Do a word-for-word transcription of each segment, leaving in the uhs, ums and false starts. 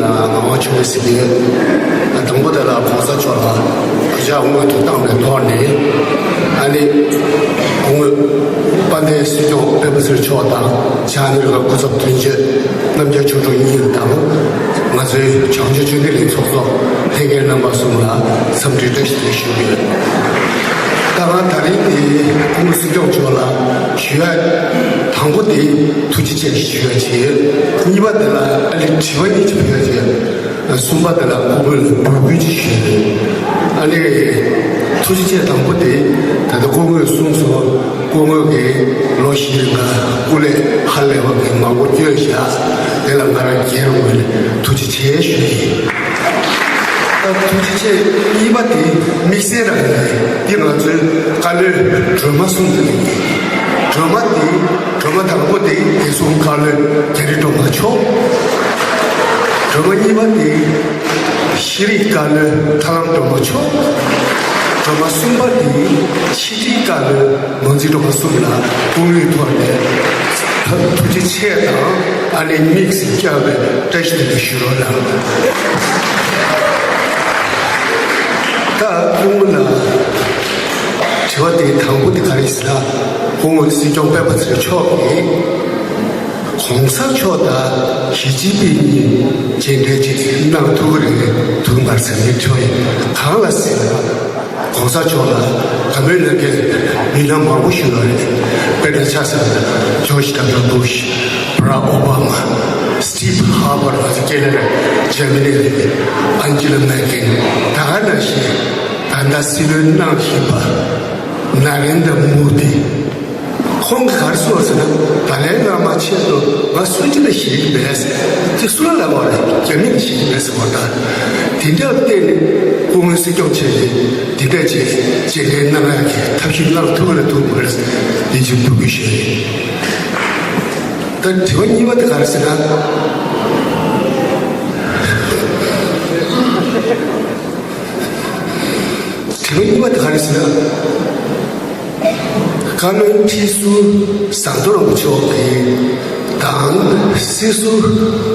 ལ་ངག་དབང་ཆོས་འཕེལ་ཟེར་མཁན། དང་པོ་དེ་ལ་གོང་ས་མཆོག་ལ་གུས་ཕྱག་སྔོན་དུ་བཏང་བའི་ཐོག་ནས། ཨ་ནི་སྐུ་ངོ་དཔལ་ལྡན་སྲིད་སྐྱོང་སྤེན་པ་ཚེ་རིང་མཆོག་དང་། ཕྱག་ནས་ལ་སྐུ་ཚབ་དོན་གཅོད་རྣམ་རྒྱལ་ཆོས་གྲུབ་གཉིས་དང་། ང་ཚོའི་བྱང་ཆུབ་ཆོས་ལྡན་གླིང་ཚོགས་གཙོ་ལྷན་རྒྱས་རྣམ་པ་གསུམ་ལ་འཚམས་འདྲི་བཀྲ་ཤིས་བདེ་ལེགས་ཞུ་གི་ཡོད། ད་ང་ད་རིང་འདི་སྐུ་ངོ་སྲིད་སྐྱོང་མཆོག་ལ་ཞུ་ཡ། དང་པོ་དེ་ཐུགས་རྗེ་ཆེ་ཞུ་ཡ་བྱེད། གཉིས་པ་དེ་ལ་ཨ་ལས་དྲི་བ་གཉིས་ཅིག་ཕུལ་ཡ་བྱེད། གསུམ་པ་དེ་ལ་སྐུ་ངོ་ལ་འབོད་སྐུལ་ཅིག་ཞུས་ནས། ཨ་ནི་ཐུགས་རྗེ་ཆེ། དང་པོ་དེ་ད་ལྟ་སྐུ་ངོས་གསུངས་སོང་། སྐུ་ངོ་གིས་ལོ་བཞིའི་རིང་ལ་སྐུ་ལས་ཧ་ལས་པ་གི་མང་པོ་བསྐྱོན་བཞག་དེ་ལ་ང་རང་སྒེར་ངོས་ནས་ཐུགས་རྗེ་ཆེ་ཞུ་ཡི། ད་ཐུགས་རྗེ་ཆེ། གཉིས་པ་དེ་དམིགས་བསལ་རང་ཡིན། འདི་ང་ཚོའི་བཀའ་བློན་སྒྲོལ་མ་གསུམ་དེ་ཡིན། སྒྲོལ་མ་དེ་སྒྲོལ་མ་དང་པོ་དེ་བདེ་སྲུང་བཀའ་བློན་རྒྱ་རི་སྒྲོལ་མ་མཆོག་སྒྲོལ་མ་གཉིས་པ་དེ་ཤེས་རིག་བཀའ་བློན་ཐར་ལམ་སྒྲོལ་མ་མཆོག་སྒྲོལ་མ་གསུམ་པ་དེ་ཕྱི་དྲིལ་བཀའ་བློན་མོན་འཛིན་སྒྲོལ་མ་གསུམ་ལ་དཔུང་རུས་ཐོག་ནས་ཐུགས་རྗེ་ཆེ་དང་། ཨ་ནི་དམིགས་སུ་བཀར་བའི་བཀྲ་ཤིས་བདེ་ལེགས་ཞུ་རོགས་གནང་། ད་སྐུ་ངོ་ལ་དྲི་བ་དེ་དང་པོ་དེ་ག་རེ་ཟེར་ན། སྐུ་ངོ་སྲིད་སྐྱོང་སྤེན་པ་ཚེ་རིང་མཆོག་གིས་གོང་ས་མཆོག་དང་ཞི་ཅིན་ཕིང་གཉིས་མཇལ་འཕྲད་ཅིག་གནང་ཐུབ་ཀྱི་རེད་འདུག་མ་རེད་ཟེར་ནས་དྲི་བ་ཡིན། གང་ལ་ཟེར་ན། གོང་ས་མཆོག་ལ་དགའ་མོས་གནང་མཁན་མི་སྣ་མང་པོ་ཞིག་ཡོད་རེད། དཔེར་ན་ཆ་བཞག་ན་ཇོརྗ་ཌབ་ལིའུ་བྷུཤ། བྷ་རག་ཨོ་བྷ་མ། སི་ཊིབ་ཧར་པར། ང་ཚོ་ཀེ་ན་ཌ། འཇར་མ་ནི་རེད། ཨན་ཇི་ལ་མེར་ཀེལ། ད་ག་ནང་བཞིན་ད་ལྟ་སྲིད་བློན་གནང་བཞིན་པ་ན་རེན་དྲ་མོ་དི། ཁོང་གིས་ག་རེ་གསུངས་ཟེར་ན། ད་ལའི་བླ་མ་ཆེད་དུ་ང་སུན་ཅི་ལ་ཞེད་ཀྱི་མེད། དེ་སུ་ལ་ལབ་པ་རེད། རྒྱ་མི་ལ་ཞེད་ཀྱི་མེད་ཟེར་བ་དང་། དེ་འདྲ་བརྟེན་ནས་སྐུ་ངོ་སྲིད་སྐྱོང་མཆོག་གིས་འདི་འདྲ་ཅིག་མཇལ་འཕྲད་གནང་ཡག་གི་ཐབས་ཤེས་གནང་ཐུབ་ཀྱི་རེད་ཐུབ་མ་རེད། འདི་ཅིག་འབོད་སྐུལ་ཞུ་ཡ་ཡིན། ད་དྲི་བ་གཉིས་པ་དེ་ག་རེ་ཟེར་ན། དྲི་བ་གཉིས་པ་དེ་ག་རེ་ཟེར་ན། བཀའ་བློན་ཁྲི་ཟུར་ཟམ་གདོང་རིན་པོ་ཆེ་མཆོག་གིས་དང་སྲིད་ཟུར་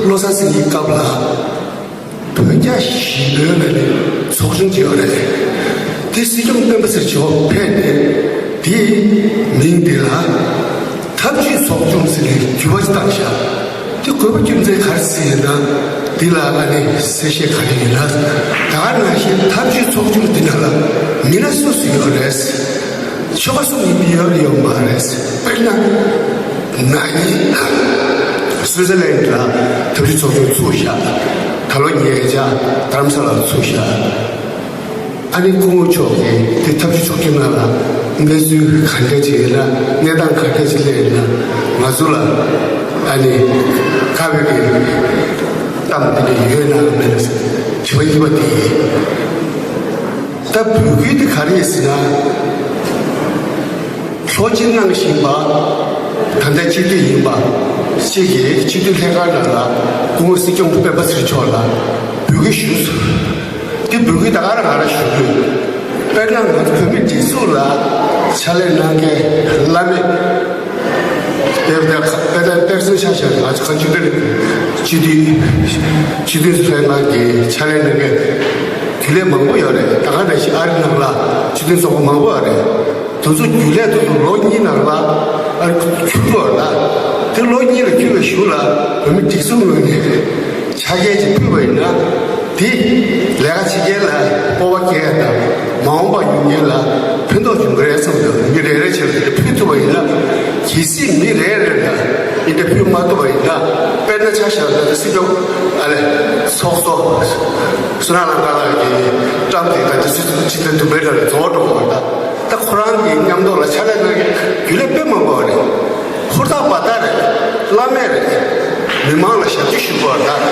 བློ་བཟང་སེང་གེའི་སྐབས་ལ་བོད་རྒྱ་ཞི་མོལ་ལབ་ནས་ཚོགས་ཆུང་བྱས་པ་རེད། དེ་སྲིད་སྐྱོང་སྤེན་པ་ཚེ་རིང་མཆོག་ཕེབས་ནས་དེའི་མིང་དེ་ལ་འཐབ་ཇུས་ཚོགས་ཆུང་ཟེར་ནས་འགྱུར་བ་ཞིག་བཏང་ཤག་དེ་དགོས་པ་རྒྱུ་མཚན་ག་རེ་ཟེར་ཡིན་ན། འདི་ལ་ཨ་ནི་གསལ་བཤད་ག་རེ་ཡོད་ན། ད་ག་ནང་བཞིན་འཐབ་ཇུས་ཚོགས་ཆུང་འདི་ནང་ལ་མི་སྣ་སུ་སུ་ཡོད་རེད། ཆོལ་ཁ་གསུམ་ཡིན་མིན་ཡོད་རེད་ཡོད་མ་རེད། དཔེར་ན་ན་ནིང་སུའི་ཙར་ལན་ལ་འཐབ་ཇུས་ཚོགས་ཆུང་ཚུགས་ཤག་ད་ལོ་ཉེ་ཆར་རྡ་རམ་ས་ལར་ཚུགས་ཤག་ཨ་ནི་སྐུ་ངོ་མཆོག་གིས་དེ་འཐབ་ཇུས་ཚོགས་ཆུང་ནང་ལ་གནས་ཚུལ་ག་འདྲ་ཅིག་ཡོད་ན། གནས་སྟངས་ག་འདྲ་ཅིག་སླེབས་ཡོད་ན། ང་ཚོ་ལ་ཨ་ནི་ཁ་བའི་གི་གཏམ་དེ་འདྲ་ཡོད་ན་མེད་ན་དྲི་བ་གཉིས་པ་དེ་ཡིན། ད་འབོད་སྐུལ་དེ་ག་རེ་ཡིན་ཟེར་ན། ལྷོ་སྤྱི་གནང་བཞིན་པ་ད་ལྟ་སྤྱི་འཐུས་ཡིན་པ་གཅིག་གིས་སྤྱི་འཐུས་ལྷན་ཁང་ནང་ལ་སྐུ་ངོ་སྲིད་སྐྱོང་སྤེན་པ་ཚེ་རིང་མཆོག་ལ་འབོད་སྐུལ་ཞུས་སོང་། དེ་འབོད་སྐུལ་ད་ག་རང་ང་རང་ཞུ་རྒྱུ་ཡིན། དཔེར་ན་ང་ཚོ་བོད་མི་སྒྲིག་འཛུགས་ལ་ཕྱག་ལས་གནང་མཁན་བླ་མེད། དཔེར་ན་དཔེར་ན་དཔེར་མཚོན་ཆ་བཞག་ན་ང་ཚོ་བཀའ་བརྒྱུད་སྤེལ་སྤྱི་འཐུས་སྤྱི་འཐུས་ལྷན་ཁང་གི་ཕྱག་ལས་གནང་མཁན་རྒྱུན་ལས་མང་པོ་ཡོད་རེད། ད་ག་ནང་བཞིན་ཨ་རི་ནང་ལ་སྤྱི་མཐུན་ཚོགས་པ་མང་པོ་ཡོད་རེད། དེ་ཚོ་རྒྱུན་ལས་དེ་ཚོ་ལོ་གཉིས་ནང་ལ་ཨ་རི་ཁུར་དགོས་རེད། ད་དེ་ལོ་གཉིས་ལ་ཁུར་བའི་གཞུག་ལ་བོད་མི་སྒྲིག་འཛུགས་ངོས་ནས་ཕྱག་འཁྱེར་ཅིག་ཕུལ་བ་ཡིན་ན། དེ་ལས་ཀ་བྱེད་མཁན་ལ་སྤོབས་པ་སྐྱེ་ཡ་དང་། མ་འོངས་པ་ཡོང་མཁན་ལ་ཕན་ཐོགས་འབྱུང་གི་རེད་བསམ་དུས་མི་རེ་རེ་བྱས་ཏེ་ཕུལ་ཐུབ་པ་ཡིན་ན། གལ་སྲིད་མི་རེ་རེ་ལ་འདི་འདྲ་ཕུལ་མ་ཐུབ་པ་ཡིན་ན། དཔེར་ན་ཆ་བཞག་ན་སྲིད་སྐྱོང་ཨ་ལས་ཚོགས་གཙོ་བསོད་ནམས་གླང་ཐང་ལགས་ཀྱིས་བཀྲམ་སྟེ། ད་དེ་ཚོ་ཕྱི་ཟླ་བདུན་པའི་ནང་ལ་རྫོགས་འགྲོ་བ་ད། ད་ཁོ་རང་གི་མཉམ་དུ་ལ་ཕྱག་ལས་གནང་མཁན་རྒྱུན་ལས་དཔེ་མང་པོ་རེད། ཧུར་ཐག་འབད་ཐག་རེད། བླ་མེད་རེད། མི་མང་ལ་ཞབས་ཕྱི་ཞུ་དགོས་རེད།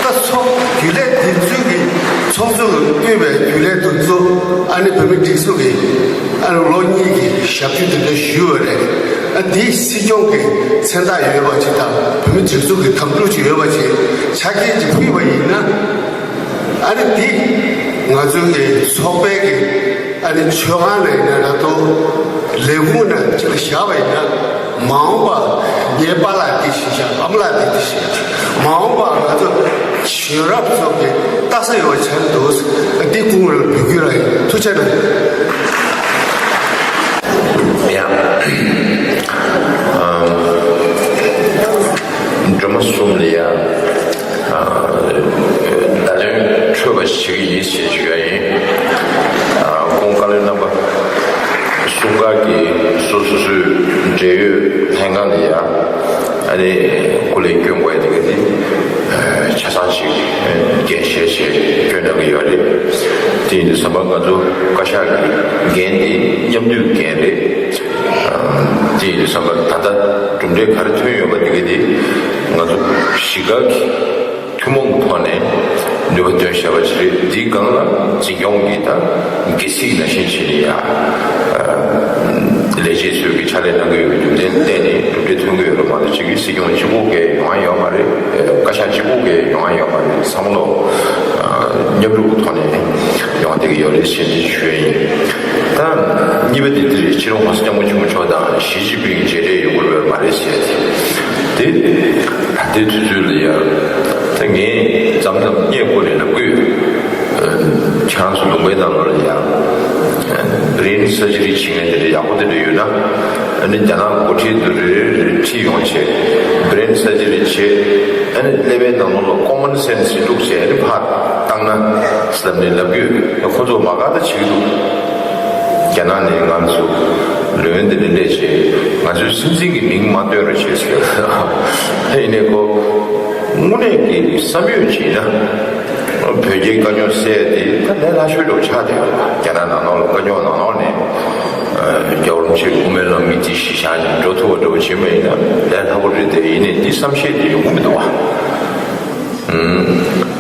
ད་ཚོགས་རྒྱུན་ལས་དེ་ཚོའི་གི་ཚོགས་གཙོ་གིས་དབུས་པའི་རྒྱུན་ལས་དེ་ཚོ་ཨ་ནི་བོད་མི་སྒྲིག་འཛུགས་ཀྱི་ཨ་ནི་ལོ་གཉིས་ཀྱི་ཞབས་ཕྱི་དེ་འདྲ་ཞུས་པ་རེད། ཨ་དེ་སྲིད་སྐྱོང་གི་མཚན་རྟགས་ཡོད་པ་ཅིག་དང་། བོད་མི་སྒྲིག་འཛུགས་ཀྱི་དམ་ཕྲུག་ཅིག་ཡོད་པ་ཅིག་ཕྱག་འཁྱེར་ཅིག་ཕུལ་བ་ཡིན་ན། ཨ་ནི་དེ་ང་ཚོའི་གི་ཚོགས་པའི་གི་ཨ་ནི་མཆོད་ཁང་ལ་ཡིན་ན་ར་ཏོ་ལས་ཁུངས་ནང་གཅིག་ལ་བཞག་པ་ཡིན་ན། མ་འོངས་པ་ངའི་པཱ་ལགས་དེ་ཞིག་བཞག་ཨ་མ་ལགས་དེ་དེ་ཞིག་མ་འོངས་པ་ང་ཚོ་ ཡོ་རོབ་སོགས་ཀྱི་རྟགས་གསལ་ཡོད་པ་ཆགས་འདུག་འདི་སྐུ་ངོ་ལ་འབུལ་རྒྱུ་ར་ཡིན། ཐུགས་རྗེ་གནང་། ཡ། ཨ། སྒྲོལ་མ་གསུམ་ལ་ཡ། ཨ། བརྡ་ལན་འཕྲོད་པ་ཞིག་ཡིན་ཞེས་ཞུ་ཡ་ཡིན། ཨ། ཁོང་བཀའ་བློན་རྣམ་པ་གསུམ་ཀ་གི་སོ་སོ་སོའི་འབྲེལ་ཡོད་ལྷན་ཁང་ལ་ཡ། ཨ་ནི་སྐུ་ལས་སྐྱོན་དགོས་ཡ་དེ་ག་དེ་ཆ་ཚང་ཞིག་འགན་བཞེས་བྱས་སྐྱོན་གནང་གི་ཡོད་རེད། དེ་ཡིན་དུས་ཙམ་པ་ང་ཚོ་བཀའ་ཤག་གི་འགན་དེ་མཉམ་འདུས་འགན་རེད། དེ་ཡིན་དུས་ཙམ་པ་ད་ལྟ་གྲུབ་འབྲས་ག་རེ་ཐོན་ཡོད་པ་དེ་ག་དེ་ང་ཚོ་གཞིས་ཀ་གི་ཐུན་མོང་གི་ཐོག་ནས་ནུས་པ་བཏོན་བཞག་པ་ཅིག་རེད། འདིའི་སྒང་ལ་འཛིན་སྐྱོང་གི་ད་སྒེར་སྲིད་ནང་བཞིན་བྱས་ནས་ཡ། ལས་བྱེད་ཚོས་ཀྱི་ཕྱག་ལས་གནང་གི་ཡོད་པའི་རྒྱུ་མཚན་བརྟེན་ནས་གྲུབ་འབྲས་ཐོན་གྱི་ཡོད་པ་མ་གཏོགས་ཅིག་གི་སྲིད་སྐྱོང་གཅིག་པོ་གིས་ཡོང་ཡ་ཡོད་མ་རེད། བཀའ་ཤག་གཅིག་པོ་གིས་ཡོང་ཡ་ཡོད་མ་རེད། བསམ་བློ་མཉམ་རུབ་ཀྱི་ཐོག་ནས་ཡོང་བསྡད་ཀྱི་ཡོད་རེད་ཞེས་འདི་ཞུ་ཡ་ཡིན། ད་གཉིས་པ་དེ་འདི་རེད། སྤྱི་ནོར་༸གོང་ས་༸སྐྱབས་མགོན་ཆེན་པོ་མཆོག་དང་ཞི་ཅིན་ཕིང་མཇལ་འཕྲད་ཡོང་གི་ཡོད་མ་རེད་ཟེར་ཏེ། དེ་ད་ལྟའི་དུས་ཚོད་ལ་ཡ། ད་ངས་མཚམས་མཚམས་བརྙན་བཀོད་ནས་ལབ་ཀྱི་ཡོད། ཁྱེད་རང་ཚོ་ལུང་པའི་ནང་ལོགས་ལ་ཡ། brain surgery བྱེད་མཁན་དེ་འདྲ་ཡག་པོ་དེ་འདྲ་ཡོད་ན། ཨ་ནི་རྒྱ་ནག་འགོ་ཁྲིད་དེ་རེ་རེ་ཁྲིད་ཡོང་བྱས། brain surgery བྱེད། ཨ་ནི་ཀླད་པའི་ནང་ལོགས་ལ་common sense ཞིག་བླུགས་བྱས། ཨ་ནི་ཕར་བཏང་ན་ཟེར་ནས་ལབ་ཀྱི་ཡོད། ཁོ་ཚོ་མ་དགའ་ད་བྱེད་ཀྱི་འདུག་རྒྱ་ནག་ནས་ང་ཚོ་ལོན་དེ་ལ་སླེབས་བྱས། ང་ཚོའི་སྲིད་འཛིན་གྱི་མིང་མ་འདོན་རོགས་བྱེད་ཟེར། ཡིན་ནའི་ཁོ་དངོས་གནས་ཀྱི་བསམ་ཡོད་བྱས་ན། བོད་རྒྱའི་དཀའ་རྙོག་སེལ་ཏེ་ད་ལས་སླ་ཤོས་འདྲ་བོ་ཆགས་བསྡད་ཡོད་པ། རྒྱ་ནག་ནང་ལོགས་ལ་དཀའ་རྙོག་ནང་ལོགས་ནས། རྒྱལ་བ་རིན་པོ་ཆེ་དབུ་མའི་ལམ་མི་དེ་གཞི་བཞག་ནས་འགྲོ་ཐུབ་པ་འདྲ་བོ་བྱེད་པ་ཡིན་ན་ལས་སླ་པོ་རེད་དེ། ཡིན་ནའི་འདི་བསམ་ཤེས་དེ་ཡོང་གི་མི་འདུག་བ།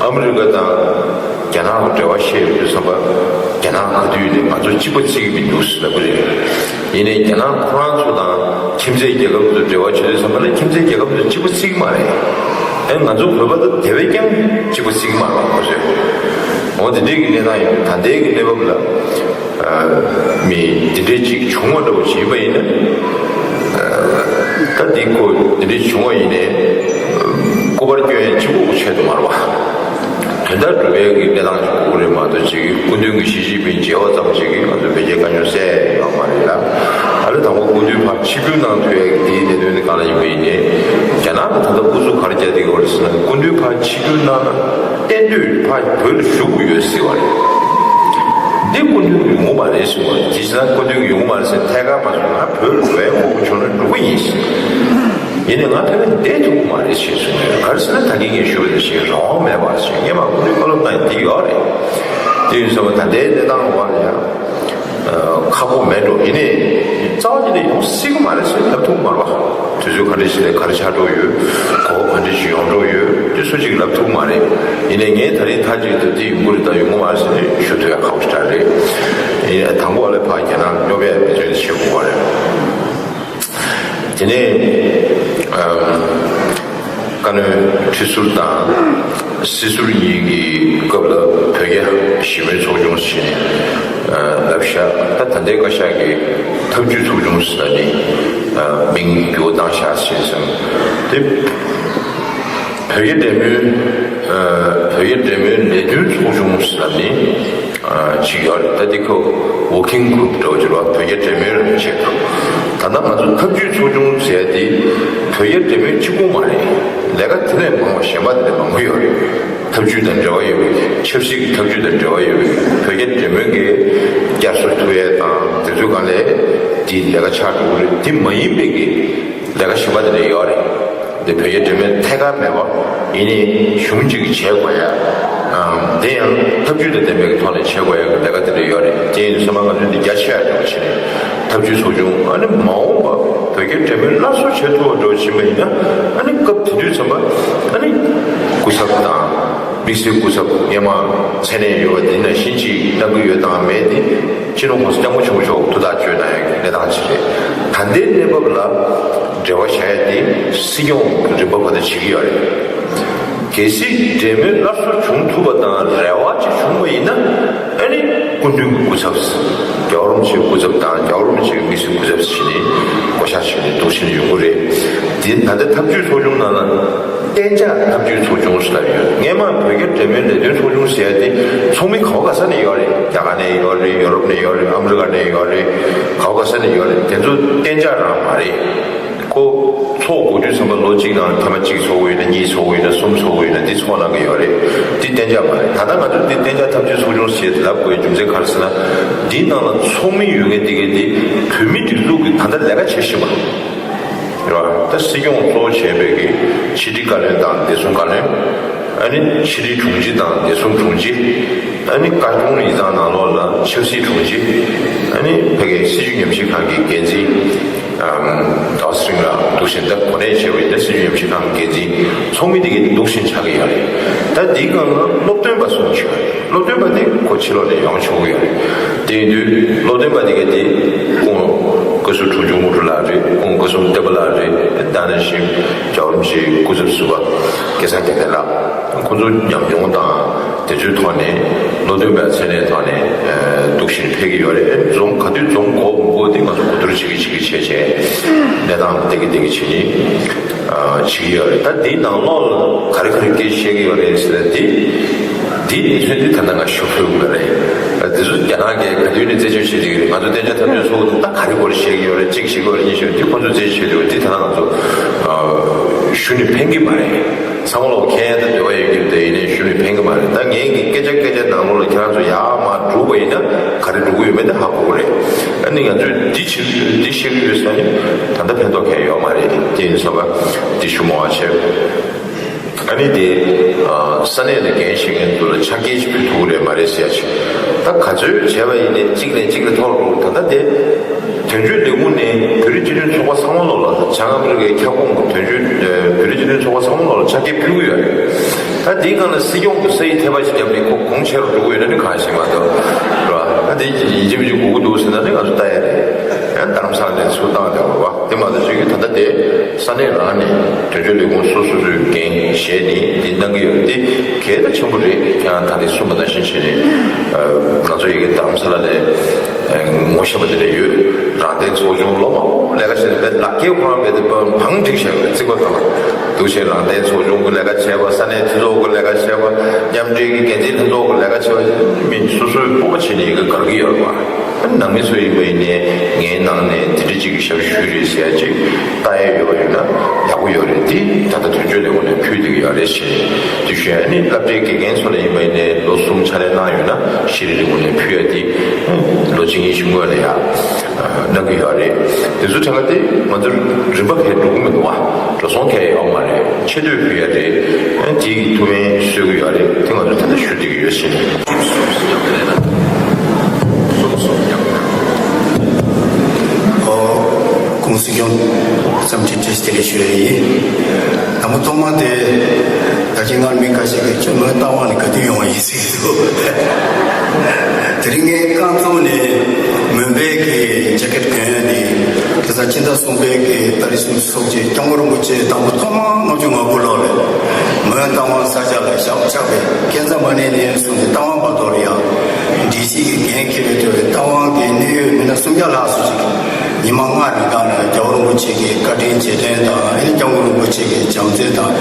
ཨ་མི་རི་ཀ་དང་རྒྱ་ནག་གི་འབྲེལ་བ་བཤད་ཡོང་དུས་ཙམ་པ། རྒྱ་ནག་ག་དུས་ནས་ང་ཚོ་གཅིག་པ་བརྩི་གི་མི་འདུག་ཟེར་ལབ་ཀྱི་རེད། ཡིན་ནའི་རྒྱ་ནག་ཁོ་རང་ཚོ་དང་ཁྱིམ་མཚེས་རྒྱལ་ཁབ་ཚོ་འབྲེལ་བ་བྱེད་དུས་ཙམ་པ་ལ་ཁྱིམ་མཚེས་རྒྱལ་ཁབ་ཚོ་གཅིག་པ་བརྩི་གི་མ་རེད། ཨེ་ང་ཚོ་བོད་པ་དང་དེ་བས་ཀྱང་གཅིག་པ་བརྩི་གི་མ་རེད་པ། ཁོ་ཚོས། འོ་དེ་འདྲའི་གི་གནས་སྟངས་ཡིན་དུས་ད་ལྟའི་གི་གནས་བབ་ལ། མི་འདི་འདྲའི་ཅིག་བྱུང་བ་འདྲ་བོ་བྱེད་པ་ཡིན་ན། ད་འདི་ཁོ་འདི་འདྲའི་བྱུང་བ་ཡིན་ནའི། སྐུ་པར་སྐྱོན་ཡས་གཅིག་པོ་ཆེད་དུ་མ་རེད་པ། དོན་དག་སྒྲུབ་པའི་གི་གནས་སྟངས་ཅིག་དགོས་ཀྱི་རེད་མ་གཏོགས། ཅིག་སྐུ་མདུན་གྱི་ཞི་ཅིན་ཕིང་མཇལ་བ་ཙམ་ཅིག་གིས་ང་ཚོ་བོད་རྒྱའི་དཀའ་རྙོག་སེལ་ཡོད་མ་རེད་ལ། ཨ་ནི་དང་པོ་སྐུ་མདུན་ཕར་ཆིབས་བསྒྱུར་གནང་ཐུབ་ཡས་ཀྱི་འདིའི་གནད་དོན་དེ་གང་ལ་ཡིན་པ་ཡིན་ནའི། རྒྱ་ནག་གི་ད་ལྟ་ཨུ་ཚུགས་ག་རེ་རྒྱག་བསྡད་ཀྱི་ཡོད་རེད་ཟེར་ན། སྐུ་མདུན་ཕར་ཆིབས་བསྒྱུར་གནང་ན། གཏན་སྡོད་ཕར་བོད་ལ་བཞུགས་དགོས་ཡོད་ཟེར་བ་རེད། འདི་སྐུ་མདུན་ཡོང་གི་མ་རེད་ཟེར་བ་རེད། དེ་བྱས་ན་སྐུ་མདུན་ཡོང་གི་མ་རེད་ཟེར་ཐད་ཀར་མ་གསུངས་ན། བོད་ལ་འགྲོ་ཡས་དགོས་ཀྱི་བྱུང་ན་འགྲོ་གི་ཡིན་ཟེར། ཡིན་ནའི་ང་ཕ་གིར་བསྡད་ཐུབ་ཀྱི་མ་རེད་ཞེས་གསུངས་ནས། ག་རེ་ཟེར་ན་ད་གིན་ངས་ཞུས་པ་ནང་བཞིན་རང་དབང་མེད་པ་ཞིག་སྔོན་མ་སྐུ་མདུན་བཀའ་སློབ་གནང་ཡས་འདི་ཡོད་རེད། དེ་ཡིན་ཙང་ད་ལྟའི་གནས་སྟངས་འོག་ལ་ཡང་། ཁག་པོ་མེད་འགྲོ། ཡིན་ནའི་རྩ་བ་ཉིད་ནས་ཡོང་སྲིད་ཀྱི་མ་རེད་ཟེར་ལབ་ཐུབ་ཀྱི་མ་རེད་པ། དུས་ཚོད་ག་འདྲ་ཞིག་ལ་ག་རེ་ཆགས་འགྲོ་ཡོད། གོ་སྐབས་ག་འདྲ་ཞིག་ཡོང་འགྲོ་ཡོད། དེ་སུ་གཅིག་ལབ་ཐུབ་ཀྱི་མ་རེད། ཡིན་ནའི་ངས་ད་རིང་མཐའ་གཅིག་ཏུ་འདི་ཡོང་གི་རེད་དང་ཡོང་གི་མ་རེད་ཟེར་ནས་ཞུ་ཐུབ་ཡ་ཁག་པོ་ཞེ་དྲག་རེད། ཡིན་ནའི་དང་པོ་ཨ་ལས་ཕར་རྒྱ་ནག་སྙོབ་ཡ་འབད་བརྩོན་དེ་བྱེད་དགོས་པ་རེད། དེ་ནས་ཨམ། བཀའ་བློན་ཁྲི་ཟུར་དང་སྲིད་ཟུར་གཉིས་ཀྱི་སྐབས་ལ་བོད་རྒྱ་ཞི་མོལ་ཚོགས་ཆུང་ཞེས་ནས་ལབ་ཤག་ད་ད་ལྟའི་བཀའ་ཤག་གི་ཐབས་ཇུས་ཚོགས་ཆུང་ཟེར་ནས་མིང་འགྱུར་བ་བཏང་ཤག་ཟེར་སོང་། དེ་བོད་རྒྱ་འབྲེལ་མོལ་བོད་རྒྱ་འབྲེལ་མོལ་ལས་དོན་ཚོགས་ཆུང་ཟེར་ནས། ཅིག་ཡོད་རེད། ད་འདི་ཁོ་working group འདྲ་བོ་ཅིག་རེད་པ། བོད་རྒྱ་འབྲེལ་མོལ་ལ་བྱེད་སྐབས། ད་ལྟ་ང་ཚོ་ཐབས་ཇུས་ཚོགས་ཆུང་ཟེར་ཡ་དེ་བོད་རྒྱ་འབྲེལ་མོལ་གཅིག་པུ་མ་རེད། ལས་ཀ་དེ་ལས་མང་བ་གཞན་པ་དེ་ལས་མང་པོ་ཡོད་རེད། ཐབས་ཇུས་དང་འབྲེལ་བ་ཡོད་པའི། ཆབ་སྲིད་ཀྱི་ཐབས་ཇུས་དང་འབྲེལ་བ་ཡོད་པའི། བོད་རྒྱ་འབྲེལ་མོལ་གྱི་བསྐྱར་གསོ་ཐུབ་ཡས་དང་དེ་ཚོའི་སྒང་ལ་དེའི་ལས་ཀ་ཆགས་འགྲོ་གི་རེད། དེ་མ་ཡིན་པའི་གི་ལས་ཀ་གཞན་པ་དེ་འདྲ་ཡོད་རེད། འདི་བོད་རྒྱ་འབྲེལ་མོལ་ཐད་ཀར་མེད་པ། ཡིན་ནའི་གཞུང་གཅིག་གིས་བྱེད་དགོས་ཡ། ཨམ། དེ་ཡང་ཐབས་ཇུས་དང་ལྡན་པའི་ཐོག་ནས་བྱེད་དགོས་ཡ་གི་ལས་ཀ་དེ་འདྲ་ཡོད་རེད། དེ་ཡིན་དུས་ཚང་མ་ང་ཚོས་འདི་རྒྱ་ཆེ་ཡ་འདྲ་བོ་བྱས་ནས་ཐབས་ཇུས་ཚོགས་ཆུང་། ཨ་ནི་མ་འོངས་པ་བོད་རྒྱ་འབྲེལ་མོལ་སླར་གསོ་བྱེད་ཐུབ་པ་འདྲ་བོ་ཕྱིན་པ་ཡིན་ན། ཨ་ནི་སྐབས་དེ་དུས་ཙམ་པ་ཨ་ནི་སྐུ་ཚབ་དང་། དམིགས་བསལ་སྐུ་ཚབ་སྔོན་མ་མཚན་གནས་ཡོད་པ་དེ་ནང་བཞིན་ཅིག་གནང་གི་ཡོད་དང་མེད་དེ། སྤྱི་ནོར་༸གོང་ས་༸སྐྱབས་མགོན་ཆེན་པོ་མཆོག་ཐུགས་ཐག་གཅོད་གནང་ཡག་གི་གནས་སྟངས་ཅིག་རེད། ད་ལྟའི་གནས་བབ་ལ་འབྲེལ་བ་བྱ་ཡ་དེ་སྲིད་སྐྱོང་གི་རིམ་པ་བར་དུ་བྱེད་ཀྱི་ཡོད་རེད། གལ་སྲིད་འབྲེལ་མོལ་སླར་གསོ་བྱུང་ཐུབ་པ་དང་རེ་བ་ཅིག་བྱུང་བ་ཡིན་ན། ཨ་ནི་སྐུ་མདུན་གྱི་སྐུ་ཚབ། རྒྱལ་བ་རིན་པོ་ཆེའི་སྐུ་ཚབ་དང་རྒྱལ་བ་རིན་པོ་ཆེའི་དམིགས་བསལ་སྐུ་ཚབ་བྱས་ནས་བསྐོ་བཞག་བྱས་ནས་འདུག་བྱས་ནས་ཡོང་གི་རེད། དེ་ད་ལྟ་འཐབ་ཇུས་ཚོགས་ཆུང་ནང་ལ་གཏན་འཇགས་འཐབ་ཇུས་ཚོགས་ཆུང་ཟེར་ཡོད། སྔས་མ་བོད་རྒྱ་འབྲེལ་མོལ་ལས་དོན་ཚོགས་ཆུང་ཟེར་ཡ་དེ་ཚོགས་མི་ག་བ་ག་ས་ནས་ཡོད་རེད། རྒྱ་གར་ནས་ཡོད་རེད། ཡོ་རོབ་ནས་ཡོད་རེད། ཨ་མི་རི་ཀ་ནས་ཡོད་རེད། ག་བ་ག་ས་ནས་ཡོད་རེད། དེ་ཚོ་གཏན་འཇགས་རང་མ་རེད། ཁོ་ཚོགས་དགོས་དུས་ཙམ་པ་ལོ་གཅིག་ནང་ཐེངས་མ་གཅིག་ཚོགས་ཀྱི་ཡོད་ན། གཉིས་ཚོགས་ཀྱི་ཡོད་ན། གསུམ་ཚོགས་ཀྱི་ཡོད་ན། འདི་ཚོགས་གནང་གི་ཡོད་རེད། འདི་གཏན་འཇགས་མ་རེད། ད་ལྟ་ང་ཚོ་འདི་གཏན་འཇགས་འཐབ་ཇུས་ཚོགས་ཆུང་ཞེས་ལབ་དགོས་རྒྱུ་མཚན་ག་རེ་ཟེར་ན། འདིའི་ནང་ལ་ཚོགས་མི་ཡོད་མཁན་དེ་གས་དེ་བོད་མི་སྒྲིག་འཛུགས་ཀྱི་ད་ལྟ་ལས་ཀ་བྱེད་བཞིན་པ་རེད་བ། ད་སྲིད་སྐྱོང་གཙོ་བོ་བྱས་པའི་གི་ཕྱི་དྲིལ་བཀའ་བློན་དང་བདེ་སྲུང་བཀའ་བློན། ཨ་ནི་ཕྱི་དྲིལ་དྲུང་ཆེ་དང་བདེ་སྲུང་དྲུང་ཆེ། ཨ་ནི་བཀའ་དྲུང་ཡིག་ཚང་ནང་ལོགས་ལ་ཆབ་སྲིད་དྲུང་ཆེ། ཨ་ནི་ཕ་གིའི་སྲིད་བྱུས་ཉམས་ཞིབ་ཁང་གི་འགན་འཛིན། ཨམ། ཟླ་བ་ཚེ་རིང་ལགས་འདུག་བཞིན། ད་གོ་གནས་བྱས་པ་ཡིན་ན་སྲིད་བྱུས་ཉམས་ཞིབ་ཁང་གི་འགན་འཛིན་ཚོགས་མི་དེ་གས་འདུག་བཞིན་ཆགས་ཀྱི་ཡོད་རེད། ད་འདིའི་སྒང་ལ་སློབ་སྟོན་པ་གསུམ་ཡོད་རེད། སློབ་སྟོན་པ་དེ་ཁོ་ཕྱི་ལོགས་ནས་ཡོང་ཆོག་གི་ཡོད་རེད། དེ་ཡིན་དུས་སློབ་སྟོན་པ་དེ་གས་དེ་སྐུ་ངོ་བཀའ་ཟུར་དྲུང་ཆུང་དངོས་གྲུབ་ལགས་རེད། སྐུ་ངོ་བཀའ་ཟུར་བསྟན་པ་ལགས་རེད། ད་ནང་བཞིན་རྒྱལ་བ་རིན་པོ་ཆེའི་སྐུ་ཚབ་ཟུར་པ་སྐལ་བཟང་རྒྱལ་མཚན་ལགས། ཁོང་ཚོ་ཉམས་མྱོང་དང་དེ་ཚོའི་ཐོག་ནས་སློབ་སྟོན་པའི་མཚན་གནས་ཐོག་ནས་འདུག་བཞིན་ཕེབས་ཀྱི་ཡོད་རེད། འཛོམས་ག་དུས་འཛོམས་དགོས་མི་དགོས་དེ་ང་ཚོ་གོ་བསྡུར་བྱེད་ཀྱི་བྱེད་ཀྱི་བྱས་བྱས་གནས་སྟངས་བལྟས་ཀྱི་བལྟས་ཀྱི་བྱེད་ཀྱི་བྱེད་ཀྱི་ཡོད་རེད། ད་དེའི་ནང་ལོགས་ལ་ག་རེ་ག་རེ་སྐད་ཆ་བཤད་ཀྱི་ཡོད་རེད་ཟེར་ན། དེ་དེའི་གནས་ཚུལ་དེ་ད་ལྟ་ང་ཞུ་ཕོད་ཀྱི་མ་རེད། དེ་ཚོ་རྒྱ་ནག་གིས་ག་དུས་ནས་རྩད་གཅོད་བྱེད་ཀྱི་ཡོད་རེད། ང་ཚོ་གཏན་འཇགས་འཐབ་ཇུས་ཚོགས་འདུ་ད་ག་རེ་སྐོར་བཤད་ཀྱི་ཡོད་རེད། གཅིག་བཤད་ཀྱི་ཡོད་རེད། གཉིས་བཤད་ཀྱི་ཡོད་རེད། དེ་ཁོ་ཚོས་རྩད་གཅོད་བྱེད་ཀྱི་ཡོད་རེད། དེ་ད་ལྟ་ང་ཚོ་ཞུ་ནས་ཕན་གྱི་མ་རེད། ཚང་མ་ལོག་མཁྱེན་ཡ་ད་འདོད་པ་ཡོད་ཀྱི་རེད། དེ་ཡིན་ནའི་ཞུ་ནས་ཕན་གྱི་མ་རེད། ད་ངས་ཀྱི་སྐད་ཆ་སྐད་ཆ་ནང་ལོགས་ལ་ཁྱེད་རང་ཚོ་ཡར་མར་སྒྲུག་པ་ཡིན་ན་ག་རེ་སྒྲུག་གི་ཡོད་མེད་དེ་ཧ་གོ་གི་རེད། ཨ་ནི་ང་ཚོས་འདི་བྱེད་འདི་བཤད་ཀྱི་ཡོད་ས་ནི་ད་ལྟ་ཕན་ཐོགས་གང་ཡང་ཡོད་མ་རེད། དེ་ཡིན་ཙང་འདི་ཞུ་མ་བ་བྱས། ཨ་ནི་དེ་ས་གནས་ལ་འགན་བཞེས་མཁན་ཚོ་ལ་ཆ་རྐྱེན་ཞིག་ཕུལ་ཐུབ་ཀྱི་རེད་མ་རེད་ཟེར་ཡ་ཅིག་ད་ག་ཚོད་བྱས་པ་ཡིན་ནའི་གཅིག་ནས་གཅིག་ལ་ཐོགས་འགྲོ། ད་ལྟ་དེ་དོན་གཅོད་ལས་ཁུངས་ནས་བོད་རིགས་སྤྱི་མཐུན་ཚོགས་པ་ཚང་མ་ལོག་ལ། བྱང་ཨ་མི་རི་ཀའི་ཁྱབ་ཁོངས་ཀྱི་དོན་གཅོད་བོད་རིགས་སྤྱི་མཐུན་ཚོགས་པ་ཚང་མ་ལོག་ལ་ཆ་རྐྱེན་ཕུལ་གྱི་ཡོད་རེད། ད་དེའི་སྒང་ལ་སྲིད་སྐྱོང་གི་ས་ཡིག་ཐེ་བ་ཞིག་བརྒྱབ་ནས་ཁོ་གོང་ཆེ་རུ་འགྲོ་གི་ཡོད་ན་ནི་གང་ཞིག་མ་གཏོགས་རེད་བ། ད་དེ་ཡིན་གཅིག་མིན་གཅིག་དགོས་ཀྱི་འདུག་ཟེར་ན་ནི་ང་ཚོ་ལྟ་ཡ་རེད། ཡང་རྡ་རམ་ས་ལ་ནས་ཚུར་བཏང་བསྡད་པ་རེད་བ། དེ་མ་གཏོགས་ཅིག་གིས་ད་ལྟ་དེ་ས་གནས་རང་ནས་དོན་གཅོད་ལས་ཁུངས་སོ་སོ་སོའི་འགན་བཞེས་ནས་འདི་གནང་གི་ཡོད་རེད། དེ་གལ་ད་ཆེན་པོ་རེད། ཁྱེད་རང་ད་རེས་གསུངས་པ་ནང་བཞིན་བྱས་ནས་ང་ཚོ་ཡི་གེ་རྡ་རམ་ས་ལ་ནས་ངོ་ཤེས་པ་དེ་འདྲ་ཡོད། རང་བདེན་ཚོགས་ཆུང་ལོ་མང་པོ་ལས་ཀ་བྱས་ནས་ལག་འཁྱེར་ཁོ་རང་བས་དེ་བང་སྒྲིག་བྱས་པའི་རྩིག་པ་དང་འདུག་བྱས་རང་བདེན་ཚོགས་ཆུང་གི་ལས་ཀ་བྱས་པ། ས་གནས་མཐུན་ཚོགས་ཀྱི་ལས་ཀ་བྱས་པ། མཉམ་འབྲེལ་གྱི་འགན་འཛིན་ལྷན་ཚོགས་ཀྱི་ལས་ཀ་བྱས་པ། མི་སོ་སོའི་སྤོབས་པ་བྱས་ནས་ཡི་གེ་བསྒར་གྱི་ཡོད་རེད་བ། ནང་མི་ཚོ་ཡིན་པ་ཡིན་ནའི་ངའི་ནང་ནས་འདི་འདྲ་ཅིག་གི་ཞབས་ཞུ་རེད་ཟེར་ཡ་ཅིག་ལྟ་ཡ་ཡོད་པ་ཡིན་ན་ཡག་པོ་ཡོད་རེད། དེ་ད་ལྟ་དོན་གཅོད་ལས་ཁུངས་ནས་ཕུལ་བསྡད་ཀྱི་ཡོད་རེད་ཞེས་དེ་ཞུ་ཡ། ནི་སློབ་གྲྭའི་དགེ་རྒན་ཚོ་ལ་ཡིན་པ་ཡིན་ནའི་ལོ་གསུམ་ཕྱག་ལས་གནང་ཡོད་ན་ཤེས་རིག་ལས་ཁུངས་ནས་ཕུལ་ཡ་དེ་ལོ་གཅིག་གཉིས་ཤིག་སྔོན་ལ་ཡ་གནང་གི་ཡོད་རེད། དེ་ཚོ་དྲན་ག་དེ་ང་ཚོ་རིམ་པ་ཁའི་འགྲོ་གི་མི་འདུག་བ། འགྲོ་སོང་ཁའི་ཡོད་མ་རེད། ཆེ་བསྟོད་ཕུལ་ཡ་རེད། དེ་ཡི་ཐུགས་ཕན་གསོས་ཀྱི་ཡོད་རེད། དེ་ང་ཚོ་ད་ལྟ་ཞུ་བསྡད་ཀྱི་ཡོད་ཟེར་ནས། ཨོ། ༸གོང་ས་སྐྱོང་འཚམས་འདྲི་བཀྲ་ཤིས་བདེ་ལེགས་ཞུ་ཡ་ཡིན། དང་པོ་ཐོག་མ་དེ་ད་ཅི་སྔར་མི་ཁ་ཤས་ཀྱིས་ཁྱོད་མོན་རྟ་དབང་ནས་ག་དུས་ཡོང་བ་ཡིན་ཟེར་གྱི་འདུག་དེ་རིང་ངས་རྐང་བཙུགས་ནས་མོན་པའི་གི་ཇེ་ཀེད་གྱོན་ཡོད་དེ། དེ་སང་ཕྱི་ཟླ་གསུམ་པའི་གི་ཏ་རིག་སུམ་ཅུ་སོ་གཅིག་སྐྱབས་མགོན་རིན་པོ་ཆེ་དང་པོ་ཐོག་མར་ལྔ་བཅུ་ང་དགུ་ལོ་ལ་མོན་རྟ་དབང་ས་ཆ་ལ་ཞབས་བཅགས་པའི་ཁ་སང་མ་ཎི་ནས་བཟུང་སྟེ་རྟ་དབང་བར་དུ་ལ་ཡང་སྒྲིག་གཞི་གི་འགན་འཁྱེར་བའི་ཐོག་ནས་རྟ་དབང་གི་གནད་ཡོད་མི་སྣ་སུམ་བརྒྱ་ལྷག་ཙམ་ཞིག་ཉི་མ་ལྔ་རིང་གང་ལ་རྒྱལ་བ་རིན་པོ་ཆེ་གི་བཀའ་དྲིན་རྗེས་དྲན་དང་། ཨ་ནི་སྐྱབས་མགོན་རིན་པོ་ཆེ་གི་བྱམས་བརྩེ་དང་།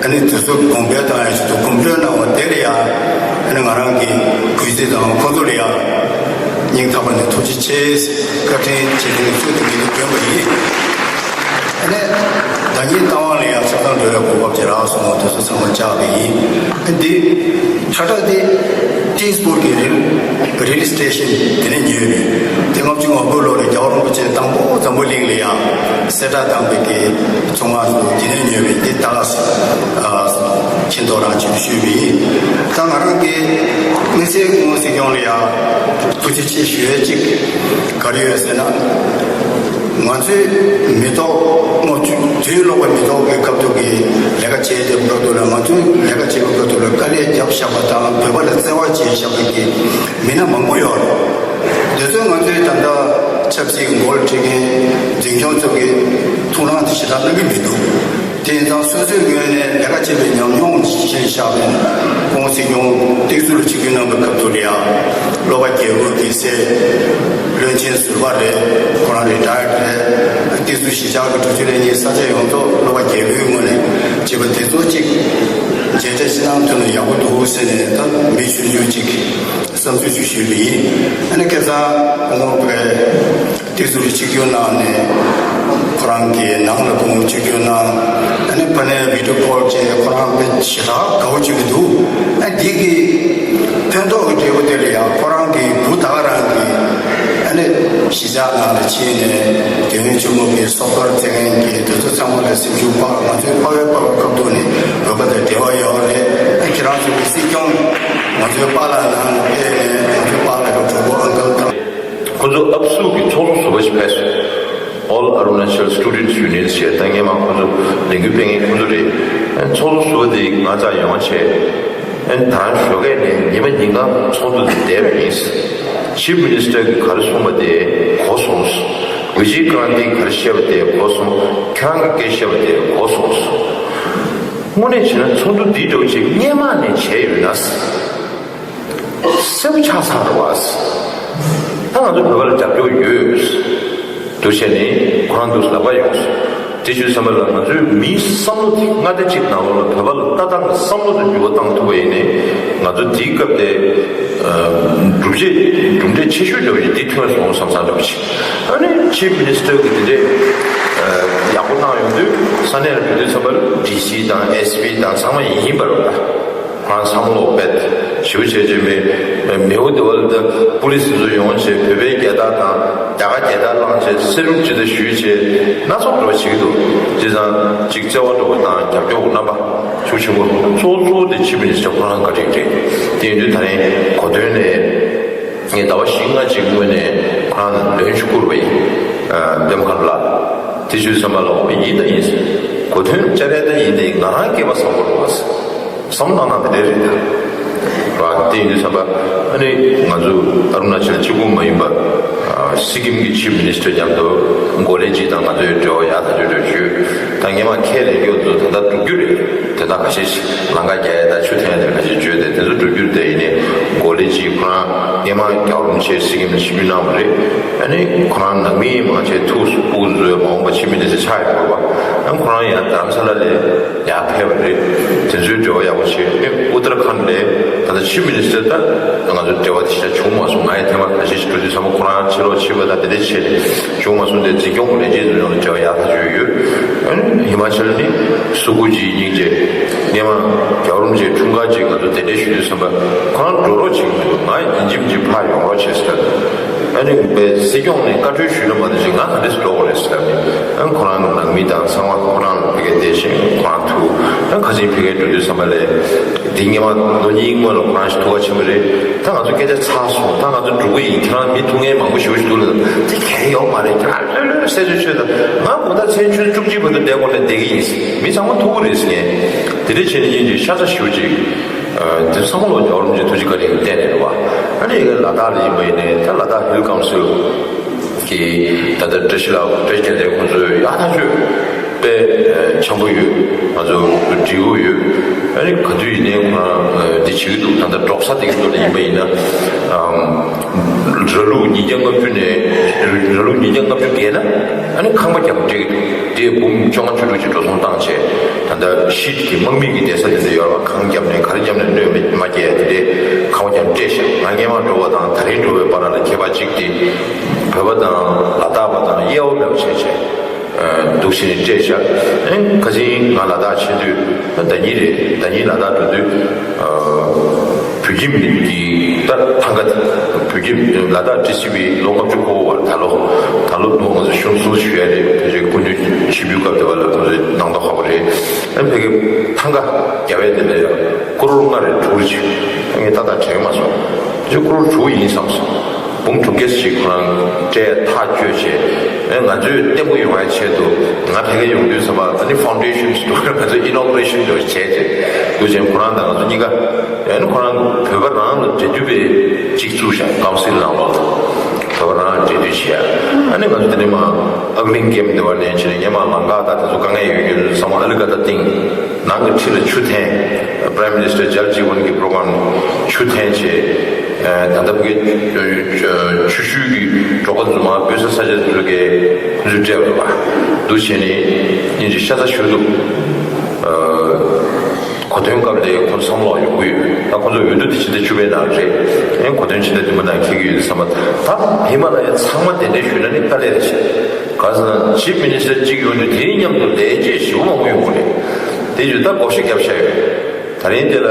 ཨ་ནི་དེ་ཚོ་གོང་འཕེལ་བཏང་ཡ་ཆེད་དུ་གོམ་བགྲོད་གནང་བ་དེ་ལ་ཡང་ཨ་ནི་ང་རང་གིས་གུས་བརྩི་དང་། ཁོང་ཚོ་ལ་ཡང་སྙིང་ཐག་པ་ནས་ཐུགས་རྗེ་ཆེ། བཀའ་དྲིན་ཆེ། དེ་ནས་ཚུལ་དུ་ངེས་ནས་བྱོན་པ་ཡིན། ཨ་ནི་ཟླ་ཉིན་རྟ་དབང་ལ་ཡང་ཆ་ཚང་འགྲོ་བའི་གོ་སྐབས་ཅིག་རག་སོང་བ་དེ་ཚོ་ཚང་མ་བཅར་བ་ཡིན། ཨ་འདི་ཁྲ་ཁྲ་དེ་ཏིས་པུར་གྱི་རེལ་རེལ་སི་ཊེ་ཤན་དེ་ནས་ཉོས་རེད། དེ་ལྔ་བཅུ་ང་དགུ་ལོ་ལ་རྒྱལ་བ་རིན་པོ་ཆེ་དང་པོ་འཛམ་བུ་གླིང་ལ་ཡང་གསལ་བསྒྲགས་བཏང་བའི་གི་ཚོང་ཁང་ཚོ་དེ་ནས་ཉོས་པའི་འདི་ད་ལྟ་ཨ་མཁྱེན་རྟོགས་རང་ཆེད་དུ་ཞུས་པ་ཡིན། ད་ང་རང་གི་དམིགས་བསལ་སྐུ་ངོ་སྲིད་སྐྱོང་ལ་ཡང་ཐུགས་རྗེ་ཆེ་ཞུ་ཡས་གཅིག་ག་རེ་ཡོད་ཟེར་ན། ང་ཚོའི་མི་ཐོག་ལྔ་བཅུ་དུས་ལོག་པའི་མི་ཐོག་གི་སྐབས་ཐོག་གི་ལས་ཀ་བྱེད་བསྡད་པའི་སྐབས་ཐོག་ལ། ང་ཚོའི་ལས་ཀ་བྱེད་པའི་སྐབས་ཐོག་ལ་དཀའ་ལས་བརྒྱབ་བཞག་པ་དང་། བོད་པ་ལ་བརྩེ་བ་བྱས་བཞག་པའི་གི་མི་སྣ་མང་པོ་ཡོད་རེད། དེ་ཚོས་ང་ཚོའི་ད་ལྟ་ཆབ་སྲིད་འགོ་ཁྲིད་མཁན་འཛིན་སྐྱོང་ཚོ་གི་ཐུགས་སྣང་དེ་ཞེ་དྲག་གནང་གི་མི་འདུག་དེ་ཡིན་ཙང་སོ་སོའི་ངོས་ནས་ལས་ཀ་བྱེད་པའི་ཉམས་མྱོང་ཞིག་བཞག་པའི་༸གོང་ས་སྐྱོང་སྟེགས་གསོ་ལ་ཆིབས་བསྒྱུར་གནང་བའི་སྐབས་ཐོག་ལ་ཡང་། སློབ་པ་རྒྱལ་པོ་གི་སྲས་བློན་ཆེན་ཟུར་པ་རེད། ཁོ་རང་རི་ཊ་ཡར་རེད། དེ་ཚོ་གཞིས་ཆགས་ཀྱི་དྲུག་ཅུ་རེ་གཉིས་ས་ཆ་ཡོངས་རྫོགས་སློབ་པ་རྒྱལ་པོའི་ངོས་ནས་བྱས་པ་དེ་ཚོ་གཅིག་མཇལ་འཕྲད་ཅིག་གནང་ཐུབ་ན་ཡག་པོ་འདུག་ཟེར་ནས། ད་མི་ཆུང་ཆུང་གཅིག་གིས་བསམ་ཚུལ་ཞིག་ཞུས་པ་ཡིན། ཨ་ནི་ཁ་སང་ཁོང་པའི་དེ་ཚོ་ལ་ཆིབས་བསྒྱུར་གནང་ནས། ཁོ་རང་གི་ནང་ལ་ཁོང་ཆིབས་བསྒྱུར་གནང་། ཨ་ནི་ཕ་ནས་བི་ཌི་ཡོ་ཀོལ་བྱས། ཁོ་རང་དཔེ་ཞེ་དྲག་དགའ་བོ་བྱེད་ཀྱི་འདུག་ཨ་འདི་གི་ཕན་ཐོགས་ཀྱི་འབྲས་བུ་དེ་ལ་ཡང་ཁོ་རང་གི་བུ་ད་ག་རང་གིས་ཨ་ནི་གཞིས་ཆགས་ནང་ལ་ཕྱིན་ནས་དེ་སྔོན་ཆུ་མོ་གི་སོ་ཐར་བཙལ་མཁན་གྱི་དེ་ཚོ་ཚང་མ་ལ་སེམས་ཤུགས་སྤར། ང་ཚོའི་ཕ་བའི་པ་ཕ་སྐབས་ཐོག་ནས་བོད་པ་དང་འབྲེལ་བ་ཡོད་རེད། ཨ་ཁྱེད་རང་ཚོ་གི་སྲིད་སྐྱོང་ང་ཚོའི་པཱ་ལགས་ནང་ལ་ཕེབས་ནས་ང་ཚོའི་པཱ་ལགས་ཀྱི་གྲོགས་པོ་ཨང་ཀལ་དང་། ཁོ་ཚོ་ཨབ་སུ་གི་ཚོགས་གཙོ་ཟུར་པ་ཞིག་ཕེབས་སོང་། All Arunachal Students Union ཞེས། ད་སྔས་མ་ཁོ་ཚོ་ལས་འགུལ་སྤེལ་མཁན་ཁོ་ཚོ་རེད། ཚོགས་གཙོ་ཟུར་པ་དེ་ང་ཚོ་ཡོང་བྱས། ཨན་ད་ཞོགས་ཀས་ནས་ཉི་མ་ཉིན་གང་ཚོགས་འདུ་དེ་བསྡད་པ་ཡིན། Chief Minister གིས་ག་རེ་གསུངས་པ་དེ་གོ་སོང་། བི་ཇེ་ཀྲན་ཏི་ག་རེ་བཤད་པ་དེ་གོ་སོང་། ཁྱེད་རང་གིས་སྐད་བཤད་པ་དེ་གོ་སོང་། དངོས་གནས་བྱས་ན་ཚོགས་འདུ་འདི་འདྲ་བོ་ཅིག་སྔས་མ་ནས་བྱས་ཡོད་ན། གསལ་པོ་ཆགས་ཚར་བ། ད་ང་ཚོ་བོད་པ་ལ་རྒྱབ་སྐྱོར་ཡོད། འདུ་བྱས་ནས་ཁོ་རང་འདུག་ལབ་པ་ཡོང་སོང་། དེ་བྱས་ཙང་ལ་ང་ཚོའི་མིའི་བསམ་བློ་དེ་མངའ་སྡེ་གཅིག་ནང་ལོགས་ལ་བོད་པ་ལ་ལྟ་སྟངས་ཀྱི་བསམ་བློ་དེ་འགྱུར་བ་བཏང་ཐུབ་པ་ཡིན་ནའི། ང་ཚོ་དེའི་སྐབས་དེ་གྲུབ་ཆ་གྲུབ་འབྲས་ཆེ་ཤོས་འདྲ་བོ་ཞིག་འདི་ཐོན་སོང་བསམ་བསམ་འདྲ་བོ་ཞིག་ཨ་ནི་ཆིབ་མི་ནི་སི་ཊར་གྱིས་དེ་འདྲས་ཡག་པོ་གནང་ཡོང་དུས། ས་གནས་ལ་འགྲོ་དུས་ཙམ་པ་ལ་ཌི་སི་དང་ཨེ་སི་པི་དང་ཚང་མ་ཡིན་པ་རེད་པ། ཁོ་རང་བསམ་བློ་བེད་ཞིབ་བྱས་བྱས། མི་མི་འོ་དེ་བ་ལ་ད་པུ་ལི་སི་ཚོ་ཡོང་བྱས། བོད་པའི་རྒྱལ་དར་དང་རྒྱ་གར་རྒྱལ་དར་བླངས་བྱས། བསེ་རུབ་ཅི་ད་ཞུས་བྱས། སྣ་ཚོགས་འགྲོ་བ་བྱེད་ཀྱི་འདུག་བྱས་ཙང་གཅིག་བརྩེ་བ་འགྲོ་བ་དང་རྒྱབ་སྐྱོར་རྣམ་པ་ཤུགས་ཆེན་པོ། གཙོ་བོ་གཙོ་བོ་དེ་ཆིབ་མི་ནི་སི་ཊར་ཁོ་རང་བཀའ་དྲིན་རེད། དེ་ཡིན་དུས་ད་རིང་གོ་ཐོས་ནས། ངས་ཟླ་བ་བཞི་ལྔ་ཅིག་སྔོན་ནས་ཁོ་རང་ལ་ལན་ཞིག་བསྐུར་བ་ཡིན། ཨ་འདེམས་ཁང་ལ། དེ་བྱས་ཙང་ལ་འོ་ཡིན་ད་ཡིན། གོ་ཐོས་བཅར་ཡ་ད་ཡིན་ཏེ། ང་རང་སྐྱེས་པ་བཟང་པོ་རེད་བ། བསམ་བློ་བཏང་སྟངས་དེ་འདྲ་རེད་ད། ར་དེ་ཡིན་དུས་ཙམ་པ་ཨ་ནི་ང་ཚོ་ཨ་རུ་ན་ཅལ་གཅིག་པུ་མ་ཡིན་པ། ཨ་སི་ཀིམ་གྱི་ཆིབ་མི་ནི་སི་ཊར་མཉམ་དུ་གོ་ལེ་ཇི་དང་ང་ཚོའི་འབྲེལ་བ་ཡག་ཐག་ཆོད་འགྲོ་རྒྱུ། ད་སྔས་མ་ཁས་ལེན་རྒྱུ་ཚོ་ད་ལྟ་འགྲུབ་རྒྱུ་རེད། དེ་དག་ཁ་ཤས་ཤིག་ལམ་ཁ་རྒྱག་ཡ་དང་ཆུ་འཐེན་ཡ་དེ་ཁ་ཤས་བརྗོད་དེ། དེ་ཚོ་འགྲུབ་རྒྱུ་དེ་ཡིན་ནའི་གོ་ལེ་ཇི་ཁོ་རང་སྔས་མ་རྒྱལ་བ་རིན་པོ་ཆེ་སི་ཀིམ་ལ་ཆིབས་བསྒྱུར་གནང་བ་རེད། ཨ་ནི་ཁོ་རང་ནང་མི་མང་ཆེ་ཐུགས་སུ་སྤུ་གུ་ཚོའི་མ་འོངས་པ་ཆིབས་མི་དེ་ཚོ་ཆགས་ཡོད་པ། ཨ་ཁོ་རང་ཡང་རྡ་རམ་ས་ལ་ལ་ཡར་ཕེབས་པ་རེད། དེ་ཚོའི་འབྲེལ་བ་ཡག་པོ་བྱས། ཨ་ནི་ཨུ་ཏར་ཁཱན་ལ་ད་ལྟ་ཆིབས་མི་ནི་སི་ཊར་ད་ང་ཚོ་འབྲེལ་བ་དེ་ཞེ་དྲག་བྱུང་མ་སོང་། ང་ཡི་ཐེངས་མ་ཁ་ཤས་ཤིག་འགྲོ་དུས་ཚང་མ་ཁོ་རང་ཕྱིར་ལོག་ཕྱིན་པ་དང་དེ་འདྲ་བྱས་བྱུང་མ་སོང་། དེ་འཛིན་སྐྱོང་གི་ལས་བྱེད་ཚོ་ཡོངས་ལ་འབྲེལ་བ་ཡག་ཐག་ཆོད་ཡོད། ཨ་ནི་ཧི་མ་ཅལ་ནི་སུ་ཀུ་ཇི་སྙིང་རྗེ། སྔས་མ་རྒྱལ་བ་རིན་པོ་ཆེའི་འཁྲུངས་སྐར་ཅིག་ང་ཚོ་གདན་འདྲེན་ཞུ་དུས་ཙམ་པ་ཁོ་རང་འགྲོ་རོགས་བྱེད་ཀྱི་མི་འདུག་ང་ཡིན་གཅིག་མིན་གཅིག་ཕར་ཡོང་རོགས་བྱེད་ཟེར། ཨ་ནི་བའི་སྲིད་སྐྱོང་ནས་བཀའ་འཁྲོལ་ཞུས་ན་མ་གཏོགས་ཅིག་ང་ག་འདྲས་སུ་འགྲོ་དགོས་རེད་ཟེར་ནས། ཨ་ཁོ་རང་གི་ནང་མི་དང་ཚང་མ་ཁོ་རང་ལ་ཕ་གིར་བསྡད་ཤིང་ཁོ་རང་ཐུག་ཨ་ཁ་སང་ཕ་གིར་འགྲོ་དུས་ཙམ་པ་ལ། འདི་སྔས་མ་ལོ་གཉིས་སྔོན་ལ་ཁོ་རང་ཞིག་ཐུག་ག་ཕྱིན་པ་རེད། ད་ང་ཚོ་སྐད་ཆ་ཚར་སོང་། ད་ང་ཚོ་འགྲོ་གི་ཡིན། ཁྱེད་རང་མི་ཐུག་མཁན་མང་པོ་ཞེ་པོ་ཞིག་འདུག་ལབ། དེ་གལ་ཡོད་མ་རེད། ཁྱེད་རང་ལྷོད་ལྷོད་གསལ་ཆོད་ཆོད་དང་། ང་དགོང་དག་མཚན་ཆུ་ཚོད་བཅུ་གཅིག་བར་དུ་བསྡད་དགོས་ནས་བསྡད་ཀྱི་ཡིན། མི་ཚང་མ་ཐུག་གི་རེད་ཟེར་ངས། དེ་འདྲ་བྱས་ནས་ཡིན་གྱི་ཤ་ཚ་ཞེ་པོ་ཅིག་དེ་ཚང་མ་ལོ་རྒྱལ་བ་རིན་པོ་ཆེ་ཐུགས་རྗེ་བཀའ་དྲིན་གྱི་བརྟེན་ནས་རེད་བ། ཨ་ནི་ལ་དྭགས་ལ་ཡིན་པ་ཡིན་ནའི་ད་ལ་དྭགས་ཧིལ་ཀའུན་སིལ་གྱི་ད་ལྟ་བཀྲ་ཤིས་ལགས་བཀྲ་ཤིས་རྒྱལ་མཚན་ཁོང་ཚོས་ཡག་ཐག་ཆོད། དཔེ་འཆམ་པོ་ཡོད། ང་ཚོ་འབྲེལ་ཡོད་ཡོད། ཨ་ནི་ག་དུས་ཡིན་ནའི་ཁོ་རང་འདི་བྱེད་ཀྱི་འདུག་ད་ལྟ་འབྲོག་ས་དེ་གི་ཐོག་ལ་ཡིན་པ་ཡིན་ན། ར་ལུག་ཉིས་བརྒྱ་ལྔ་བཅུ་ནས་ར་ལུག་ཉིས་བརྒྱ་ལྔ་བཅུ་བརྒལ་ན་ཨ་ནི་ཁང་པ་རྒྱབ་སྤྲད་ཀྱི་འདུག་དེ་འབུམ་བཅོ་ལྔ་བཅུ་དྲུག་ཅིག་འགྲོ་སོང་བཏང་བྱས། ད་ལྟ་ཤིད་ཀྱི་དམག་མི་གི་བསྡད་ས་དེ་འདྲ་ཡོད་ར། ཁང་རྒྱབ་ནས་ག་རེ་བརྒྱབ་ནས་གནོད་མ་སྐྱེལ་ཡ་དེ་འདྲའི་ཁང་པ་རྒྱབ་སྤྲད་ཤག་ང་སྔས་མ་འགྲོ་བ་དང་ད་རིང་འགྲོ་བའི་བར་ལ་ཁྱད་པར་གཅིག་དེ། བོད་པ་དང་ལ་དྭགས་པ་དང་དབྱེ་བ་མེད་པ་བྱས་བྱས། འདུག་སེ་ནས་སྤྲད་ཤག་ཨེ་ཁ་སང་ང་ལ་དྭགས་ཕྱིན་དུས་ད་ཟླ་ཉིན་རེད། ཟླ་ཉིན་ལ་དྭགས་འགྲོ་དུས་བོད་ཁྱིམ་གྱི་ད་ཐང་ག་བོད་ཁྱིམ་ལ་དྭགས་ཊི་སི་ཝི་ལོ་ལྔ་བཅུ་འཁོར་བར་ད་ལོ་ད་ལོ་ལོ་ང་ཚོ་གཞུང་བསུ་ཞུ་ཡ་རེད། ཕལ་ཆེར་སྐུ་མདུན་ཆིབས་བསྒྱུར་སྐབས་དེ་བ་ལ་ང་ཚོ་སྣང་དོགས་ཁ་པོ་རེད། ཨེ་ཕ་གི་ཐང་ག་རྒྱབ་ཡ་དེ་ལ་ཡང་ཀོ་རོར་ལྔ་རེ་དྲུག་རེ་བྱས། ངས་ད་ལྟ་དྲན་མ་སོང་། ཕལ་ཆེར་ཀོ་རོར་དྲུག་ཡིན་བསམ་སོང་། འབུམ་དྲུག་བརྒྱ་ཞིག་ཁོ་རང་སྤྲད་ཐག་གཅོད་བྱས། ཨེ་ང་ཚོས་བརྟན་པོ་ཡོང་བའི་ཆེད་དུ་ང་ཕ་གིར་ཡོང་དུས་ཙམ་པ་ད་ནི་ཕའུན་ཌེ་ཤན་ཞིག་འདུག་ང་ཚོས་ཨི་ནོ་གུ་རེ་ཤན་འདྲ་བོ་བྱས་ཏེ། དུས་ཆེན་ཁོ་རང་དང་ང་ཚོ་གཉིས་ཀ་ཨེ་ནི་ཁོ་རང་བོད་པ་རང་ལ་འབྲེལ་མཐུད་པའི་གཅིག་བཙུགས་ཤག་ཀའུན་སིལ་ནང་ལོགས་ལ་བོད་པ་རང་ལ་འབྲེལ་མཐུད་བྱས་ཡ། ཨ་ནི་ང་ཚོ་དེ་ནས་མ་ཨག་ལིང་ཀེམ་དེ་བ་ནས་བྱས་ནས་སྔས་མ་ལམ་ཁ་དང་དེ་ཚོ་དཀའ་ངལ་ཡོད་རྒྱུ་ཚང་མ་ཨ་ལི་ཀ་ད་ཏིང་ནང་གི་ཁྲི་ལ་ཆུ་འཐེན། Prime Minister Jal Jeevan གི་པྲོ་གྷ་རམ་ཆུ་འཐེན་བྱས། ད་ལྟ་བོད་ཆུ་ཤུལ་གྱི་འབྲོག་པ་རྫུན་མ་སྤོས་ས་ས་ཆ་དེ་ཚོ་གས་ཁོ་ཚོས་སྤྲད་པ་རེད་པ། འདུག་བྱས་ནས་སྙིང་རྗེ་ཤ་ཚ་ཞུ་འདུག་གོ་སྟོན་སྐབས་ལ་ཁོ་ཚོ་བསམ་བློ་ཡོང་གི་ཡོད། ད་ཁོ་ཚོ་འོས་བསྡུ་དེ་ཕྱི་ཟླ་བཅུ་པའི་ནང་རེད། ཨེ་གོ་སྟོན་ཕྱི་ཟླ་བདུན་པ་ནང་འཁེལ་གྱི་ཡོད་བསམ་པ། ད་ཧི་མ་ལ་ཡ་ཚང་མ་གདན་འདྲེན་ཞུས་ན་ནི་དཀའ་ལས་རེད་ཤག་ག་ཟེར་ན་ཆིབ་མི་ནི་སི་ཊར་གཅིག་ཡོང་དུས་དེའི་མཉམ་དུ་ལས་བྱེད་ཞེ་པོ་མང་པོ་ཡོང་གི་རེད། དེ་ཡོད་ད་བགོ་བཤའ་བརྒྱབ་བཞག་ཡོད། ད་རིང་དེ་ལ་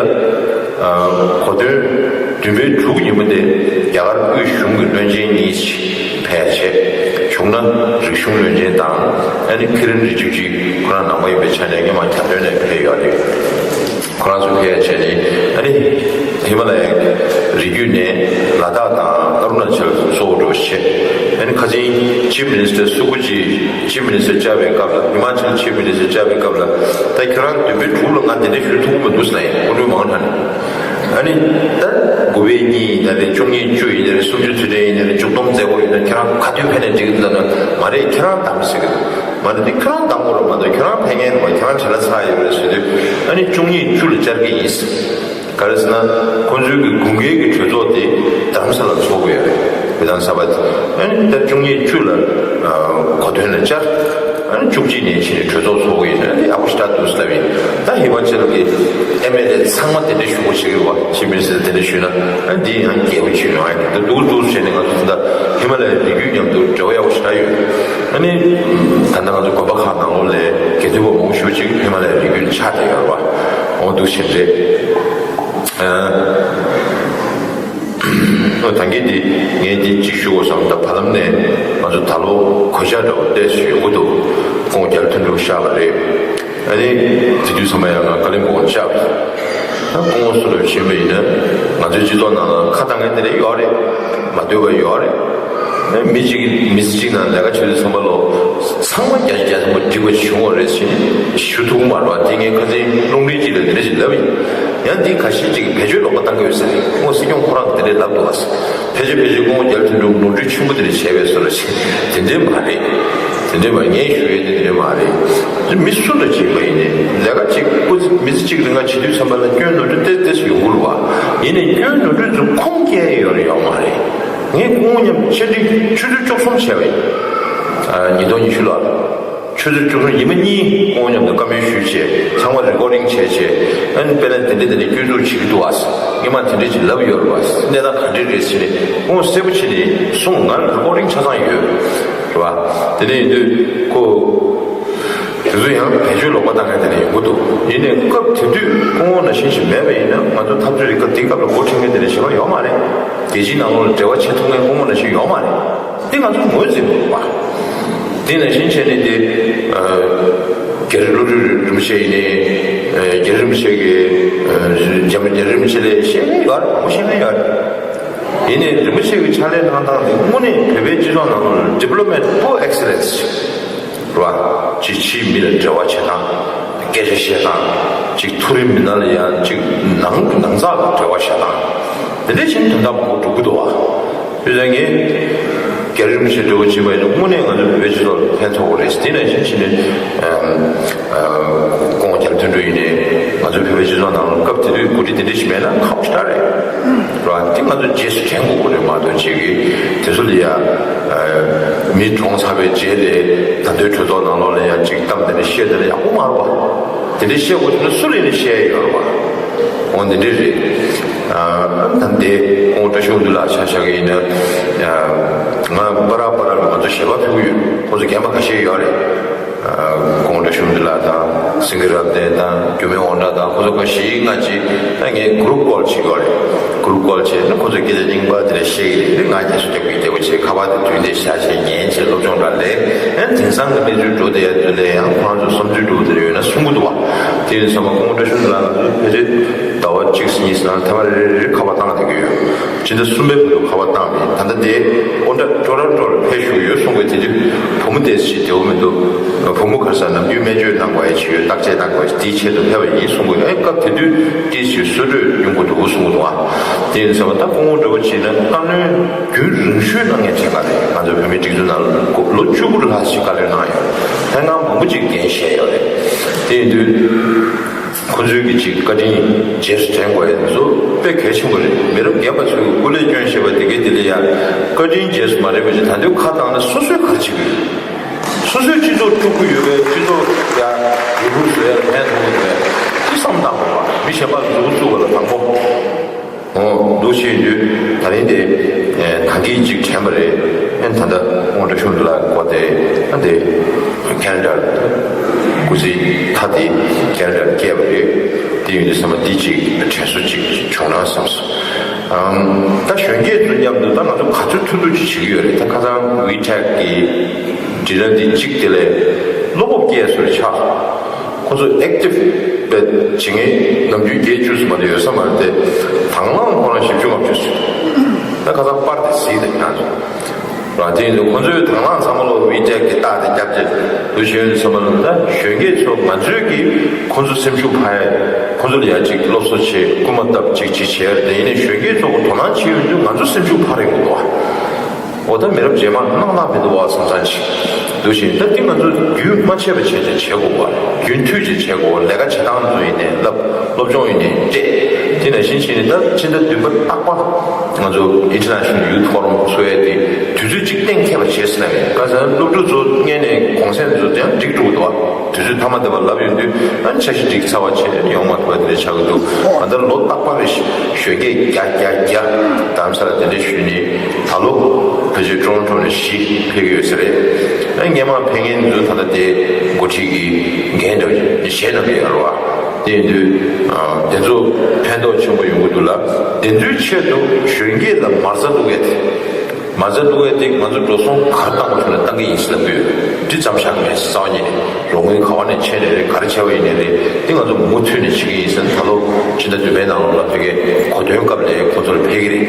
གོ་སྟོན་བདུན་པའི་དྲུག་ཉིན་མོ་དེ་རྒྱ་གར་དབུས་གཞུང་གི་བློན་ཆེན་གཉིས་ཕེབས་བྱས། བྱུང་ན་རིག་གཞུང་བློན་ཆེན་དང་ཨ་ནི་ཁི་རན་རི་ཆུ་གཅིག་ཁོ་རང་ནང་པ་ཡིན་པའི་ཆ་ནས་སྔོན་མ་གྱ་སྟོན་ནས་ཕེབས་ཡོད་རེད། ཁོ་རང་ཚོ་ཕེབས་བྱས་ནས་ཨ་ནི་ཧི་མ་ལ་ཡའི་རི་རྒྱུད་ནས་ལ་དྭགས་དང་ཨ་རུ་ན་ཅལ་གཙོ་བོ་འགྲོ་བྱས། ཨ་ནི་ཁ་སང་ཆིབ་མི་ནི་སི་ཊར་སུ་ཀུ་ཇི་ཆིབ་མི་ནི་སི་ཊར་བཅར་བའི་སྐབས་ལ། ཧི་མ་ཅལ་ཆིབ་མི་ནི་སི་ཊར་བཅར་བའི་སྐབས་ལ། ད་ཁྱེད་རང་བདུན་པའི་དྲུག་ལ་ང་གདན་འདྲེན་ཞུ་ཐུབ་ཀྱི་མི་འདུག་ཟེར་ལབ་ཡིན། སྐུ་མགྲོན་མང་ཐང་ནས། ཨ་ནི་ད་དགུ་པའི་གཉིས་ཡིན་ན་རེད། བཅུ་གཉིས་བཅུ་ཡིན་ན་རེད། སུམ་ཅུ་ཚུལ་ཁྲིམས་ཡིན་ན་རེད། བཅུ་སྟོང་མཛད་སྒོ་ཡིན་ན་ཁྱེད་རང་ག་དུས་ཕེབས་ནས་འགྲིག་གི་འདུག་ལབ་ན། མ་རེད། ཁྱེད་རང་གདམ་ཟེར་གི་འདུག་མ་རེད། དེ་ཁྱེད་རང་གདམ་དགོས་རེད་མ་གཏོགས་ཁྱེད་རང་ཕེབས་མཁན་རེད་པ། ཁྱེད་རང་བྱེད་ལ་ཚར་ཡོད་རེད་ཟེར་དུས། ཨ་ནི་བཅུ་གཉིས་བཅུ་ལ་བཅར་གི་ཡིན་ཟེར། ག་རེ་ཟེར་ན་ཁོང་ཚོའི་གི་དགུན་ཁའི་གི་གྲོས་ཚོགས་དེ་རྡ་རམ་ས་ལ་ཚོགས་དགོས་ཡོད་རེད། བི་དྷན་ས་བྷ་དེ། ཨ་ནི་ད་བཅུ་གཉིས་བཅུ་ལ་གོ་སྟོན་ལ་བཅར། ཨ་ནི་བཅུ་གཅིག་ནས་ཕྱིན་ནས་གྲོས་ཚོགས་ཚོགས་དགོས་ཡོད་ན་དེ་ཡག་པོ་ཞེ་དྲག་འདུག་ཟེར་ལབ་ཡིན། ད་ཧི་མ་ཅལ་གི་ཨེམ་ཨེལ་ཨེ་ཚང་མ་གདན་འདྲེན་ཞུ་དགོས་བྱེད་ཀྱི་རེད་པ། ཆིབ་མི་ནི་སི་ཊར་གདན་འདྲེན་ཞུས་ན། ཨ་ནི་འདི་ཡང་རྒྱལ་པོ་ཅིག་ཡོང་ཡ་གི་ད་འདུག་འདུག་བྱས་ནས་ང་ཚོ་ད་ལྟ་ཧི་མ་ལ་ཡའི་རི་རྒྱུད་མཉམ་དུ་འབྲེལ་བ་ཡག་པོ་ཞེ་དྲག་ཡོད། ཨ་ནི་ད་ལྟ་ང་ཚོ་དགོན་པ་ཁག་ནང་ལོགས་ལ་དགེ་འདུན་པ་མང་པོ་ཞེ་པོ་ཅིག་ཧི་མ་ལ་ཡའི་རི་རྒྱུད་ལ་ཆགས་བསྡད་ཡོད་རེད་པ། འོ་འདུག་བྱས་རེད། ཨ། ཨོ་ད་གིན་འདི་ངས་འདི་གཅིག་ཞུ་དགོས་བསམ། ད་བར་ལམ་ནས་ང་ཚོ་ད་ལོ་གོད་ཆག་འདྲ་བོ་ཏོག་ཙམ་ཡོང་གི་འདུག་སྐུ་ངོ་རྒྱ་ལོ་དོན་གྲུབ་གཤེགས་པ་རེད། ཨ་ནི་དེ་དུས་ཚང་མ་ཡང་ང་བཀའ་བློན་སྦུག་ལ་བཅར་བ་རེད། ད་སྐུ་ངོ་སུ་ལ་ཕྱིན་པ་ཡིན་ན་ང་ཚོའི་སྤྱི་ཚོགས་ནང་ལ་ཁ་བཏང་མཁན་དེ་འདྲ་ཡོད་རེད། མ་འདོད་པ་ཡོད་རེད། མི་གཅིག་མི་ཚེ་གཅིག་ནང་ལས་ཀ་བྱེད་དུས་ཚང་མ་ལོ་ཚང་མ་བརྒྱ་ཆ་བརྒྱ་ཐམ་པ་འགྲིག་པ་ཞིག་བྱུང་བ་རེད་ཟེར་ནས་ཞུ་ཐུབ་ཀྱི་མ་རེད་པ། དེ་ངས་ཁ་སང་རླུང་འཕྲིན་གཅིག་ལ་དེ་འདྲ་ཞིག་ལབ་ཡིན། ཡང་འདི་ཁ་ཤས་ཅིག་གིས་བེད་སྤྱོད་ལོག་པ་བཏང་གི་ཡོད་ཟེར་ནས་སྐུ་ངོ་སྲིད་སྐྱོང་ཁོ་རང་གིས་དེ་འདྲ་ལབ་འདུག་པ། ཕལ་ཆེར་ཕལ་ཆེར་སྐུ་ངོ་རྒྱ་ལོ་དོན་གྲུབ་ནོར་འཁྲུལ་ཆེན་པོ་དེ་འདྲ་བྱས་པས་བཟོ་འདྲ་ཞིག་དེ་འདྲ་མ་རེད། དེ་འདྲ་མ་ངས་ཞུ་ཡས་དེ་འདྲ་མ་རེད། མི་སུ་འདྲ་ཅིག་ཡིན་པ་ཡིན་ནའི་ལས་ཀ་ཅིག་སྐུ་མི་ཚེ་གཅིག་རིང་ལ་བྱེད་དུས་ཙམ་པ་ལ་སྐྱོན་ནོར་འཁྲུལ་ཏོག་ཙམ་ཡོང་གི་རེད་པ། ཡིན་ནའི་སྐྱོན་ནོར་འཁྲུལ་ཚོ་ཁུངས་སྐྱེལ་ཡོད་རེད་ཡོད་མ་རེད། ངས་སྐུ་ངོ་མཉམ་དུ་བཅར་འདྲི་ཆུ་ཚོད་བཅུ་གསུམ་བྱས་པ་ཡིན། ཨ། ཉིས་སྟོང་ཉི་ཤུ་ལོར། ཆུ་ཚོད་བཅུ་གསུམ། ཉི་མ་གཉིས་སྐུ་ངོ་མཉམ་དུ་བཀའ་མོལ་ཞུས་བྱས་ཚང་མ་རི་ཀོར་ཌིང་བྱས་བྱས། ཨ་ནི་དཔེར་ན་དེ་འདྲ་དེ་འདྲ་སྐྱོན་འཛུགས་བྱེད་ཀྱི་འདུག་ཨ། སྔོན་མ་དེ་འདྲ་ཅིག་ལབ་ཡོད་རེད་པ། གནས་སྟངས་ག་འདྲ་རེད་ཟེར་ནས་སྐུ་ངོ་གསལ་པོ་བྱས་ནས་གསུངས། ང་ལ་རི་ཀོར་ཌིང་ཆ་ཚང་ཡོད་རེད་པ། དེ་འདྲ་ཡིན་དུས་ཁོ། དེ་ཚོ་ཡང་བེད་སྤྱོད་ལོག་པ་བཏང་མཁན་དེ་འདྲ་ཡོང་གི་འདུག་ཡིན་ནའི་སྐབས་དེ་དུས་སྐུ་ངོ་ནང་བཞིན་ཞིག་མེད་པ་ཡིན་ན་ང་ཚོ་འཐབ་རྩོད་ཀྱི་སྐབས་དེའི་སྐབས་ལ་འགོ་ཁྲིད་མཁན་དེ་འདྲ་གཞན་པ་ཡོད་མ་རེད། རྒྱལ་སྤྱིའི་ནང་ལོགས་ལ་འབྲེལ་བ་བྱེད་ཐུབ་མཁན་སྐུ་ངོ་ནང་བཞིན་ཡོད་མ་རེད། དེ་ང་ཚོ་ངོས་འཛིན་དགོས་པ། དེ་ནང་བཞིན་བྱས་ནས་དེ། ཨ། རྒྱ་རི་བློ་གྲོས་རིན་པོ་ཆེ་ཡིན་ནའི། ཨ། རྒྱ་རི་རིན་པོ་ཆེ་གི། ཨ། རྒྱ་མི་རྒྱ་རི་རིན་པོ་ཆེ་ལས་བཤད་མཁན་ཡོད་རེད། མང་པོ་བཤད་མཁན་ཡོད་རེད། ཡིན་ནའི་རིན་པོ་ཆེ་གི་ཕྱག་ལས་གནང་སྟངས་དེ་དངོས་གནས་བོད་པའི་སྤྱི་ཚོགས་ནང་ལ་development for excellence རེད་པ། ཅིག་ཕྱིའི་མི་ལ་འབྲེལ་བ་བྱེད་སྟངས། སྐད་ཆ་བཤད་སྟངས། ཅིག་མཐོ་རིམ་མི་སྣ་ལ་ཡང་ཅིག་ནང་ནང་ཚགས་ཀྱི་འབྲེལ་བ་བྱེད་སྟངས། དེ་འདྲ་བྱས་ནས་དོན་དག་མང་པོ་སྒྲུབ་ཀྱི་འདུག་པ། བྱས་ཙང་ངས་རྒྱ་རི་རིན་པོ་ཆེ་འདྲ་བོ་བྱས་པ་ཡིན་ན་དངོས་གནས་ང་ཚོ་བོད་པའི་སྤྱི་ཚོགས་ལ་ཕན་ཐོགས་པ་རེད། དེ་ནང་བཞིན་བྱས་ནས། ཨ། སྐུ་ངོ་རྒྱ་ལོ་དོན་གྲུབ་ཡིན་ནའི་ང་ཚོའི་བོད་པའི་སྤྱི་ཚོགས་ནང་ལ་སྐབས་དེ་དུས་འགོ་ཁྲིད་དེ་འདྲ་ཞིག་མེད་ན་ཁག་པོ་ཞེ་དྲག་རེད། རེད་པ། དེ་ང་ཚོ་རྗེས་སུ་དྲན་དགོས་པ་རེད་མ་གཏོགས་ཅིག་གིས་དེ་ཚོ་ལ་ཡ། ཨ། མི་གྲོངས་ཚར་བའི་རྗེས་ལ་ད་ལྟའི་གྲོས་ཚོགས་ནང་ལོགས་ལ་ཡ་ཅིག་གཏམ་དེ་འདྲ་བཤད་དེ་ལ་ཡག་པོ་མ་རེད་པ། དེ་འདྲ་བཤད་དགོས་བྱུང་ན་སུ་ལ་ཡིན་ན་བཤད་ཡ་ཡོད་རེད་པ། འོ་འདི་འདྲ་རེད། ཨ། ད་འདི་སྐུ་ངོ་བཀྲ་ཤིས་དབང་འདུས་ལགས་ཆ་བཞག་གི་ཡིན་ན། ང་པ་ར་པ་ར་ལ་ང་ཚོ་ཞལ་པར་ཕུལ་གྱི་ཡོད། ཁོང་ཚོ་རྒན་པ་ཁ་ཤས་ཡོད་རེད། ཨ། སྐུ་ངོ་བཀྲ་ཤིས་དབང་འདུས་ལགས་དང་སེང་གེ་རབ་བརྟན་དང་རྒྱུད་སྨད་དབང་གྲགས་དང་ཁོང་ཚོ་ཁ་ཤས་ང་གཅིག་ད་ངས་group call བྱེད་ཀྱི་ཡོད་རེད། group call བྱས་ན་ཁོང་ཚོས་སྐད་ཆ་རྙིང་པ་དེ་འདྲ་བཤད་ཀྱི་རེད། ང་རྒྱབ་སྐྱོར་རྒྱབ་ཀྱི་བདེ་པོ་བྱས། ཁ་པར་དེ་དུས་འདི་བཞག་བྱས་ཉན་བྱས་སློབ་སྦྱོང་འདྲ་ལས། ཨ། དེང་སང་གི་གནས་ཚུལ་འགྲོ་བསྡད་ཡ་དེ་ལས་ཡང་ཁོ་རང་ཚོ་བསམ་ཚུལ་འགྲོ་བསྡད་ཡོད་ན་གསུང་གི་འདུག་པ། དེ་ཡིན་ཙང་སྐུ་ངོ་བཀྲ་ཤིས་དབང་འདུས་ལགས་ང་ཚོ་ཕལ་ཆེར་ཟླ་བ་གཅིག་གཉིས་ཙམ་ཐེངས་མ་རེ་རེ་རེ་ཁ་པར་བཏང་བསྡད་ཀྱི་ཡོད། ཕྱི་ཟླ་གསུམ་པའི་བར་དུ་ཁ་པར་བཏང་མེད། ད་ལྟ་དེ་ཨོ་ཊ་ཊོ་རོན་ཊོ་ལ་ཕེབས་བཞུགས་ཡོད་གསུང་གི། དེ་དུས་བུ་མོ་དེ་ཞིག་བདེ་པོ་མི་འདུག་བུ་མོ་ག་རེ་ཟེར་ནམ་རྒྱུན་སྨན་བཅོས་གནང་དགོས་ཡ་ཅིག་ཡོད། བརྟག་དཔྱད་གནང་དགོས་ཡ་ཅིག་དེའི་ཆེད་དུ་ཕེབས་པ་ཡིན་གསུང་གི། ཨེ། སྐབས་དེ་དུས་ཏོག་ཙམ་གསོལ་གྲོས་ཡོང་དགོས་འདུག་གསུང་གི་འདུག་ཨ། དེ་ཡིན་ཙང་ད་སྐུ་ངོ་འདྲ་བོ་བྱས་ན་བཀའ་བློན་རྒྱུན་རིང་ཤོས་གནང་མཁན་གྲས་ཀ་རེད། ང་ཚོ་བོད་མིའི་སྒྲིག་འཛུགས་ནང་ལ་ལོ་བཅུ་དགུ་ལྷག་ཅིག་བཀའ་བློན་གནང་ཡོད་རེད། ལྷན་ཁང་མང་པོ་ཅིག་འགན་བཞེས་ཡོད་རེད། དེ་ཡིན་དུས། ཁོ་ཚོའི་གི་ཅིག་བཀའ་དྲིན་རྗེས་སུ་དྲན་དགོས་ཡ་ཚོ་དཔེ་གལ་ཆེན་པོ་རེད། མི་རབས་རྒན་པ་ཚོའི་སྐུ་ལས་བསྐྱོན་ཞེས་པ་དེ་གའི་དེ་ལ་ཡ་བཀའ་དྲིན་རྗེས་སུ་མ་དྲན་པ་ཅིག་ད་དུང་ཁ་བཏང་ན་སོ་སོའི་ག་རེ་བྱེད་ཀྱི་ཡོད། སོ་སོའི་སྤྱི་ཚོགས་དཀྲུག་གི་ཡོད་པའི་སྤྱི་ཚོགས་ཡ་ཡུ་གུར་བཟོ་ཡ་ཕན་ཐོགས་ཀྱི་ཡོད་པའི་དེ་བསམ་བཏང་དགོས་པ། མི་གཞན་པ་ལ་མཛུབ་གུ་བཙུགས་པ་ལ་དང་པོ། འོ་འདུག་བྱས་དུས་ད་རིང་དེ་ནང་གི་ཅིག་དྲན་པ་རེད། ཨ་ད་ལྟ་དབང་གྲགས་ཤོང་ལ་གོ་དེ་ཨ་དེ་ཁེ་ན་ཌར་སྐུ་ཚེ་མཐའ་དེ་ཁེ་ན་ཌར་སྐྱེས་པ་རེད། དེ་ཡིན་དུས་ཚང་མ་དེ་ཅིག་དྲན་གསོ་ཅིག་བྱུང་ན་བསམ་སོང་། ཨམ་ད་གཞོན་སྐྱེས་ཚོ་མཉམ་དུ་ད་ང་ཚོ་ག་ཚོད་ཐུབ་ཐུབ་ཅིག་བྱེད་ཀྱི་ཡོད་རེད། ད་ཁ་སང་ཝི་ཊེག་གི་འབྲེལ་ལམ་དེ་གཅིག་དེ་ལས་བློ་སྤོབས་སྐྱེས་སོ་ཆགས། ཁོ་ཚོ་ཨེག་ཊིབ་བྱེད་མཁན་ནམ་རྒྱུན་བརྒྱད་ཅུ་ཙམ་མ་གཏོགས་ཡོད་ས་མ་རེད་དེ། དང་བླངས་ཁོ་རང་བཞི་བཅུ་ལྔ་བཅུ་ཙམ། ད་ཁ་སང་པར་དེ་གཟིགས་དང་ཡང་ཚོ་རང་དེ་ཡིན་དུས་ཁོ་ཚོའི་དང་བླངས་ཚང་མ་ལོ་ཝི་ཊེག་གི་རྟགས་དེ་རྒྱབ་རྗེས་དུ་བྱོན་ཡོད་ས་མ་རེད། ད་གཞོན་སྐྱེས་ཚོ་ང་ཚོས་ཀྱིས་ཁོ་ཚོ་སེམས་ཤུགས་འཕར་ཡ། ཁོ་ཚོ་ལ་ཡ་ཅིག་སློབ་གསོ་བྱེད། སྐུལ་མ་བཏབ་ཅིག་ཅིག་བྱས་རེད་དེ། ཡིན་ནའི་གཞོན་སྐྱེས་ཚོ་དོ་སྣང་བྱེད་ཡོང་དུས་ང་ཚོ་སེམས་ཤུགས་འཕར་ཡོང་གི་འདུག་ཨ། འོ་ད་མི་རབས་རྗེས་མ་གནང་གནང་མི་འདུག་བ་བསམ་བསམ་ཅིག་འདུག་བཞིན། ད་འདི་ང་ཚོ་རྒྱུན་མ་ཆད་པ་བྱས་བྱས་བྱེད་དགོས་པ། རྒྱུན་མཐུད་ཅིག་བྱེད་དགོས་པ། ལས་ཀ་བྱེད་སྟངས་ཚོ་ཡིན་ནའི་བསླབ། སློབ་སྦྱོང་ཡིན་ནའི་སྤྲད། དེ་ནང་བཞིན་བྱས་ནས་ད་ཕྱི་ཟླ་བདུན་པ་རྟག་པར་ང་ཚོ་International Youth Forum ཚོགས་ཡས་དེ་དུས་ཚོད་ཅིག་གཏན་འཁེལ་བ་བྱས་ཟིན་ན་མེད། ཁ་སང་སློབ་ཕྲུག་ཚོ་སྔས་ནས་གུང་སེང་ཚོ་དེ་ཡང་འགྲིག་འགྲོ་གི་འདུག་བ། དུས་ཚོད་མཐའ་མ་དེ་བ་ལབ་ཡོང་དུས་ཨ་ནི་འཆར་གཞི་སྒྲིག་ཚར་བ་བྱས་ནས་ཡོང་མ་ཐུབ་པ་དེ་འདྲ་ཆགས་ཀྱི་འདུག་གང་ལྟར་ལོ་རྟག་པར་རེ་བཞིན་གཞོན་སྐྱེས་བརྒྱ་བརྒྱ་བརྒྱ་དྷ་རམ་ས་ལ་གདན་འདྲེན་ཞུས་ནས་ད་ལོ་ཕལ་ཆེར་ཀྲོ་རོན་ཀྲོ་ནས་བཞི་ཕེབས་ཀྱི་ཡོད་ས་རེད། ཨ་སྔས་མ་ཕེབས་མཁན་ཚོ་ད་ལྟ་དེ་འགོ་ཁྲིད་ཀྱི་འགན་འདྲ་བ་ཞིག་གཞན་ནང་གི་ཡོད་རེད་བ། དེ་ཡིན་དུས་དེ་ཚོ་ཕན་ཐོགས་ཆེན་པོ་ཡོང་གི་འདུག་ལ། དེ་ཚོའི་ཆེད་དུ་གཞོན་སྐྱེས་ལ་མ་རྩ་བླུག་ཡས་དེ། མ་རྩ་བླུག་ཡས་དེ་ང་ཚོ་འགྲོ་སོང་ག་རེ་བཏང་དགོས་བྱུང་ན་བཏང་གི་ཡིན་ཟེར་ལབ་ཀྱི་ཡོད། འདི་ཙམ་བཞག་གི་མེད། རྩ་བ་ཉིད་ནས་རོགས་དངུལ་ག་བ་ནས་ཆད་ནས་རེད། ག་རེ་བྱས་པ་ཡིན་ནའི་རེད། འདི་ང་ཚོ་མུ་མཐུད་ནས་བྱེད་ཀྱི་ཡིན་ཟེར་ནས་ད་ལོ་ཕྱི་ཟླ་བདུན་པའི་ནང་ལོགས་ལ་ཕ་གིའི་གོ་སྟོན་སྐབས་ལ་ཁོ་ཚོར་ཕེབས་ཀྱི་རེད།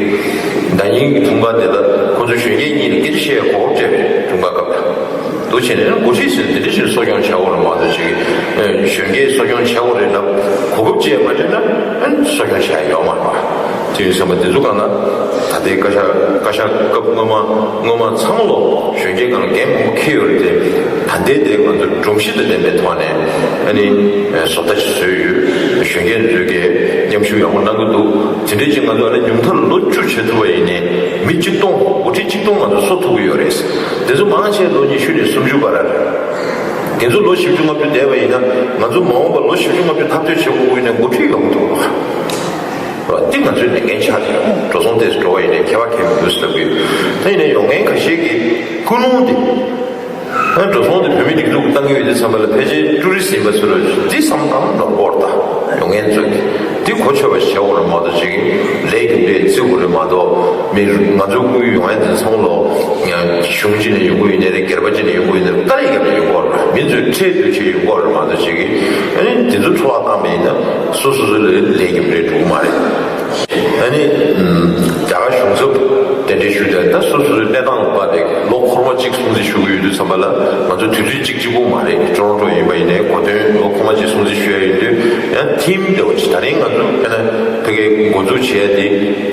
ཟླ་ཉིན་གྱི་དྲུང་པ་དེ་ལ་ཁོ་ཚོ་གཞོན་སྐྱེས་གཉིས་ལ་སྐད་ཆ་བཤད་ཡས་གོ་སྐབས་སྤྲད་པ་རེད། དྲུང་པ་སྐབས་ལ། འདུག་བྱས་ནས་འགོ་ཁྲིད་ཟེར་དེ་འདྲ་ཞིག་གསོ་སྐྱོང་བྱ་དགོས་རེད་མ་གཏོགས་ཅིག་གཞོན་སྐྱེས་གསོ་སྐྱོང་བྱ་དགོས་རེད་ལབ་གོ་སྐབས་ཅིག་མ་སྤྲད་ན་གསོ་སྐྱོང་བྱ་ཡ་ཡོད་མ་རེད་པ། དེ་ཡིན་ཙང་དེ་ཚོ་གང་ལ་ད་ལྟའི་བཀའ་ཤག་བཀའ་ཤག་སྐབས་སྔོན་མ་སྔོན་མ་ཚང་མ་ལོ་གཞོན་སྐྱེས་གང་ལ་འགན་མང་པོ་འཁྱེར་ཡོད་རེད་དེ། ད་ལྟའི་དེ་ང་ཚོ་སྒྲོམ་གཞི་དང་ལྡན་པའི་ཐོག་ནས་ཨ་ནི་བཟོ་ལྟ་ཞིག་བཟོས་ཡོད། གཞོན་སྐྱེས་ཚོས་ཀྱི་མཉམ་ཞུགས་ཡག་པོ་གནང་གི་འདུག་དེ་འདྲའི་ཅིག་ང་ཚོ་ཨ་ནི་ཉུང་མཐར་ལོ་བཅུ་བྱེད་ཐུབ་པ་ཡིན་ནའི་མི་གཅིག་སྟོང་འགོ་ཁྲིད་གཅིག་སྟོང་ང་ཚོ་གསོ་ཐུབ་ཀྱི་ཡོད་རེད། དེ་ཚོ་མང་ཆེ་ལོ་ཉི་ཤུ་ནས་སུམ་ཅུ་བར་རེད། དེ་ཚོ་ལོ་བཞི་བཅུ་ལྔ་བཅུ་བསྡད་པ་ཡིན་ན་ང་ཚོ་མ་འོངས་པ་ལོ་བཞི་བཅུ་ལྔ་བཅུ་འཐབ་རྩོད་བྱེད་དགོས་ཀྱི་ཡོད་ན་འགོ་ཁྲིད་ཡོང་ཐུབ་རོགས། འདི་ང་ཚོའི་ལས་འགན་ཆགས་ཡོད། འགྲོ་སོང་ཏོག་ཙམ་འགྲོ་བ་ཡིན་ན་ཁྱད་པར་གང་ཡང་མི་འདུག་ཟེར་ལབ་ཀྱི་ཡོད། ད་ཡིན་ན་ཡོང་མཁན་ཁ་ཤས་ཀྱིས་ཀུན་སློང་དེ། ཨ་འགྲོ་སོང་དེ་བོད་མི་སྒྲིག་འཛུགས་ཀྱིས་བཏང་གི་ཡོད་དུས་ཙམ་པ་ལ་ཕལ་ཆེར་ཊུ་རི་སི་ཡིན་པ་ཚོ་ལ་འདི་བསམ་བློ་བཏང་ནོར་སྐོར་དང་ཡོང་མཁན་ཚོ་གིས་འདི་གོ་ཆོད་པ་བྱེད་དགོས་རེད་མ་གཏོགས་ཅིག་ལས་རྒྱུ་འབྲས་བརྩི་དགོས་རེད་མ་གཏོགས། མི་ང་ཚོ་དབུས་ཡོང་མཁན་དེ་ཚང་མ་ལོ་གཞུང་གཅིག་ནས་ཡོང་གི་ཡོད་ནའི་རེད། སྒེར་པ་གཅིག་ནས་ཡོང་གི་ཡོད་ནའི་རེད། ཏཱ་རིག་རྒྱབ་ནས་ཡོང་གི་ཡོད་རེད། མི་ཚོས་ཁྲལ་བསྡུ་བྱས་ཡོང་གི་ཡོད་རེད་མ་གཏོགས་ཅིག་ཨ་ནི་དེ་ཚོ་འཕྲོ་བརླག་བཏང་བ་ཡིན་ན་སོ་སོ་སོ་ལ་ལས་རྒྱུ་འབྲས་འགྲོ་གི་མ་རེད། ཨ་ནི་ཨམ་རྒྱ་གར་གཞུང་ཚབ་གདན་འདྲེན་ཞུས་ཏེ་ད་སོ་སོ་སོའི་གནས་སྟངས་ལ་དཔག་སྟེ་ལོ་འཁོར་བ་གཅིག་སྲུང་བརྩི་ཞུ་གི་ཡོད་དུས་ཙམ་པ་ལ་ང་ཚོ་དུས་ཚོད་གཅིག་གཅིག་པོ་མ་རེད། ཊོ་རོན་ཊོ་ཡིན་པ་ཡིན་ནའི་གོ་སྟོན་ལོ་འཁོར་བ་གཅིག་སྲུང་བརྩི་ཞུ་ཡ་ཡིན་དུས་ཡང་ཐིམ་དེ་འོ་ཅི་ད་རིང་ང་ཚོ་དཔེར་ན་ཕ་གིའི་འགོ་འཛུགས་བྱས་ཏེ་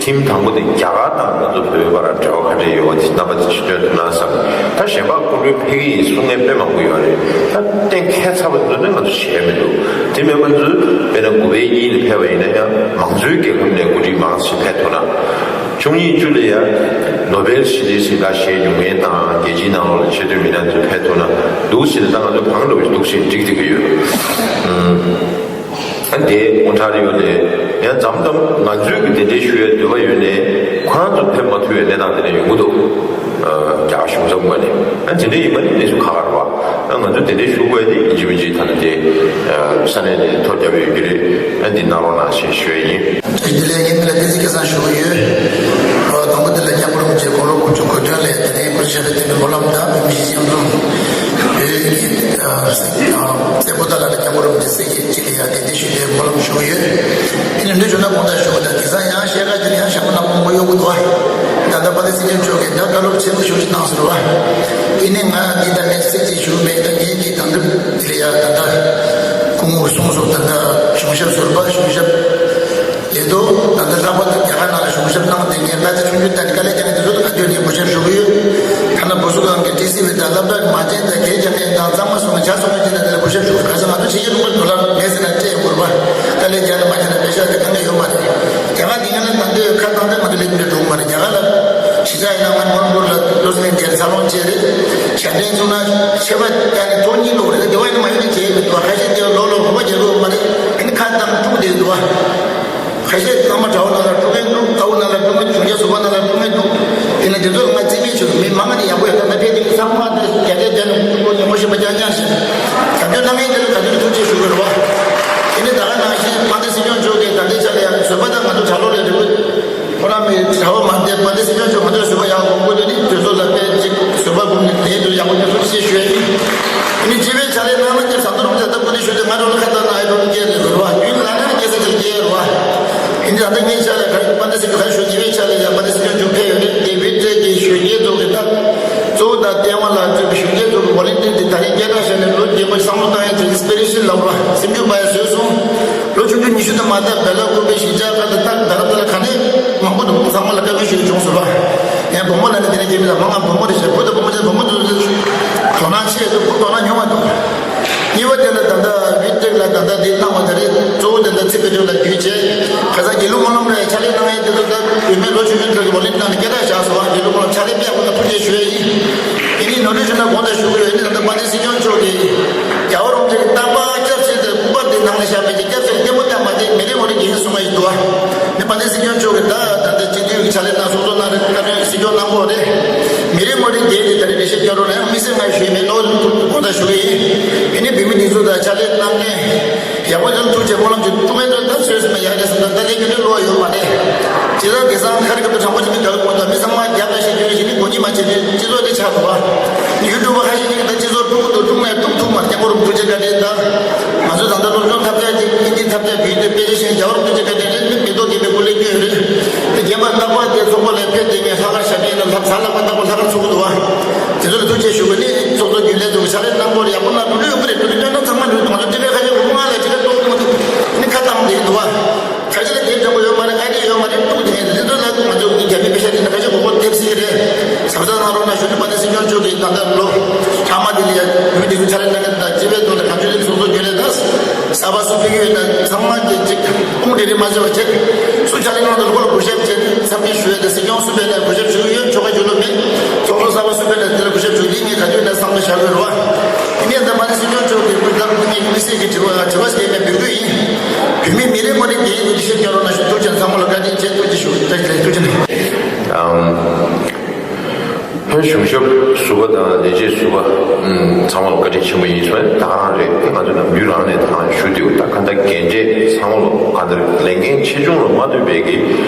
ཐིམ་དང་པོ་དེ་རྒྱ་གར་དང་ང་ཚོ་བོད་པའི་བར་འབྲེལ་བ་ག་འདྲ་ཡོད་པ་དེ་རྣམ་པ་དེ་ཅིག་སྟོན་ཐུབ་ན་བསམ། ད་གཞན་པ་སྐུ་མགྲོན་ཕེབས་ཀྱི་ཡིན་གསུང་མཁན་དཔེ་མང་པོ་ཡོད་རེད། ད་གཏན་འཁེལ་ཚར་བ་ཚོ་ནི་ང་ཚོ་བྱས་མི་འདུག་དེ་མིན་པ་ཚོ་དཔེར་ན་དགུ་པའི་གཉིས་ལ་ཕེབས་པ་ཡིན་ན་ཡང་མང་གཙོའི་རྒྱལ་ཁབ་ནས་འགོ་ཁྲིད་མང་ཆེ་ཕེབས་ཐུབ་ན། བཅུ་གཉིས་བཅུ་ལ་ཡང་ནོ་བེལ་ཞི་བདེའི་གཟེངས་རྟགས་བཞེས་མྱོང་མཁན་དང་རྒྱལ་སྤྱིའི་ནང་ལོགས་ལ་ཆེ་མཐོའི་མི་སྣ་ཚོ་ཕེབས་ཐུབ་ན་འདུག་ཟེར་ནས་ད་ང་ཚོ་གང་འདྲ་བོ་ཞིག་འདུག་ཟེར་འགྲིག་བསྡད་ཀྱི་ཡོད། ཨ་དེ་ཨོན་ཊ་རི་ཡོ་ནས་ཡང་མཚམས་མཚམས་ང་ཚོའི་གི་གདན་འདྲེན་ཞུ་ཡའི་འདོད་པ་ཡོད་ནའི་ཁོ་རང་ཚོ་ཕེབས་མ་ཐུབ་པའི་གནས་སྟངས་དེ་འདྲ་ཡོང་གི་འདུག་རྒྱ་གར་གཞུང་ཚབ་ངོས་ནས། ཨ་དེ་འདྲ་ཡིན་པ་ནི་གནས་ཚུལ་ཁག་ཁག་རེད་བ། ཨ་ང་ཚོ་གདན་འདྲེན་ཞུ་དགོས་ཡ་དེ་ཡིན་གཅིག་མིན་གཅིག་ད་ལྟ་དེ་ས་གནས་ནས་ཐོ་བརྒྱབ་ཡོད་ཀྱི་རེད། ཨ་འདི་གནང་རོགས་གནང་ཞེས་ཞུ་ཡ་ཡིན། བདེ་ལེགས། ངས་འདི་ལ་བདེ་སྐྱིད་སྐལ་བཟང་ཞུ་གི་ཡོད། ཨ་དང་པོ་འདི་ལ་སྐྱབས་མགོན་རིན་པོ་ཆེ་དགུང་ལོ་དགུ་བཅུ་གོ་བདུན་ལ་དེ་རིང་སྐུ་ཚེ་ཞབས་པད་བརྟན་པའི་སྨོན་ལམ་དང་བོད་མི་སྤྱི་འཐུས་བོད་ཀྱི་ཨ་ཨ་བཙན་པོ་ཏཱ་ལ་ལ་སྐྱབས་མགོན་རིན་པོ་ཆེ་སྲས་ཀྱི་གཅིག་ལ་ཡ་གདན་འདྲེན་ཞུས་ཏེ་སྨོན་ལམ་ཞུ་གི་ཡོད། དེ་ནས་འདི་ཞུ་ན་དགོངས་དག་ཞུ་གི་ད་དེང་སང་ཡང་བཤད་ག་དེ་ནས་ཡང་ཞྭ་མོ་ནག་པོ་མང་པོ་གཡོག་གི་འདུག་ད་ལྟ་པ་ཏི་སྲིད་སྐྱོང་མཆོག་གིས་ད་བཀའ་སློབ་ཆེན་པོ་ཞེ་པོ་ཅིག་གནང་ཟེར་བ། དེ་ནས་ང་འདི་ད་མེད་སྲིད་ཅིག་ཞུ་མེད། ད་ངས་འདི་དང་འདི་ལ་ཡ་ད་ལྟ་སྐུ་ངོ་གསུངས་སོང་། ད་ལྟ་གཞུང་ཞབས་ཟུར་པ་གཞུང་ཞབས་ལས་དོ་ད་ལྟ་ལྷག་པར་དུ་རྒྱ་གར་ནང་ལ་གཞུང་ཞབས་གནང་བསྡད་མཁན་ད་ལྟ་ཆུང་ཆུང་ད་ལྟ་དཀའ་ལས་རྒྱག་མཁན་དེ་ཚོ་ལ་ག་དུས་ནས་གུས་ཞབས་ཞུ་གི་ཡོད། ཐ་ན་བུ་གསོ་ཁང་གི་ཊི་སི་བི་དང་སློབ་གྲྭ་གི་མ་བྱན་དང་སྒེར་རྒྱག་མཁན་དང་གཙང་མ་སོང་ནས་ཇ་བཟོ་མཁན་དེ་ལ་དེ་ལ་གུས་ཞབས་ཞུ་དགོས། ག་ས་ང་ཚོ་ཕྱི་རྒྱལ་ལུང་པ་དུ་ལ་མེད་ཟེར་ན་སྤྲད་ཡོང་དགོས་རེད་པ། ལས་རྒྱ་ལ་མ་བྱས་ན་པེ་ཤ་དེ་གང་ག་ཡོད་མ་རེད། རྒྱ་གར་དེ་ག་ལ་ད་ལྟའི་ཁ་བཏང་དེ་ང་ཚོ་ལས་དེ་འགྲོ་གི་མ་རེད། རྒྱ་གར་ལ་གཞིས་ཆགས་ཡིན་ན་ང་མོན་གྷོ་ལ་ལོ་སི་ལན་རྒྱལ་འཚར་ལོངས་བྱས་རེད། ཞབས་འདྲེན་བྱུང་ན་ཆད་པ་རྒྱག་ནས་ཐོག་གཉིས་ལོག་རེད། དེ་བ་ཡིན་ན་མ་ཡིན་ན་བྱས་མི་འདུག་ཁ་ཤས་དེ་ལོ་ལོ་གོ་བ་རྒྱག་གི་ཡོད་མ་རེད། ཨ་ནི་ཁ་བཏང་དཀྲུག་བསྡད་འདུག་ཁ་ཤས་བླ་མ་གྲྭ་བ་ནང་ལ་དཀྲུག་མཁན་འདུག་དཀའ་བོ་ནང་ལ་དཀྲུག་མཁན་འདུག་གཞོན་སྐྱེས་ཟུར་པ་ནང་ལ་དཀྲུག་མཁན་འདུག་དེ་ལ་དེ་ཚོ་ལ་ང་རྩིས་མེད་བྱུང་། མི་མང་ནི་ཡག་པོ་ཡོད། ད་ལྟ་ཕལ་ཆེར་ཚང་མ་དེ་རྒྱ་སྐད་རྒྱ་ནས་ཁོ་ཉིན་མོ་ཤེས་པ་རྐྱང་རྐྱང་ཞིག་རྒྱབ་སྐྱོར་གནང་མཁན་དེ་ལ་ག་དུས་ཐུགས་རྗེ་ཞུ་དགོས་རེད་བ། དེ་ནི་ད་ག་ནང་བཞིན་དཔལ་ལྡན་སྲིད་སྐྱོང་མཆོག་གིས་ད་ལྟའི་ཆ་ལ་ཡང་བཟོད་པ་དང་ང་ཚོ་གྲྭ་ལོག་ལས་དྲི་བ་ཁོ་རང་མི་གྲྭ་བ་མ་བསྡད། དཔལ་ལྡན་སྲིད་སྐྱོང་མཆོག་ང་ཚོ་ལ་བཟོད་པ་ཡག་དགོངས་དགོས་དེ་ནི་དེ་ཚོ་ལ་དཔེ་ཅིག་བཟོད་པ་སྒོམ་ནས་ལས་དུ་ཡག་པོ་ཅིག་ཐུགས་རྗེ་ཞུ་ཡ་ཡིན། དེ་ནི་སྤྱི་པའི་ཕྱག་ལས་གནང་ན་ཀྱང་ཟམ་གདོང་རིན་པོ་ཆེ་ད་སྐུ་ལས་ཞུ་དེ་ང་རང་ལ་ཁ་བཏང་ན་ཨེ་འགྲོ་ནི་སྐྱེལ་རེད་རོ། ཡུན་ལ་ན་ནི་སྐྱེལ་ས་དེར་སྐྱེལ་རོ། ཡིན་ཙང་ད་ངའི་ཆ་ལ་ག་རེ་དཔལ་ལྡན་སྲིད་སྐྱོང་ག་རེ་ཞུ། ཉི་མའི་ཆ་ལ་ཡང་དཔལ་ལྡན་སྲིད་སྐྱོང་མཆོག་ཕེབས་ཡོད་རེད། དེ་བི་ཏྲེ་གི་གཞོན་སྐྱེས་ཚོ་གི་ད་གཙོ་བོ་དང་ལྟད་མོ་ལ་བཅུག་གཞོན་སྐྱེས་ཚོ་གི་ཝོ་ལན་ཊི་ཡར་དེ་ད་རེས་སྐད་གྲགས་ཤར་ནས་ལོ་རྒྱུས་པ་བསམ་བློ་བཏང་ཡ་དེ་ཨིན་སི་པི་རེ་ཤན་ལབ་ར་སེམས་འགུལ་སྤར་ཡ་བཟོས་སོང་། ལོ་ཆུང་ཆུང་ཉི་ཤུ་དང་མ་ད་བེ་ལ་ཀུམ་པའི་གཞིས་ཆགས་ཁག་ཏུ་ད་དར་དར་ལ་ག་ནས་མང་པོ་འདུག་ཚང་མ་ལ་བཀའ་མོལ་ཞུ་བྱུང་ཟེར་བ། ཡང་བུ་མོ་ལ་ནི་དེ་ནས་རྒྱལ་མི་ལ་མང་ང་བུ་མོ་རེ་བྱས་བུ་དང་བུ་མོ་ཆེ་བུ་མོ་ཚོ་དོ་སྣང་ཆེ་འདུག་དོ་སྣང་ཉུང་བ་འདུག་གཉིས་པ་དེ་ལ་ད་ལྟ་བི་ཏྲེ་ལ་ད་ལྟ་དེ་གནང་བ་དེ་རེད། གཙོ་བོ་དེ་ལ་ཚིག་བེད་སྤྱོད་ལ་བརྒྱུད་བྱས་ཁ་སང་དགེ་ལུགས་སྨོན་ལམ་ལ་ཕྱག་ལས་གནང་ཡས་དེ་ཚོ་ད་བུད་མེད་ལོ་ཆུང་ཆུང་ཚོ་གི་བོ་ལིན་ནང་ནས་སྐད་གྲགས་བཞག་སོང་། དགེ་ལུགས་སྨོན་ལམ་ཕྱག་ལས་དཔེ་ཡག་པོ་དང་ཐུགས་རྗེ་ཞུ་ཡས་ཡིན། དེ་ནི་ནོར་འཁྲུལ་བྱུང་ན་དགོངས་དག་ཞུ་གི་ཡོད། ཨ་ནི་ད་ལྟ་དཔལ་ལྡན་སྲིད་སྐྱོང་མཆོག་གིས་རྒྱལ་བ་རིན་པོ་ཆེ་གི་རྟག་པར་སྐྱབས་སུ་མཆི་སྐུ་པར་དེ་ནང་ལ་བཞག་པའི་སྐྱབས་སུ་ལྟད་མོ་ལྟ་མ་བསྡད། མི་རེ་ངོ་རེ་འགན་གསུང་བ་ཡིན་འདུག་ཨ་ནི་དཔལ་ལྡན་སྲིད་སྐྱོང་མཆོག་གིས་ད་ད་ལྟ་སྤྱི་འཐུས་ཀྱི་ཕྱག་ལས་གནང་། ཚོགས་གཙོ་གནང་རེད། བཀའ་བློན་སྲིད་སྐྱོང་གནང་གོ་རེད། མི་རེ་ངོ་རེ་འགན་དེ་ད་རེས་འགྲེལ་བཤད་རྒྱག་རོགས་གནང་། དམིགས་བསལ་ང་ཞུས་མེད་ནོ། དགོངས་དག་ཞུ་གི་ཡིན། ཨ་ནི་བོད་མི་འདི་ཚོ་དང་ཕྱག་ལས་གནང་མཁན་ཡག་པོ་ཡོང་ཐུགས་རྗེ་སྨོན་ལམ་ཅིག་ཐུགས་ཕན་ཐོགས། ད་བཟོས་ཟིན་ན་ཡག་རེད་བསམ། ད་ལྟ་ལས་རྒྱུ་འབྲས་བློ་ཡོད་མ་རེད། ཇི་ལྟར་དེང་སང་ཁ་རི་ཁ་ཐུག་དྲང་པོ་ཅིག་མི་འདུག་གོ། ད་མི་ཚང་མ་རྒྱབ་ལ་བཤད་རྒྱུ་ཞིག་ནི་གོ་གཉིས་མ་བྱེད་དུས་སྤྱི་ཚོགས་དེ་ཆགས་འདུག་བ། ཡུ་ཊུབ་པ་ཁ་ཤས་ཀྱིས་ད་སྤྱི་ཚོགས་དཀྲུག་གི་འདུག་དཀྲུག་ནས་དཀྲུག་ཐུབ་མ་རེད། སྐྱབས་མགོན་རིན་པོ་ཆེ་བཀའ་དྲིན་དང་ང་ཚོ་ད་ལྟ་སློབ་སྦྱོང་ཐབས་ཆག་ཅིག་ཨིན་ཇི་ཐབས་ཆག་བརྒྱུད་དེ་དཔེ་ཆ་ཤེས། རྒྱལ་བ་རིན་པོ་ཆེ་བཀའ་དྲིན་རེད། མི་མི་ཐོག་དེ་པའི་སྐུ་ལས་བསྐྱོན་ཡོད་རེད། དེ་རྒན་པ་རྟག་པར་དེ་ཚོགས་པ་ལ་ཕེབས་དེ་ངས་ལྷག་དཀར་ཞབས་ཕྱི་ལ་ལྷག་ཟ་ལྷག་པ་རྟག་པར་ལྷག་དཀར་ཚུགས་ཀྱི་འདུག་བ། དེ་ཚོ་ལ་ཐུགས་རྗེ་ཞུ་དགོས། ནི་ཚོགས་གཙོ་རྒྱུན་ལས་ཚོ་གི་ཕྱག་ལས་གནང་སྐོར་ཡག་པོ་གནང་འགྲོ་ལོས་ཡོང་གི་རེད། འགྲོ་ལོས་སྐྱོན་ན་ཚང་མ་འགྲོ་འདུག་ང་ཚོ་སྤྱི་པའི་ཁ་ཆེ་གོ་ང་ལ་སྤྱི་པའི་གཏོང་གི་མ་འདུག་ནི་ཁ་བཏང་བསྡད་ཀྱི་འདུག་བ། ཁ་ཆེ་ལ་དེབ་འཇོག་གི་ཡོད་མ་རེད། ཨ་ནི་ཡོད་མ་རེད། ཀྲུང་དེ་འདི་ཚོ་ལ་ང་ཚོ་རྒྱ་མི་པེ་ཤ་དེ་ན་ཁ་ཆེ་གོ་གོ་དེབ་སྲིད་ཀྱི་རེད། ཟབ་ས་གནང་རོགས་གནང་ཞུ་ནི། དཔལ་ལྡན་སྲིད་སྐྱོང་མཆོག་གིས་ད་ལྟ་ལོ་ཐ་མ་དེ་ལ་ཡ་བོད་མི་འདི་ཚོ་ཕྱག་ལས་གནང་མཁན་དང་སྤྱི་པའི་ཐོག་ལ་གང་བྱུང་དེ་ཚོགས་གཙོ་རྒྱུན་ལས་དང་གསར་པ་སུ་ཕེབས་ཀྱི་ཡོད་ན་ཚང་མ་གི་ཅིག་དཔུང་སྒྲིལ་རེ་མ་བྱེད་པ་བྱེད། སུ་ཕྱག་ལས་གནང་དང་ལོ་ལ་གུས་ཞབས་བྱེད། འཚམས་འདྲི་ཞུ་ཡ་དང་སྲིད་སྐྱོང་སུ་ཕེབས་ན་གུས་ཞབས་ཞུ་གི་ཡོད། ཆོལ་ཁ་གཞུང་ལུགས་མེད། ཚོགས་གཙོ་གསར་པ་སུ་ཕེབས་ན་དེ་ལ་གུས་ཞབས་ཞུ། འདི་ངས་ག་དུས་ནས་བསམ་བློ་བཞག་གི་རེད་བ། དེ་ནས་ད་མ་ནི་སྲིད་སྐྱོང་མཆོག་གིས་ཀུན་ཐར་ཀུན་གྱི་དམིགས་བསལ་གྱི་དྲི་བ་དྲི་བ་ཞིག་ཡིན་ན་འབུལ་རྒྱུ་ཡིན། བོད་མི་མི་རེ་ངོ་རེ་འགན་ཡིན་དེ་ཤེས་སྐྱོང་རོགས་གནང་ཞུ། ཐུགས་རྗེ་ཆེ། ཚང་མ་ལ་བཀའ་དྲིན་ཆེ། ཐུགས་རྗེ་ཞུ། བཀྲ་ཤིས་བདེ་ལེགས། ཐུགས་རྗེ་ཆེ། ཨམ། ཕན་གཞུང་ཞབས་ཟུར་པ་དང་ལས་བྱེད་ཟུར་པ་ཚང་མ་ལ་བཀའ་དྲིན་ཆེན་པོ་ཡིན་ཟེར། ད་ག་རང་རེད། ང་ཚོ་ནམ་རྒྱུན་རང་ནས་ད་ག་རང་ཞུ་དུས་ད་ག་ད་འགན་འཁྲི་ཚང་མ་ལ་ག་ད་ལས་འགན་ཆེ་ཆུང་ལ་མ་ལྟོས་པའི་གི་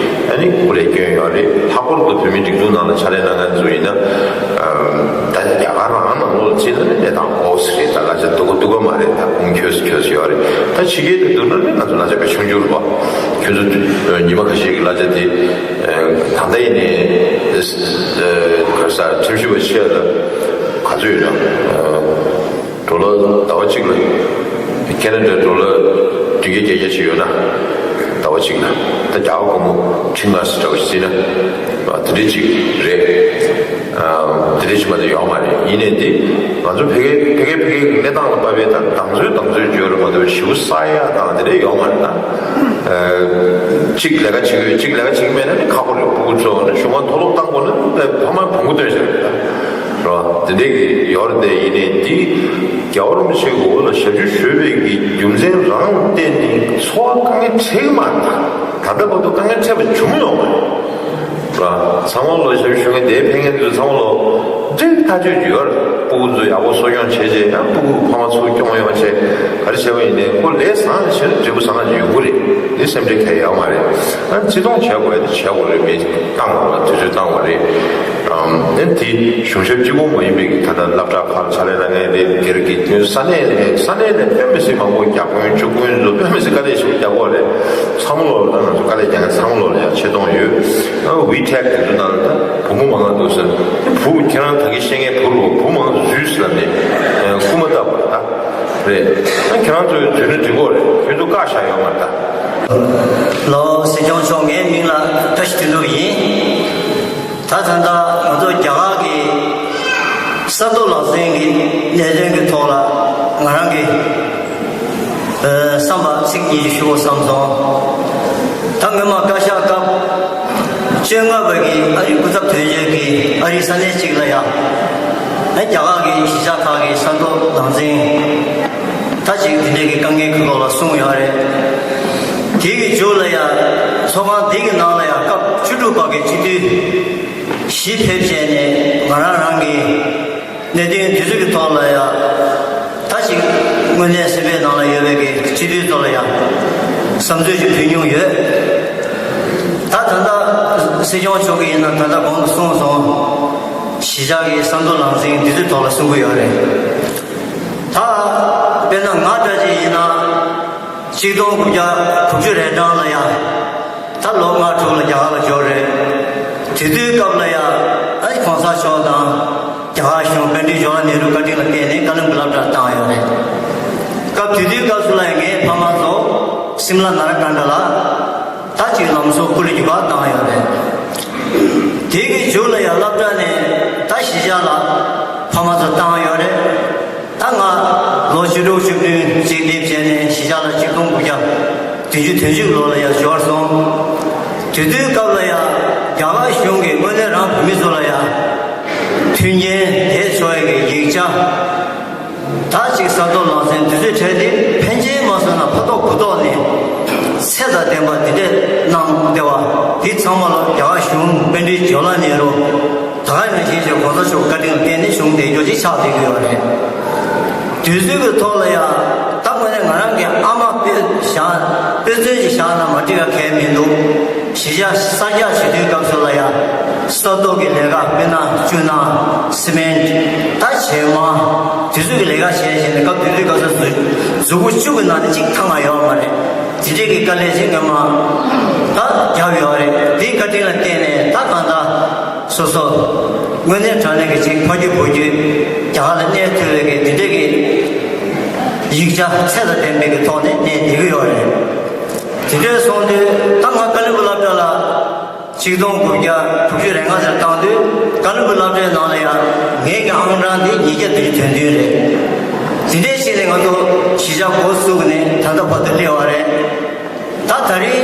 ཨ་ནི་སྐུ་ལས་བསྐྱོན་ཡོད་རེད། ལྷག་པར་དུ་བོད་མིའི་སྒྲིག་འཛུགས་ནང་ལ་ཕྱག་ལས་གནང་མཁན་ཚོ་ཡིན་ན་ད་རྒྱ་གར་རང་ནང་ལོགས་ལ་ཕྱིན་ན་ནི་གནས་སྟངས་འོ་ཙི་རེད། ད་གླ་ཆ་སྡུག་ག་སྡུག་ག་མ་རེད། ད་ཁུངས་འཁྱོལ་སུ་འཁྱོལ་སུ་ཡོད་རེད། ད་ཕྱི་རྒྱལ་དུ་བསྡུར་ན་ནི་ང་ཚོ་གླ་ཆ་དཔེ་ཆུང་ཆུང་རེད་པ། ཁྱོད་ཚོ་ཉི་མ་ཁ་ཤས་ཀྱི་གླ་ཆ་དེ། ད་ལྟ་ཡིན་ནའི་ག་ས་ཁྲིམས་ཞིབ་པ་ཆེ་ལ་ག་ཚོད་ཡོད་ན་ཌོ་ལར་ཟླ་བ་གཅིག་ལ་ཁེ་ན་ཌ་ཌོ་ལར་བདུན་བརྒྱ་བརྒྱད་བརྒྱ་ཞིག་ཡོད་ན་ཟླ་བ་གཅིག་ལ་ད་རྒྱ་གར་སྒོར་མོ་ཁྲི་ལྔ་ཙམ་འདྲ་བོ་ཞིག་བརྩིས་ན་དེ་འདྲ་ཅིག་རེད། དེ་འདྲ་ཞིག་མ་གཏོགས་ཡོད་མ་རེད། ཡིན་ནའི་འདི་ང་ཚོ་ཕ་གིའི་ཕ་གིའི་ཕ་གིའི་གནས་སྟངས་ལ་དཔག་པའི་ད་དང་ཚོད་དང་ཚོད་བརྗོད་རེད་མ་གཏོགས་ཞེ་པོ་བསགས་ཡག་དང་དེ་འདྲ་ཡོད་མ་རེད་ད། གཅིག་ལས་ཀ་བྱེད་ཀྱི་ཡོད། གཅིག་ལས་ཀ་བྱེད་ཀྱི་མེད་ན་ནི་ཁག་པོ་རེད། ཕྲུ་གུ་ཚོ་ནི་གཞུང་མང་མཐོ་སློབ་བཏང་དགོས་ན་ཕ་མ་བོང་གུ་སྟོན་ཟེར་རེད་ད། རེད་བ། དེ་འདྲས་ཀྱི་ཡོད་རེད་དེ། ཡིན་ནའི་འདི་རྒྱལ་བ་རིན་པོ་ཆེའི་འོག་ལ་ཞབས་ཕྱི་ཞུས་པའི་གི་རྒྱུ་མཚན་རང་བརྟེན་ནས་འཚོ་བ་དཀའ་ངལ་འཕྲད་ཀྱི་མ་རེད་ད། ད་ལྟ་བར་དུ་དཀའ་ངལ་འཕྲད་པ་བྱུང་མྱོང་མ་རེད། ར། ཚང་མ་ལོ་ཞབས་ཞུ་མཁན་དེའི་ཕན་ངན་དུ་ཚང་མ་ལོ་འདྲེ་ཐག་གཅོད་ཀྱི་ཡོད་རེད། ཕྲུ་གུ་ཚོ་ཡག་པོ་གསོ་སྐྱོང་བྱས་རྗེས་ཡང་ཕྲུ་གུ་ཕ་མ་ཚུར་སྐྱོང་ཡོང་བྱས་ག་རེ་བྱས་པ་ཡིན་ནའི་ཁོ་ལས་བཟང་ཞེ་ན་འབྲས་བུ་བཟང་ཡོང་གི་རེད། འདི་སེམས་ཁྲལ་གང་ཡང་ཡོད་མ་རེད། ཨ་བརྩི་མཐོང་བྱེད་དགོས་ཡ་དེ་བྱེད་དགོས་རེད། མི་བཏང་དགོས་ལ་དུས་ཚོད་བཏང་དགོས་རེད། ཨ་དེ་གཞུང་ཞབས་གཅིག་པོ་མ་ཡིན་པའི་ད་ལྟ་སློབ་གྲྭ་ཁག་ལ་ཕྱག་ལས་གནང་མཁན་རེད། སྒེར་གྱི་ས་གནས་ནས་ས་གནས་ནས་དཔེ་མི་སྲིད་མང་པོ་བརྒྱ་དཔོན་བཅུ་དཔོན་ཚོ་དཔེ་མི་སྲིད་དཀའ་ལས་ཞེ་པོ་རྒྱག་གི་ཡོད་རེད། ཚང་མ་ལོག་ལ་ད་ང་ཚོ་དཀའ་ལས་རྒྱག་མཁན་ཚང་མ་ལོག་ལ་ཡང་ཆེ་མཐོང་ཡོད། ཨ་ཝི་ཊེག་དེ་ཚོ་ནང་ལ་ད་བུ་མོ་མང་ང་འདུག་ཟེར། བུ་ཁྱེད་རང་ད་གིན་བཤད་མཁན་བུ་རུ་བུ་མང་ང་འཛུལ་ཟེར་ལབ་ནས་ཨ་རྐུན་མ་བཏབ་པ་ད་རེད། ཨ་ཁྱེད་རང་ཚོས་འཛུལ་ན་འགྲིག་གོ་རེད། ཁྱོད་ཚོ་བཀག་བཞག་ཡོད་མ་རེད་ད། ལགས་སོ། སྲིད་སྐྱོང་མཆོག་ངའི་མིང་ལ་བཀྲ་ཤིས་དོན་གྲུབ་ཡིན། ད་ད་ལྟ་ང་ཚོ་རྒྱ་གར་གྱི་ས་རྡོ་ལག་འཛིན་གྱི་གནད་དོན་གྱི་ཐོག་ལ་ང་རང་གི་ བསམ་པ་ཚིག་གཉིས་ཤིག་ཞུ་དགོས་བསམ་སོང་། ད་སྔོན་མ་བཀའ་ཤག་སྐབས་བཅོ་ལྔ་པ་གི་ཨ་རིའི་སྐུ་ཚབ་དོན་གཅོད་ཀྱིས་ཨ་རིའི་ས་གནས་གཅིག་ལ་ཡ། ཨ་རྒྱ་གར་གྱི་གཞིས་ཆགས་ཁག་གི་ས་རྡོ་ལག་འཛིན་ད་ཅིག་དེ་འདྲའི་གི་དཀའ་ངལ་ཁག་ལ་སོང་ཡོད་རེད། དེ་གི་མཇུག་ལ་ཡ། ཚོགས་ཁང་དེ་གི་ནང་ལ་ཡ་སྐབས་བཅུ་དྲུག་པ་གི་སྤྱི་འཐུས་བཞི་ཕེབས་བྱས་ནས་ང་རང་རང་གི་གནད་དོན་དེ་ཚོ་གི་ཐོག་ལ་ཡ། ད་ཅིག་དངོས་གནས་སེམས་པའི་ནང་ལ་ཡོད་པའི་གི་སྤྱི་འཐུས་ཚོ་ལ་ཡ་བསམ་ཚུལ་ཞིག་ཕུལ་མྱོང་ཡོད། ད་ད་ལྟ་སྲིད་སྐྱོང་མཆོག་གིས་ཡིན་ན་ད་ལྟ་གོང་དུ་གསུངས་སོང་། གཞིས་ཆགས་ཀྱི་ས་མདོ་ལག་འཛིན་འདི་ཚོའི་ཐོག་ལ་གསུང་གི་ཡོད་རེད། ད་དཔེར་ན་ང་འདྲ་ཅིག་ཡིན་ན་ཆིག་སྟོང་དགུ་བརྒྱ་དྲུག་ཅུ་རེ་གྲངས་ལ་ཡ། ད་ལོ་ལྔ་དྲུག་ལ་རྒྱ་གར་ལ་འབྱོར་རེད། དེ་དུས་སྐབས་ལ་ཡ་ཨ་ནི་གོང་ས་མཆོག་དང་རྒྱ་གར་གཞུང་པཎྜི་ཏ་ཇོ་ལ་ནེ་རུ་བཀའ་དྲིན་ལ་བརྟེན་ནས་ཀ་ལིམ་པུ་སློབ་གྲྭར་བཏང་ཡོད་རེད། སྐབས་དེ་དུས་སྐབས་སུ་ལ་ཡ་ངའི་ཕ་མ་ཚོ་སིམ་ལ་ནཱ་ར་ཀན་ཌ་ལ་ད་ཅིག་ལམ་བཟོ་སྐུ་ལུས་རྒྱུ་བ་བཏང་ཡོད་རེད། དེ་གི་མཇུག་ལ་ཡ་སློབ་གྲྭ་ནས་ད་གཞིས་ཆགས་ལ་ཕ་མ་ཚོ་བཏང་ཡོད་རེད། ད་ང་ལོ་བཅུ་དྲུག་བཅུ་བདུན་ཅིག་སླེབས་བྱས་ནས་གཞིས་ཆགས་ལ་ཆིག་སྟོང་དགུ་བརྒྱ་བདུན་ཅུ་དོན་གཅིག་ལོ་ལ་ཡར་འབྱོར་སོང་། དེ་དུས་སྐབས་ལ་ཡ་རྒྱ་གར་གཞུང་གིས་དངོས་གནས་རང་བོད་མི་ཚོ་ལ་ཡ་མཐུན་རྐྱེན་དེ་ཚོ་ཡི་གི་ཡིག་ཆ་ད་ཅིག་ས་རྡོ་ལག་འཛིན་དུས་ཚོད་འཕྲལ་དེ་ཕན་ཆད་མ་སོང་ན་ཕ་ཐོག་གུ་ཐོག་ནས་ཚད་དང་ལྡན་པ་དེ་འདྲས་གནང་བསྡད་པ་དེ་ཚང་མ་ལ་རྒྱ་གར་གཞུང་པཎྜི་ཏ་ཇོ་ལ་ནེ་རུ། ད་ག་ནང་བཞིན་གྱི་གོང་ས་མཆོག་བཀའ་དྲིན་ལ་བརྟེན་ནས་བྱུང་བསྡད་རྒྱུ་ཅིག་ཆགས་བསྡད་ཀྱི་ཡོད་རེད། དུས་ཚོད་ཀྱི་ཐོག་ལ་ཡང་ད་དངོས་གནས་ང་རང་གི་ཨ་མ་དཔེ་བཞག་དཔེ་མཚོན་ཅིག་བཞག་ན་མ་འགྲིག་ག་གལ་མི་འདུག་གཞིས་ཆགས་གསར་རྒྱག་བྱེད་དུས་སྐབས་སུ་ལ་ཡང་ས་རྡོ་གི་ལས་ཀ་དཔེར་ན་ཅུ་ན་སི་མེན་ད་བྱེ་མ་དེ་ཚོ་གི་ལས་ཀ་བྱས་བྱས་ནས་སྐབས་དེ་དུས་སྐབས་སུ་གཟུགས་པོ་བཅུ་གི་ནང་ནས་གཅིག་ཐང་ང་ཡོད་མ་རེད། དེ་འདྲས་ཀྱི་དཀའ་ལས་ཅིག་ངོ་མ་ད་བརྒྱབ་ཡོད་རེད། དེའི་བཀའ་དྲིན་ལ་བརྟེན་ནས་ད་གང་ལྟར། སོ་སོ། དངོས་གནས་དྲང་གནས་ཀྱི་ཅིག་ཕ་རྒྱུད་བུ་རྒྱུད་རྒྱ་གར་ལ་གནས་ཐུབ་པའི་གི་དེ་འདྲས་ཀྱི་ཡིག་ཆ་ཚད་དང་ལྡན་པའི་གི་ཐོག་ནས་གནས་བསྡད་ཀྱི་ཡོད་རེད། དེ་འདྲས་སོང་དུས་ད་ང་ཀ་ལིམ་པུ་སློབ་གྲྭ་ལ་ཆིག་སྟོང་དགུ་བརྒྱ་དྲུག་ཅུ་རེ་ལྔ་ཟེར་བཏང་དུས་ཀ་ལིམ་པུ་སློབ་གྲྭའི་ནང་ལ་ཡང་ངེད་ཀྱི་ཨང་གྲངས་དེ་ཉིས་བརྒྱ་དྲུག་ཅུ་དོན་བདུན་རེད། དེ་འདྲས་བྱས་ནས་ང་ཚོ་གཞིས་ཆགས་འགོ་བཙུགས་ནས་ད་ལྟ་བར་དུ་སླེབས་པ་རེད། ད་ད་རེས་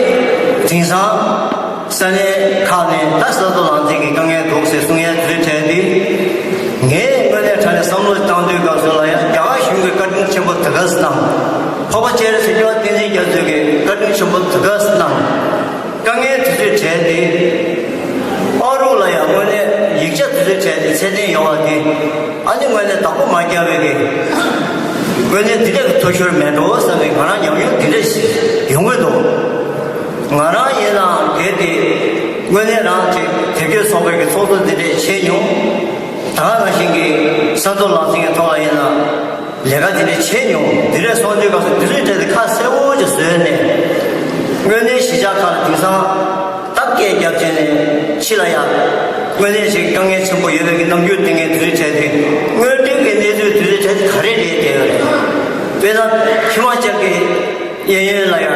དེང་སང་ས་གནས་ཁག་ནས་ད་ས་རྡོ་ལག་འཛིན་གྱི་དཀའ་ངལ་འདུག་ཟེར་གསུང་ཡས་དུས་དྲན་ཏེ། ངས་དངོས་གནས་དྲང་གནས་བསམ་བློ་བཏང་དུས་སྐབས་སུ་ལ་ཡང་རྒྱ་གར་གཞུང་གི་བཀའ་དྲིན་ཆེན་པོ་དེ་ག་ཙམ་གནང་། འཕགས་པ་སྤྱན་རས་གཟིགས་སྐྱབས་བསྟན་འཛིན་རྒྱ་མཚོ་གི་བཀའ་དྲིན་ཆེན་པོ་དེ་ག་ཙམ་གནང་། དཀའ་ངལ་དེ་ཚོའི་གྲས་དེ། ཨ་རོགས་ལ་ཡང་དངོས་གནས་ཡིག་ཆ་དེ་ཚོའི་གྲས་དེ་ཚད་ལྡན་ཡོང་བ་དེ། ཨ་ནི་དངོས་གནས་བདག་པོ་མ་བརྒྱབ་པའི་གི། དངོས་གནས་འདི་འདྲ་གི་ཐུ་ཤོར་མེད་འགྲོ་བསམ་པའི་ང་རང་ཉམས་མྱོང་འདི་འདྲ་ཞིག་ཡོང་གི་འདུག་ང་རང་ཡིན་ནའང་གལ་ཏེ། དངོས་གནས་རང་ཅིག་དེབ་སྐྱེལ་ཚོགས་པའི་གི་ཚོགས་གཙོ་འདི་འདྲས་བྱས་མྱོང་། ད་ག་ནང་བཞིན་གྱི་ས་རྡོ་ལག་འཛིན་གྱི་ཐོག་ལ་ཡིན་ན། ལས་ཀ་དེ་འདྲ་བྱས་མྱོང་། དེ་འདྲ་སོང་དུས་སྐབས་སུ་དེ་ཚོའི་གྲས་དེ་ཁ་གསལ་པོ་ཅིག་བཟོས་ནས། དངོས་གནས་གཞིས་ཆགས་ཁག་ལ་དེང་སང་ད་སྐད་རྒྱབ་བྱས་ནས་ཕྱི་ལ་ཡ། དངོས་གནས་ཤིག་དཀའ་ངལ་ཆེན་པོ་ཡོད་པའི་གི་རྣམ་འགྱུར་དེ་ངས་དེ་ཚོའི་གྲས་དེ། དངོས་འབྲེལ་གྱི་གནས་ཚུལ་དེ་ཚོའི་གྲས་དེ་ག་རེ་རེད་བལྟས་ཡོད་རེད། དཔེར་ན་ཧི་མ་ཅལ་གྱི་གཡས་གཡོན་ལ་ཡ།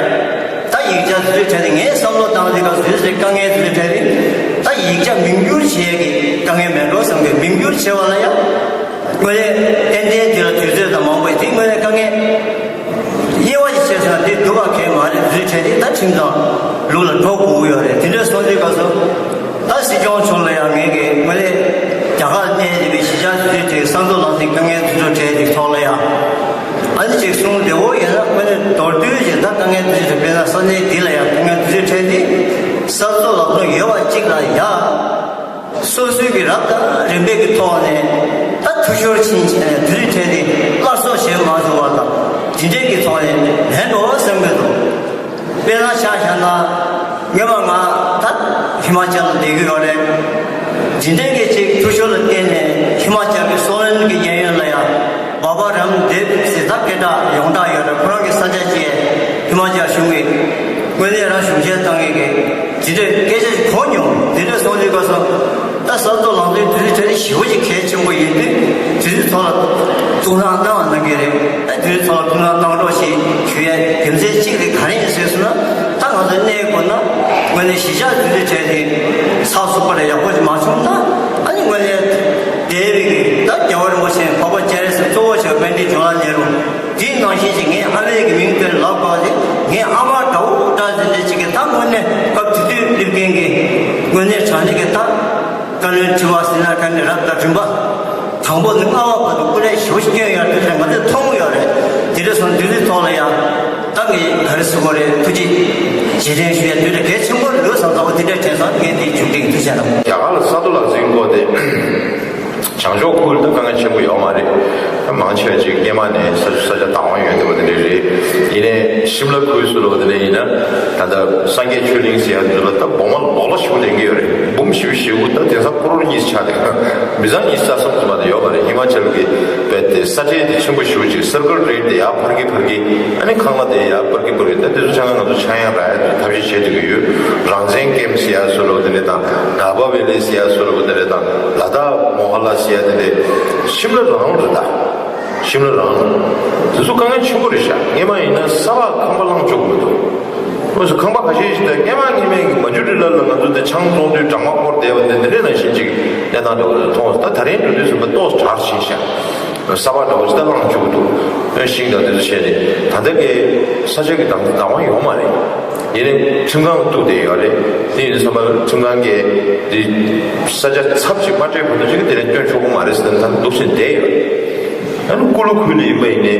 ད་ཡིག་ཆ་དེ་ཚོའི་གྲས་དེ་ངས་བསམ་བློ་བཏང་དུས་སྐབས་སུ་དེ་ཚོའི་དཀའ་ངལ་དེ་ཚོའི་གྲས་དེ། ད་ཡིག་ཆ་མིང་བསྒྱུར་བྱེད་ཡས་ཀྱི་དཀའ་ངལ་མེད་འགྲོ་བསམ་གི། མིང་བསྒྱུར་བྱེད་པ་ལ་ཡ། དངོས་གནས་ཏན་ཏན་དེ་ལ་དུས་ཚོད་དང་མང་པོ་དེ་དངོས་གནས་དཀའ་ངལ་དབྱེ་བ་ཞིག་བྱས་སོང་ན་དེ་སྡུག་པ་གང་ཡང་མ་རེད། དུས་ཚོད་དེ་ད་ཁྲིམས་དང་ལུགས་ལ་འགྲོ་དགོས་ཀྱི་ཡོད་རེད། དེ་འདྲ་སོང་དུས་སྐབས་སུ་ད་སྲིད་སྐྱོང་མཆོག་ལ་ཡང་ངས་ཀྱི་དངོས་གནས་རྒྱ་གར་གནས་བསྡད་པའི་གཞིས་ཆགས་དེ་ཚོའི་གྲས་ས་མདོ་ལག་འཛིན་དཀའ་ངལ་དེ་ཚོའི་གྲས་ཀྱི་ཐོག་ལ་ཡང་ཨ་ནི་ཅིག་གསུང་བདེ་བོ་ཡོད་ན། དངོས་གནས་མདོར་བསྡུས་ཀྱི་ད་དཀའ་ངལ་དེ་ཚོའི་གྲས་དཔེར་ན་ས་གནས་འདི་ལ་ཡང་དཀའ་ངལ་དེ་ཚོའི་གྲས་དེ་ས་མདོ་ལག་འཛིན་ཡོད་པ་གཅིག་ལ་ཡང་། སོ་སོའི་གི་རབ་དང་རིམ་པའི་གི་ཐོག་ནས་ད་འཐུས་ཤོར་ཕྱིན་བྱས་ནས་དེ་རིང་གྲས་དེ་སླར་གསོ་བྱེད་མ་ཐུབ་པ་དང་དེ་འདྲའི་གི་ཐོག་ནས་མེད་འགྲོ་བསམ་གི་འདུག་དཔེར་ན་ཆ་བཞག་ན་སྔོན་མ་ང་ད་ཧི་མ་ཅལ་ལ་བསྡད་གི་ཡོད་རེད། དེ་འདྲའི་གི་ཅིག་འཐུས་ཤོར་ལ་བརྟེན་ནས་ཧི་མ་ཅལ་གི་སོ་ལན་གི་གཡས་གཡོན་ལ་ཡང་བྷ་བྷ་རམ་དེབ་ཟེར་ད་སྐད་གྲགས་ཡོངས་གྲགས་ཡོད་རེད། ཁོ་རང་གི་ས་ཆ་ཅིག་ཧི་མ་ཅལ་གཞུང་གི་དངོས་གནས་རང་གཞུང་ཆེན་བཏང་གི་གི་དེ་འདྲའི་སྐད་ཆ་ཞིག་གོ་མྱོང་། དེ་འདྲ་སོང་དུས་སྐབས་སུ་ད་ས་མདོ་ལག་འཛིན་དེ་ཚོའི་གྲས་དེ་ཞེ་པོ་ཅིག་གལ་ཆེན་པོ་ཡིན་དུས་དེ་ཚོའི་ཐོག་ལ་ཐུགས་སྣང་གནང་བ་གནང་གི་རེད། ཨ་དེ་ཚོའི་ཐོག་ལ་ཐུགས་སྣང་གནང་རོགས་ཞེས་ཞུ་ཡ་རྒྱུ་མཚན་གཅིག་དེ་ག་རེ་ཡིན་ཟེར་སོང་ན། ད་ང་ཚོ་གནས་དགོས་ན་དངོས་གནས་གཞིས་ཆགས་དེ་ཚོའི་གྲས་དེ་ཚགས་ཚུད་པ་ལས་ཡག་པོ་ཞིག་མ་བྱུང་ན། ཨ་ནི་དངོས་གནས་འདས་པའི་གི་ད་རྒྱལ་བ་རིན་པོ་ཆེ་འཕགས་པ་སྤྱན་རས་གཟིགས་གཙོ་བོ་བྱས་པ་པཎྜི་ཏ་ཇོ་ལ་ནེ་རུ། དེའི་ནང་བཞིན་ཞིག་ངའི་ཨ་མའི་གི་མིང་དེ་ལབ་པ་དེ་ངའི་ཨ་མ་འདྲ་བོ་འདྲ་ཟེར་ནས་ཅིག་གི་ད་དངོས་གནས་སྐབས་དེ་དུས་སླེབས་མཁན་གྱི་དངོས་གནས་དྲང་གནས་ཀྱི་ད་བཀའ་བློན་ཁྲི་པ་ཟེར་ན་ག་ནས་རབ་དང་རིམ་པ་དང་པོ་ནས་ལྔ་པ་བར་དུ་སྐུ་ལས་ཞེ་པོ་ཞིག་བསྐྱོན་ཡོད་དུས་ང་ཚོས་མཐོང་གི་ཡོད་རེད། དེ་འདྲ་སོང་དུས་ཚོད་ཐོག་ལ་ཡང་ད་ངས་ག་རེ་ཟེར་དགོས་རེད། ཐུགས་རྗེ་རྗེས་དྲན་ཞུ་ཡ་དུས་ལ་གལ་ཆེན་པོ་རེད་བསམ་ཚོར་བ་དེ་འདྲ་དྲན་སོང་། ངས་འདི་མཇུག་སྒྲིལ་ཐུགས་རྗེ་གནང་། རྒྱ་གར་ལ་ས་རྡོ་ལག་འཛིན་སྐོར་དེ། བྱང་ཕྱོགས་ཁུལ་དུ་དཀའ་ངལ་ཆེན་པོ་ཡོད་མ་རེད། མང་ཆེ་བ་ཅིག་སྔོན་མ་ནས་ས་ཆ་ས་ཆ་བདག་དབང་ཡོད་བསྡད་པ་དེ་འདྲ་རེད། ཡིན་ནའི་ཤིམ་ལ་ཁུལ་སུ་ལོ་དེ་འདྲ་ཡིན་ན་ད་ལྟ་སངས་རྒྱས་ཆོས་གླིང་ཟེར་ཡ་འདི་ལ་ད་སྦོམ་མ་སྦོ་ལོ་ཞིག་ལེན་གྱི་ཡོད་རེད། འབུམ་བཞི་བཅུ་ཞེ་དགུ་ད་དེང་སང་ཀོ་རོར་གཉིས་ཆགས་བསྡད། མི་ཚང་གཉིས་རྩ་གསུམ་དུ་མ་དེ་ཡོད་མ་རེད། ཧི་མ་ཅལ་གྱི་བས་དེ་ས་ཆའི་དེ་ཆེན་པོ་ཞེ་པོ་ཅིག་སར་ཀལ་རེད་དེ་ཡར་འཕར་གི་འཕར་གི། ཨ་ནི་ཁང་གླ་དེ་ཡར་འཕར་གི་འཕར་གི། ད་དེ་ཚོ་ཆ་ཚང་ང་ཚོ་ཆག་ཡང་རག་ཡ་དེ་ཐབས་ཤེས་བྱེད་དུ་གི་ཡོད། རང་བཙན་ཀེམ་ཟེར་ཡ་སུ་ལོ་དེ་འདྲ་དང་ཌ་བ་ཝེ་ལི་ཟེར་ཡ་སུ་ལོ་དེ་འདྲ་དང་ལ་དྭགས་མོ་ཧ་ལ་ཟེར་ཡ་དེ་འདྲ་ཤིམ་ལ་རང་རེད་ད། ཤིམ་ལ་རང་། དེ་ཚོ་དཀའ་ངལ་ཆེན་པོ་རེད་ཤག་སྔོན་མ་ཡིན་ན་ས་ཕག་ཁང་པ་བླངས་བཅུག་གི་མི་འདུག་དངོས་སུ་ཁང་པ་ཁ་ཤས་ཤིག་དང་སྔོན་མ་སྔོན་མའི་གི་མ་ཇུ་ཊི་ལ་ལ་ང་ཚོ་དེ་ཆང་བཙོང་དུས་སྦྲང་མ་སྐོར་བསྡད་པ་དེ་འདི་འདྲའི་ནང་བཞིན་ཅིག་གནས་སྟངས་འདྲ་བོ་དེ་མཐོང་སོང་། ད་ད་རིང་འགྲོ་དུས་ཙམ་པ་ཏོག་ཙམ་དྲག་ཕྱིན་ཤག་ས་ཕག་འདྲ་བོ་ཅིག་ད་བླངས་བཅུག་གི་འདུག་ཨ་ཤིང་དང་དེ་ཚོ་བྱས་ནས་ད་ལྟ་གི་ས་ཆ་གི་བདག་བདག་དབང་ཡོད་མ་རེད། ཡིན་ནའི་ཁྲིམས་ཁང་བཙུགས་བསྡད་ཡོད་རེད། དེ་ཡིན་དུས་ཙམ་པ་ཁྲིམས་ཁང་གིས་དེ་ས་ཆ་ཚབ་ཅིག་མ་སྤྲད་བར་དུ་ཅིག་དེ་ནས་སྐྱོན་ཆོག་གི་མ་རེད་ཟེར་ནས་ད་འདུག་སེ་བསྡད་ཡོད་རེད། ཨ་ནི་ཀུ་ལུ་ཁུལ་ལ་ཡིན་པ་ཡིན་ནའི་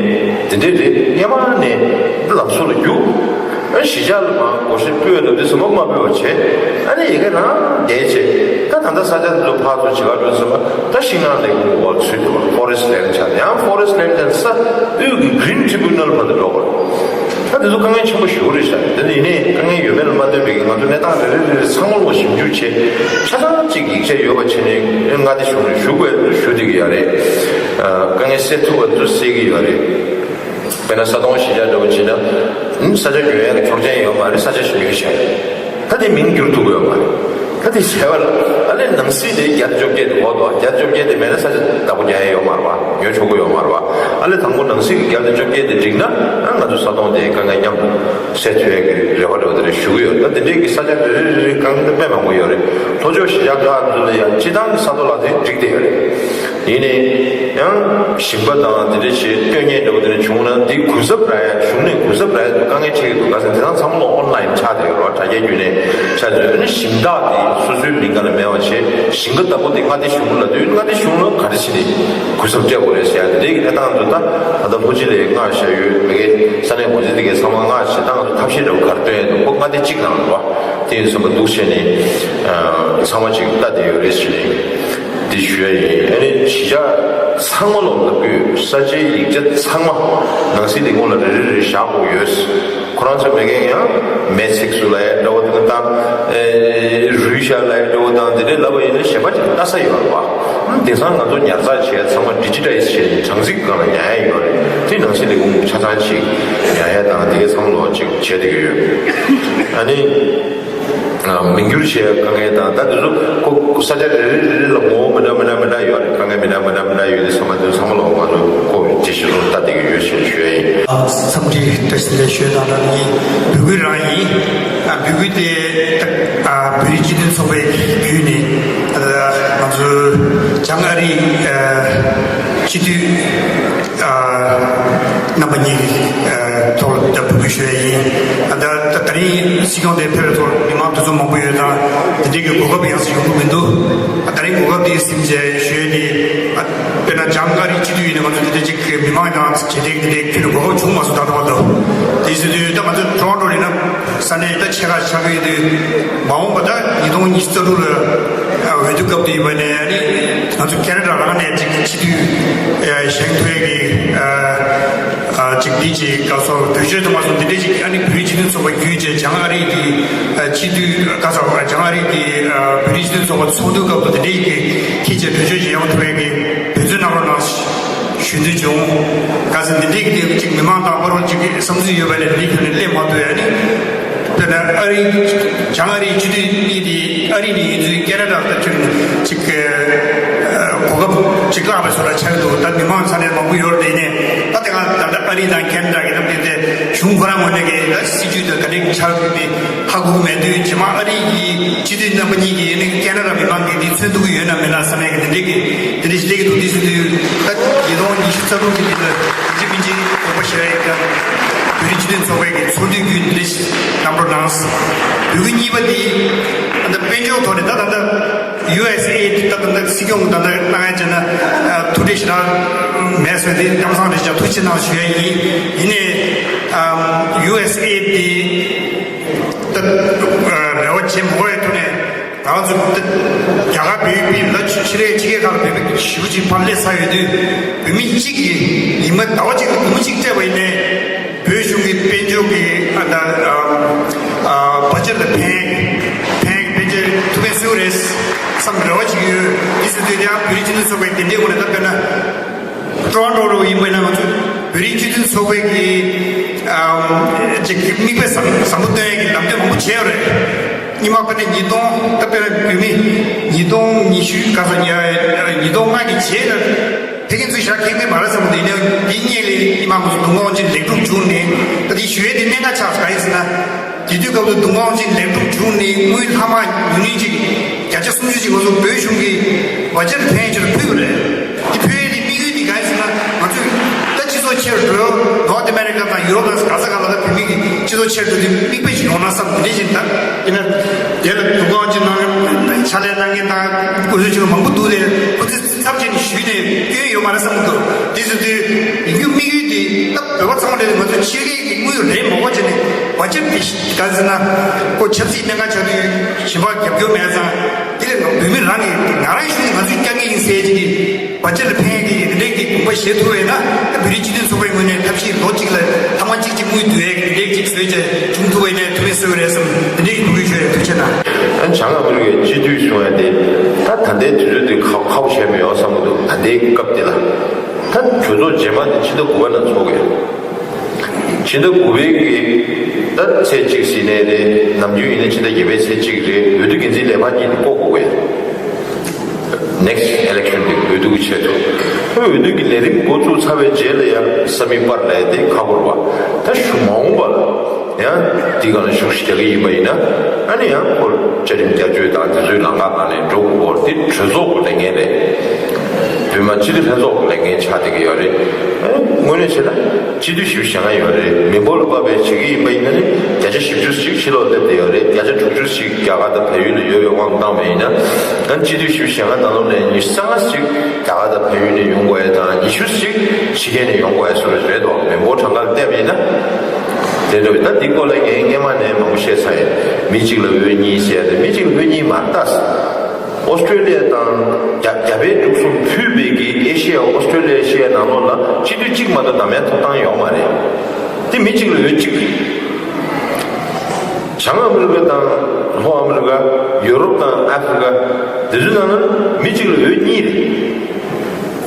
དེ་འདྲས་རེད། སྔོན་མ་ནས་ལམ་སང་ལ་རྒྱུགས། ཨ་གཞིས་ཆགས་ལ་མར་བགོ་བཤའ་སྤྲོད་འདུག་དུས་ཙམ་པ་མ་སྤྲོད་པ་བྱས། ཨ་ནི་ཡ་གི་རང་བསྡད་བྱས། ད་ད་ལྟ་ས་ཆ་དེ་ཚོ་ཕར་ཚུར་བྱེད་ག་འགྲོ་དུས་ཙམ་པ་ད་ཤིང་ནགས་ལས་ཁུངས་འོག་ཚུད་འདུག་བ། ཕོ་རེ་སི་ཊི་ལེན་ཌི་ཆགས། ཡང་ཕོ་རེ་སི་ཊི་ལེན་ཌི་ཆགས་ས་དབུས་ཀྱི་གི་རིན་ཊི་རི་བྷིའུ་ནལ་བར་དུ་འགྲོ་དགོས། ད་དེ་ཚོ་དཀའ་ངལ་ཆེན་པོ་ཞེ་པོ་རེད་ཤག་དེ་ནི་ཡིན་ནའི་དཀའ་ངལ་ཡོད་མེད་ལ་མ་ལྟོས་པའི་གི་ང་ཚོ་གནས་སྟངས་རེ་རེ་རེ་རེ་ཚང་མ་ལོག་ཞིབ་འཇུག་བྱས། ཆ་ཚང་གཅིག་ཡིག་ཆ་ཡོད་པ་བྱས་ནས་མངའ་སྡེ་གཞུང་ལ་ཞུ་དགོས་ཞུ་བསྡད་ཀྱི་ཡོད་རེད། ཨ་དཀའ་ངལ་སེལ་ཐུབ་པ་ཚོ་སེལ་གྱི་ཡོད་རེད། དཔེར་ན་ས་དོང་གཞིས་ཆགས་འདྲ་བོ་བྱས་ན་ས་ཆ་ཉོ་ཡ་གི་ཆོག་མཆན་ཡོད་མ་རེད། ས་ཆ་ཞིག་ཉོས་བཞག་ད་དེ་མིང་བསྒྱུར་ཐུབ་ཀྱི་ཡོད་མ་རེད། ད་དེ་བྱས་པ་ལ་ཨ་ལས་ནང་སྲིད་དེ་བརྒྱ་དང་བཅོ་བརྒྱད་དེ་འོག་ཏུ་བརྒྱ་དང་བཅོ་བརྒྱད་དེ་མེད་ན་ས་ཆ་བདག་པོ་རྒྱག་ཡ་ཡོད་མ་རེད་པ། ཉོ་ཆོག་གི་ཡོད་མ་རེད་པ། ཨ་ལས་དང་པོ་ནང་སྲིད་ཀྱི་བརྒྱ་དང་བཅོ་བརྒྱད་དེ་འགྲིག་ན་ཨ་ང་ཚོ་ས་དོང་དེ་དཀའ་ངལ་མཉམ་དུ་སེལ་ཐུབ་ཡ་གི་རེ་བ་འདྲ་བོ་དེ་རེ་ཞུ་གི་ཡོད། ད་དེ་འདྲའི་གི་ས་ཆ་རེ་རེ་རེ་རེ་དཀའ་ངལ་དེ་དཔེ་མང་པོ་ཡོད་རེད། ལྷོ་ཕྱོགས་གཞིས་ཆགས་ཁག་ཚོ་ལ་ཡང་སྤྱི་བཏང་གི་ས་དོང་ལག་དེབ་འགྲིག་བསྡད་ཡོད་རེད། ཡིན་ནའི་ཡང་ཞིང་པ་དང་དེ་འདྲ་བྱེད་སྟོན་མཁན་འདྲ་བོ་དེ་འདྲ་བྱུང་ན་འདི་གུན་གསབ་རག་ཡ། གཞུང་ནས་གུན་གསབ་རག་ཡ་དེ་དཀའ་ངལ་འཕྲད་ཀྱི་འདུག་ག་ཟེར་ན་དེ་ཚང་ཚང་མ་ལོག་ཨོན་ལན་ཆགས་བསྡད་ཡོད་རེད་པ། དྲ་རྒྱའི་བརྒྱུད་ནས་ཆགས་བསྡད་ཡོད། ཨ་ནི་ཞིང་བདག་དེ་སོ་སོའི་མིང་ག་ལ་མེད་པ་བྱས། ཞིང་ཁ་ལྟ་བུ་དེ་མངའ་སྡེ་གཞུང་ལ་སྟོན། མངའ་སྡེ་གཞུང་ལ་ག་རེ་བྱས་ནས་གུན་གསབ་སྤྲད་དགོས་རེད་ཟེར་ཡ་དེ་འདྲའི་གི་གནས་སྟངས་འདུག་ད་ད་ལྟ་ལྷོ་སྤྱི་ལ་མངགས་བཞག་ཡོད་མི་གི་ས་གནས་འགོ་འཛིན་དེ་གའི་ཚང་མ་མངགས་བྱས་ད་ང་ཚོ་ཐབས་ཤེས་འདྲ་བོ་ག་རེ་སྟོན་ཡ་འདུག་ཁོ་མངའ་སྡེ་གཅིག་ནང་རེད་པ། དེ་ཡིན་ཙམ་པ་འདུག་བྱས་ནས་ཚང་མ་ཅིག་ལྟ་བསྡད་ཡོད་རེད་ཟེར་ནས། འདི་ཞུ་ཡ་ཡིན། ཨ་ནི་གཞིས་ཆགས་ཚང་མ་ལོག་ལབ་དུས་ས་ཆའི་ཡིག་ཆ་ཚང་མ་ནང་སྲིད་ལས་ཁུངས་ལ་རེ་རེ་རེ་བཞག་དགོས་ཡོད། ཁོ་རང་ཚོ་མེད་མཁན་ཡང་མེ་བསྲེགས་སུ་ལབ་ཡ་འདྲ་བོ་དང་། ཨེ་རུལ་བཞག་ལབ་ཡ་འདྲ་བོ་དང་དེ་འདྲའི་ལབ་པ་ཡིན་ན་གཞན་པ་ཅིག་ལྟ་ས་ཡོད་རེད་པ། དེང་སང་ང་ཚོ་ཉར་ཚགས་བྱས་ཚང་མ་ཌི་ཇི་ཊའི་ཛི་བྱས་ནས་གྲངས་རྩིས་སྒང་ལ་ཉར་ཡ་ཡོད་རེད། དེ་ནང་སྲིད་ལས་ཁུངས་ཆ་ཚང་ཅིག་ཉར་ཡ་དང་དེ་གའི་ཚང་མ་ལོག་ཅིག་བྱས་བསྡད་ཀྱི་ཡོད། ཨ་ནི། མིང་བསྒྱུར་བྱེད་དཀའ་ངལ་དང་ད་དེ་ཚོ་ཁོ་ས་ཆ་རེ་རེ་རེ་རེ་ལ་ངོ་བོ་མི་འདྲ་མི་འདྲ་མི་འདྲ་ཡོད་རེད། དཀའ་ངལ་མི་འདྲ་མི་འདྲ་མི་འདྲ་ཡོད་དེ་ཚང་མ་དེ་ཚང་མ་ལ་ང་ཚོ་ཁོ་ཇེ་ཞིབ་ཏུ་ལྟ་བསྡད་ཀྱི་ཡོད་ཞེས་ཞུ་ཡ་ཡིན། འཚམས་འདྲི་བཀྲ་ཤིས་བདེ་ལེགས་ཞུ་ཡ་དང་སྦྲགས་ངའི་འབོད་སྐུལ་རང་ཡིན། འབོད་སྐུལ་དེ་བོད་རིགས་སྤྱི་མཐུན་ཚོགས་པའི་བརྒྱུད་ནས་ང་ཚོ་བྱང་ཨ་རིའི་སྤྱི་འཐུས། རྣམ་པ་གཉིས་ཀྱི་ཐོག་ལ་འབོད་སྐུལ་ཞུ་ཡ་ཡིན། ད་ད་རིང་སྲིད་སྐྱོང་དེ་ཕེབས་པའི་ཐོག་མི་མང་དུས་ཚོད་མང་པོ་ཡོད་ཙང་དེ་འདྲའི་གི་གོ་སྐབས་ཡོང་ས་ཡོང་གི་མི་འདུག་ད་རིང་གོ་སྐབས་དེ་ཟིན་བྱས་ཞུ་ཡ་དེ། དཔེར་ན་བྱང་ཨ་རིའི་སྤྱི་འཐུས་ཡིན་ན་ང་ཚོ་དེ་འདྲ་ཅིག་མི་མང་དང་བྱེད་གཏེ་དེ་འདྲའི་ཁྱོན་ནས་གོ་སྐབས་བྱུང་མ་སོང་ད་ལྟ་བར་དུ། དེ་ཟེར་དུས་ད་ང་ཚོ་ཊོ་རོན་ཊོ་ཡིན་ན་ས་གནས་ད་ཆེ་ཁག་ཆགས་ཀྱི་ཡོད་དུས་མ་འོངས་པ་ད་ཉིས་སྟོང་ཉི་ཤུ་རྩ་དྲུག་ལ། འོས་བསྡུ་སྐབས་དུ་ཡིན་པ་ནས་ཨ་ནི་ང་ཚོ་ཁེ་ན་ཌ་རང་ནས་ཅིག་སྤྱི་འཐུས་བཞེངས་ཐུབ་ཡས་ཀྱི་ཅིག་འདི་ཅིག་ག་སོགས་གྲོས་ཆོད་དུ་མ་སོང་འདི་འདྲ་ཅིག་ཨ་ནི་བོད་རིགས་སྤྱི་མཐུན་ཚོགས་པ་བརྒྱུད་བྱས་བྱང་ཨ་རི་གི་སྤྱི་འཐུས་ག་སོགས་བྱང་ཨ་རི་གི་བོད་རིགས་སྤྱི་མཐུན་ཚོགས་པ་ཚོགས་འདུ་སྐབས་དུ་འདི་འདྲ་ཡི་གི་ཁྱེད་ཀྱིས་གྲོས་ཆོད་ཅིག་ཡོང་ཐུབ་ཡས་ཀྱི་འབད་བརྩོན་གནང་རོགས་གནང་ཞུ་འདོད་བྱུང་། ག་ཚོད་འདི་འདྲ་གི་དེ་ཅིག་མི་མང་དང་བར་བར་ཅིག་གི་བསམ་ཚུལ་ཡོད་པ་ལས་འདི་ཁྱོན་ནས་སླེབས་མ་ཐུབ་ཡས་ནི། དཔེར་ན་ཨ་རི་བྱང་ཨ་རིའི་སྤྱི་འཐུས་གཉིས་དེ་ཨ་རི་ནས་ཡིན་ཚུལ་ཁེ་ན་ཌ་ལ་ཁྱོད་ཅིག་གོ་སྐབས་ཅིག་བརླག་པའི་བཟོ་འདྲ་ཆགས་འདུག་ད་མི་མང་ས་ནས་མང་པོ་ཡོད་རེད་དེ་ནས་ད་དེ་ག་ད་ལྟ་ཨ་རི་དང་ཁེ་ན་ཌ་གི་ནམ་དེ་དེ་གཞུང་ཁོ་རང་ངོས་ནས་གི་ད་སྲིད་ཇུས་དང་ག་འདྲ་ཆགས་འདུག་དེ་ཧ་གོ་གི་མེད་དུས་རྗེས་མ་ཨ་རི་གི་སྤྱི་འཐུས་རྣམ་པ་གཉིས་ཀྱིས་ནི་ཁེ་ན་ཌ་མི་མང་གིས་དེ་མཚོན་ཐུབ་ཀྱི་ཡོད་ན་མེད་ན་བསམ་ཡས་གི་དེ་འདྲས་གི་དེ་འདྲས་ཞིག་སླེབས་ཀྱི་འདུག་དེ་སྲིད་དུས་ད་ཉིས་སྟོང་ཉི་ཤུ་རྩ་དྲུག་གི་དེ་ལ་ཇི་མི་ཇི་དགོངས་པ་བཞེས། བོད་རིགས་སྤྱི་མཐུན་ཚོགས་པའི་གི་ཚོགས་འདུའི་བརྒྱུད་འདི་རྣམ་པར་གནང་། འབོད་སྐུལ་གཉིས་པ་འདི་ད་ལྟ་དཔལ་འབྱོར་ཐོག་ནས་ད་ད་ལྟ་ཡུ་ཨེས་ཨེ་ཌི་ད་ད་ལྟ་སྲིད་སྐྱོང་ད་ལྟ་གནང་ཡ་བྱས་ན་ཐུགས་འདྲེ་ཞེ་དྲག་མེད་ཟེར་ཏེ་ཀམ་ཚང་རེ་ཞིག་ཐུགས་རྗེ་གནང་ཞུ་ཡ་ཡིན། ཡིན་ནའི་ཡུ་ཨེས་ཨེ་ཌི་འདི་ད་རེ་བ་བྱེད་མ་དགོས་ཡ་ཐུག་ནས། ང་ཚོ་རྒྱ་གར་བོད་པའི་ལ་ཕྱི་རེ་ཕྱི་རྒྱལ་ཁག་ལ་བོད་པའི་ཞུ་ཅིག་ཕར་སླེབས་ཚར་ཡོད་དུས། བོད་མི་གཅིག་གིས་ཉི་མ་ཟླ་བ་གཅིག་ལ་སྒོར་མོ་གཅིག་སྤྲད་པ་ཡིན་ནའི་བོད་གཞུང་གི་དཔལ་འབྱོར་གྱི་ཨ་ད་ཨ་བ་ཇེཊ་ལ་ཕན་ཕན་དཔལ་འབྱོར་ཐུགས་ཕན་གསོས་རེད་བསམ་རེ་བ་ཅིག་ཡོད། དེ་སུ་དུས་ཡང་བོད་རིགས་སྤྱི་མཐུན་ཚོགས་པའི་དེ་འདྲའི་ངོས་ནས་ད་དཔེར་ན། ཀྲོ་ནན་ཊོ་ལ་ཡིན་པ་ཡིན་ན་ང་ཚོས་བོད་རིགས་སྤྱི་མཐུན་ཚོགས་པའི་གི་ཨམ་ཅིག་གི་མིག་དཔེ་བཟང་བཟང་པོ་སྟོན་ཡས་ཀྱི་ལམ་སྟོན་མང་པོ་བྱས་ཡོད་རེད། སྔོན་མ་དཔེར་ན་ཉིས་སྟོང་ད་དཔེར་ན་བོད་མི་ཉིས་སྟོང་ཉི་ཤུ་ག་ས་ཉི་ཉིས་སྟོང་ལྔ་གི་རྗེས་ལ་དེ་གིན་ཚུལ་ཞག་ཁེངས་པའི་མ་ར་བསམ་པ་དེ་ནས་འདི་སྔོན་ལས་སྔོན་མ་ང་ཚོ་དུང་དཀར་དབང་ཆེན་ལེགས་གྲུབ་བྱུང་ནས་ད་དེ་ཞུ་ཡས་དེ་གནད་འགག་ཆགས་སོང་། ག་ཡིན་ཟེར་ན། དེ་དུས་སྐབས་དུ་དུང་དཀར་དབང་ཆེན་ལེགས་གྲུབ་བྱུང་ནས་དངུལ་ལྷག་མ་ཉུང་ཉུང་ཅིག་བརྒྱ་ཆ་སུམ་ཅུ་ཅིག་ང་ཚོ་བོད་གཞུང་གི་བ་ཇེཊ་ཕན་ཆེར་ཕུལ་བ་རེད། དེ་ཕུལ་ཡས་དེ་དམིགས་ཡུལ་དེ་ག་ཡིན་ཟེར་ན། ང་ཚོས་ད་སྤྱི་ཚོགས་ཆེར་འགྲོ་ནོར་ཐི་ཨ་མེ་རི་ཀ་དང་ཡུ་རོབ་དང་ག་ས་ག་ལ་ད་བོད་མི་གི་སྤྱི་ཚོགས་ཆེར་འགྲོ་དུས་མིག་དཔེ་ཞིག་ཡོང་ན་བསམ་དེ་འདྲ་བཞིན། ད་དེ་ན་དེ་ལ་དུང་དཀར་དབང་ཆེན་ནང་ཕྱག་ལས་གནང་མཁན་དང་སྐུ་ཚབ་ཆེན་པོ་མང་པོ་འདུག་སྟེ་ཁོ་ཚོས་ཚབ་བྱས་ནས་ཞུས་ནས་སྐྱོན་ཡོད་མ་རེད་བསམ་གི་འདུག་དེ་ཚོ་དེ་ཡིན་རྒྱུ་དམིགས་ཡུལ་དེ་ད་བོད་པ་ཚང་མ་ལས་ང་ཚོ་ཕྱི་རྒྱལ་གྱི་དངུལ་རེད་མ་གོ་བྱས་ནས་བ་ཇེཊ་དེ་ག་ཟེར་ན་ཁོ་ཆབ་སྲིད་གནད་འགག་ཆགས་དུས་གཞན་པ་རྒྱབ་སྐྱོར་མེད་ཙང་། དེ་ལས་ང་བོད་མི་རང་གིས་ང་རང་ཤུགས་ནས་ང་ཚོས་རྒྱག་གི་ཡིན་ཟེར་གྱི་བ་ཇེཊ་ལ་ཕན་གྱི་འདི་འདྲའི་གི་དགོངས་པ་བཞེས་ཐུབ་པ་ཡིན་ན། ད་བོད་རིགས་སྤྱི་མཐུན་ཚོགས་པའི་ངོས་ནས་ཐབས་ཤེས་ལོ་གཅིག་ལ་ཐེངས་མ་གཅིག་གཅིག་དངུལ་བསྡུ་ཡས་ཀྱི་འདི་འདྲའི་གཅིག་བཟོས་བྱས་བྱུང་ཐུབ་པ་ཡིན་ན་ཐུགས་ཕན་གསོས་རེད་བསམ། འདི་འདྲའི་གི་འབོད་སྐུལ་ཞུ་ཡས་ཐུགས་རྗེ་གནང་། ཨ་ནི་བྱང་ཨ་མི་རི་ཀའི་སྤྱི་འཐུས་གསུང་ཡ་དེ་ད་ད་ལྟའི་དུས་ཚོད་དེ་ཁག་ཁག་པོ་བྱས་མེད་ཡོང་བསམ་གྱི་འདུག་ད་ལྟའི་སྐབས་དེ་ལ་ད་གྲོས་ཚོགས་རྗེས་མ་དེ་ཕྱི་ཟླ་དགུ་པ་ནང་ཚོགས་དགོས། ཕྱི་ཟླ་དགུ་པའི་གི་ད་ཚེས་གཅིག་ཟིན་ནས་རེད། ནམ་རྒྱུན་ཡིན་ན་ཕྱི་ཟླ་བརྒྱད་པའི་ཚེས་གཅིག་རེད། འོས་བསྡུ་འགན་འཛིན་ལས་འཕར་གཉིས་དེ་བསྐོ་དགོས་པས། Next election དེ་འོས་བསྡུ་གི་ཆེད་དུ། འོས་བསྡུ་གི་ལས་རིམ་འགོ་བཙུགས་ཚར་བའི་རྗེས་ལ་ཡང་ས་མིག་པར་ལས་དེ་ཁག་པོ་རེད་པ། ད་ཞུ་མ་འོངས་པ་ལ་ཡང་འདི་ག་ལ་ཞུགས་ཤིག་རྒྱག་གི་ཡིན་པ་ཡིན་ན། ཨ་ནི་ཡང་ཁོ་བཅའ་ཁྲིམས་བསྐྱར་བཅོས་དང་དེ་ཚོའི་ལམ་ཁ་ནང་ནས་འགྲོ་དགོས་སྐོར་དེ་གྲོས་ཚོགས་ཀྱི་ལས་འགན་རེད། བོད་མི་སྤྱི་འཐུས་ལྷན་ཚོགས་ཀྱི་ལས་འགན་ཆགས་བསྡད་ཀྱི་ཡོད་རེད། ཨ་ནི་དངོས་གནས་བྱས་ན། སྤྱི་འཐུས་བཞི་བཅུ་ཞེ་ལྔ་ཡོད་རེད། མི་འབོར་ལ་དཔག་པའི་བྱེད་ཀྱི་ཡིན་པ་ཡིན་ན་ནི་བརྒྱ་ཆ་བཞི་བཅུ་ཞིག་ཕྱི་ལོགས་སླེབས་བསྡད་ཡོད་རེད། བརྒྱ་ཆ་དྲུག་ཅུ་ཞིག་རྒྱ་གར་དང་བལ་ཡུལ་ལ་ཡོད་པའི་དབང་དུ་བཏང་བ་ཡིན་ན། ཨ་ནི་སྤྱི་འཐུས་བཞི་བཅུ་ཞེ་ལྔ་ནང་ལོགས་ནས་ཉི་ཤུ་རྩ་ལྔ་ཞིག་རྒྱ་གར་དང་བལ་ཡུལ་ནས་ཡོང་དགོས་ཡ་དང་། ཉི་ཤུ་ཞིག་ཕྱི་རྒྱལ་ནས་ཡོང་དགོས་ཡ་བཟོ་འདྲ་རེད་དོ། མི་འབོར་གྲངས་ཀ་ལ་བལྟས་པ་ཡིན་ན། དེ་འདྲ་བས་ད་འདི་སྐོར་ལ་ངས་སྔས་མ་ནས་མང་པོ་བཤད་ཚར་ཡིན། མི་གཅིག་ལ་འོས་གཉིས་ཟེར་ཡ་དེ་མི་གཅིག་ལ་འོས་གཉིས་མ་རེད་ད། ཨོ་སི་ཀྲོ་ལི་ཡ་དང་རྒྱ་རྒྱ་བལ་འབྲུག་གསུམ་ཕུད་པའི་གི་ཨེ་ཤི་ཡ་ཨོ་སི་ཀྲོ་ལི་ཡ་ཨེ་ཤི་ཡའི་ནང་ལོགས་ལ་སྤྱི་འཐུས་གཅིག་མ་གཏོགས་བདམས་ཡ་ཐོབ་ཐང་ཡོད་མ་རེད། དེ་མི་གཅིག་ལ་འོས་གཅིག་རེད། བྱང་ཨ་མི་རི་ཀ་དང་ལྷོ་ཨ་མི་རི་ཀ། ཡོ་རོབ་དང་ཨ་ཧྥེ་རི་ཀ། དེ་ཚོའི་ནང་ལ་མི་གཅིག་ལ་འོས་གཉིས་རེད།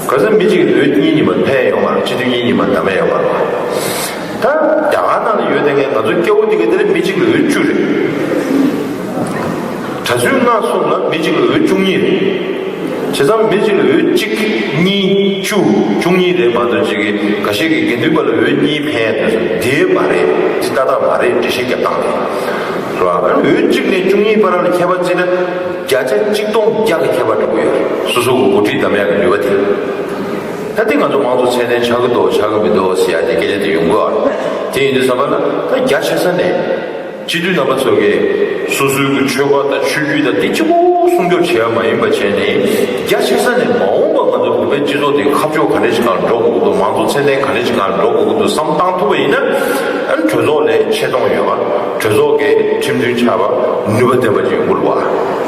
ག་ས་མི་གཅིག་ལ་འོས་གཉིས་ཉིན་མ་ཕན་ཡོད་མ་རེད། སྤྱི་འཐུས་གཉིས་ཉིན་མ་བདམས་ཡ་ཡོད་མ་རེད། ད་རྒྱ་གར་ནང་ལ་ཡོད་བསྡད་མཁན་ང་ཚོ་སྐྱ་བོ་དེ་ག་དེ་ལ་མི་གཅིག་ལ་འོས་བཅུ་རེད། གྲྭ་བཙུན་ལྔ་གསུམ་ལ་མི་གཅིག་ལ་འོས་བཅུ་གཉིས་རེད། བྱས་ཙང་མི་གཅིག་ལ་འོས་གཅིག་གཉིས་བཅུ་བཅུ་གཉིས་རེད་མ་གཏོགས་གཅིག་གི་འགའ་ཤས་ཀྱི་དགེ་འདུན་པ་ལ་འོས་གཉིས་ཕན་ཡ་དེ་ཚོ་དེ་མ་རེད། དེ་ཏག་ཏག་མ་རེད། འགྲེལ་བཤད་རྒྱབ་སྟངས་དེ་རེད་བ། འོས་གཅིག་ནས་བཅུ་གཉིས་བར་ལ་ཁྱད་པར་བརྩིས་ན་བརྒྱ་ཆ་གཅིག་སྟོང་བརྒྱ་གི་ཁྱད་པར་འགྲོ་གི་ཡོད་རེད། སོ་སོ་གི་འགོ་ཁྲིད་བདམས་ཡག་གི་ནུས་པ་དེ། ད་དེ་ང་ཚོ་དམངས་གཙོ་ཚད་ལྡན་ཆགས་ཀྱི་འདུག་ཆགས་ཀྱི་མི་འདུག་ཟེར་ཡ་དེ་སྐད་ཆ་དེ་ཡོང་གི་ཡོད་རེད། དེ་ཡིན་དུས་ཙམ་པ་ལ་ད་རྒྱ་ཆེ་ས་ནས། སྤྱི་འཐུས་རྣམ་པ་ཚོ་གིས་སོ་སོའི་གི་ཆོལ་ཁ་དང་ཆོས་བརྒྱུད་དང་དེ་གཅིག་པོ་སྲུང་སྐྱོབ་བྱེད་ཡ་མ་ཡིན་པ་བྱས་ནས། རྒྱ་ཆེ་ས་ནས་མ་འོངས་པ་ང་ཚོ་བོད་པའི་སྤྱི་ཚོགས་དེ་ཁ་ཕྱོགས་ག་འདྲ་ཞིག་སྒང་འགྲོ་དགོས་ཀྱི་འདུག་དམངས་གཙོ་ཚད་ལྡན་ག་འདྲ་ཞིག་སྒང་འགྲོ་དགོས་ཀྱི་འདུག་བསམ་བཏང་ཐུབ་པ་ཡིན་ན། ཨ་ནི་གྲོས་ཚོགས་ལ་ཆེ་མཐོང་ཡོད་པ། གྲོས་ཚོགས་ཀྱི་ཁྲིམས་མཐུན་ཆགས་པ། ནུས་པ་ལྡན་པ་ཅིག་ཡོང་གི་རེད་བ།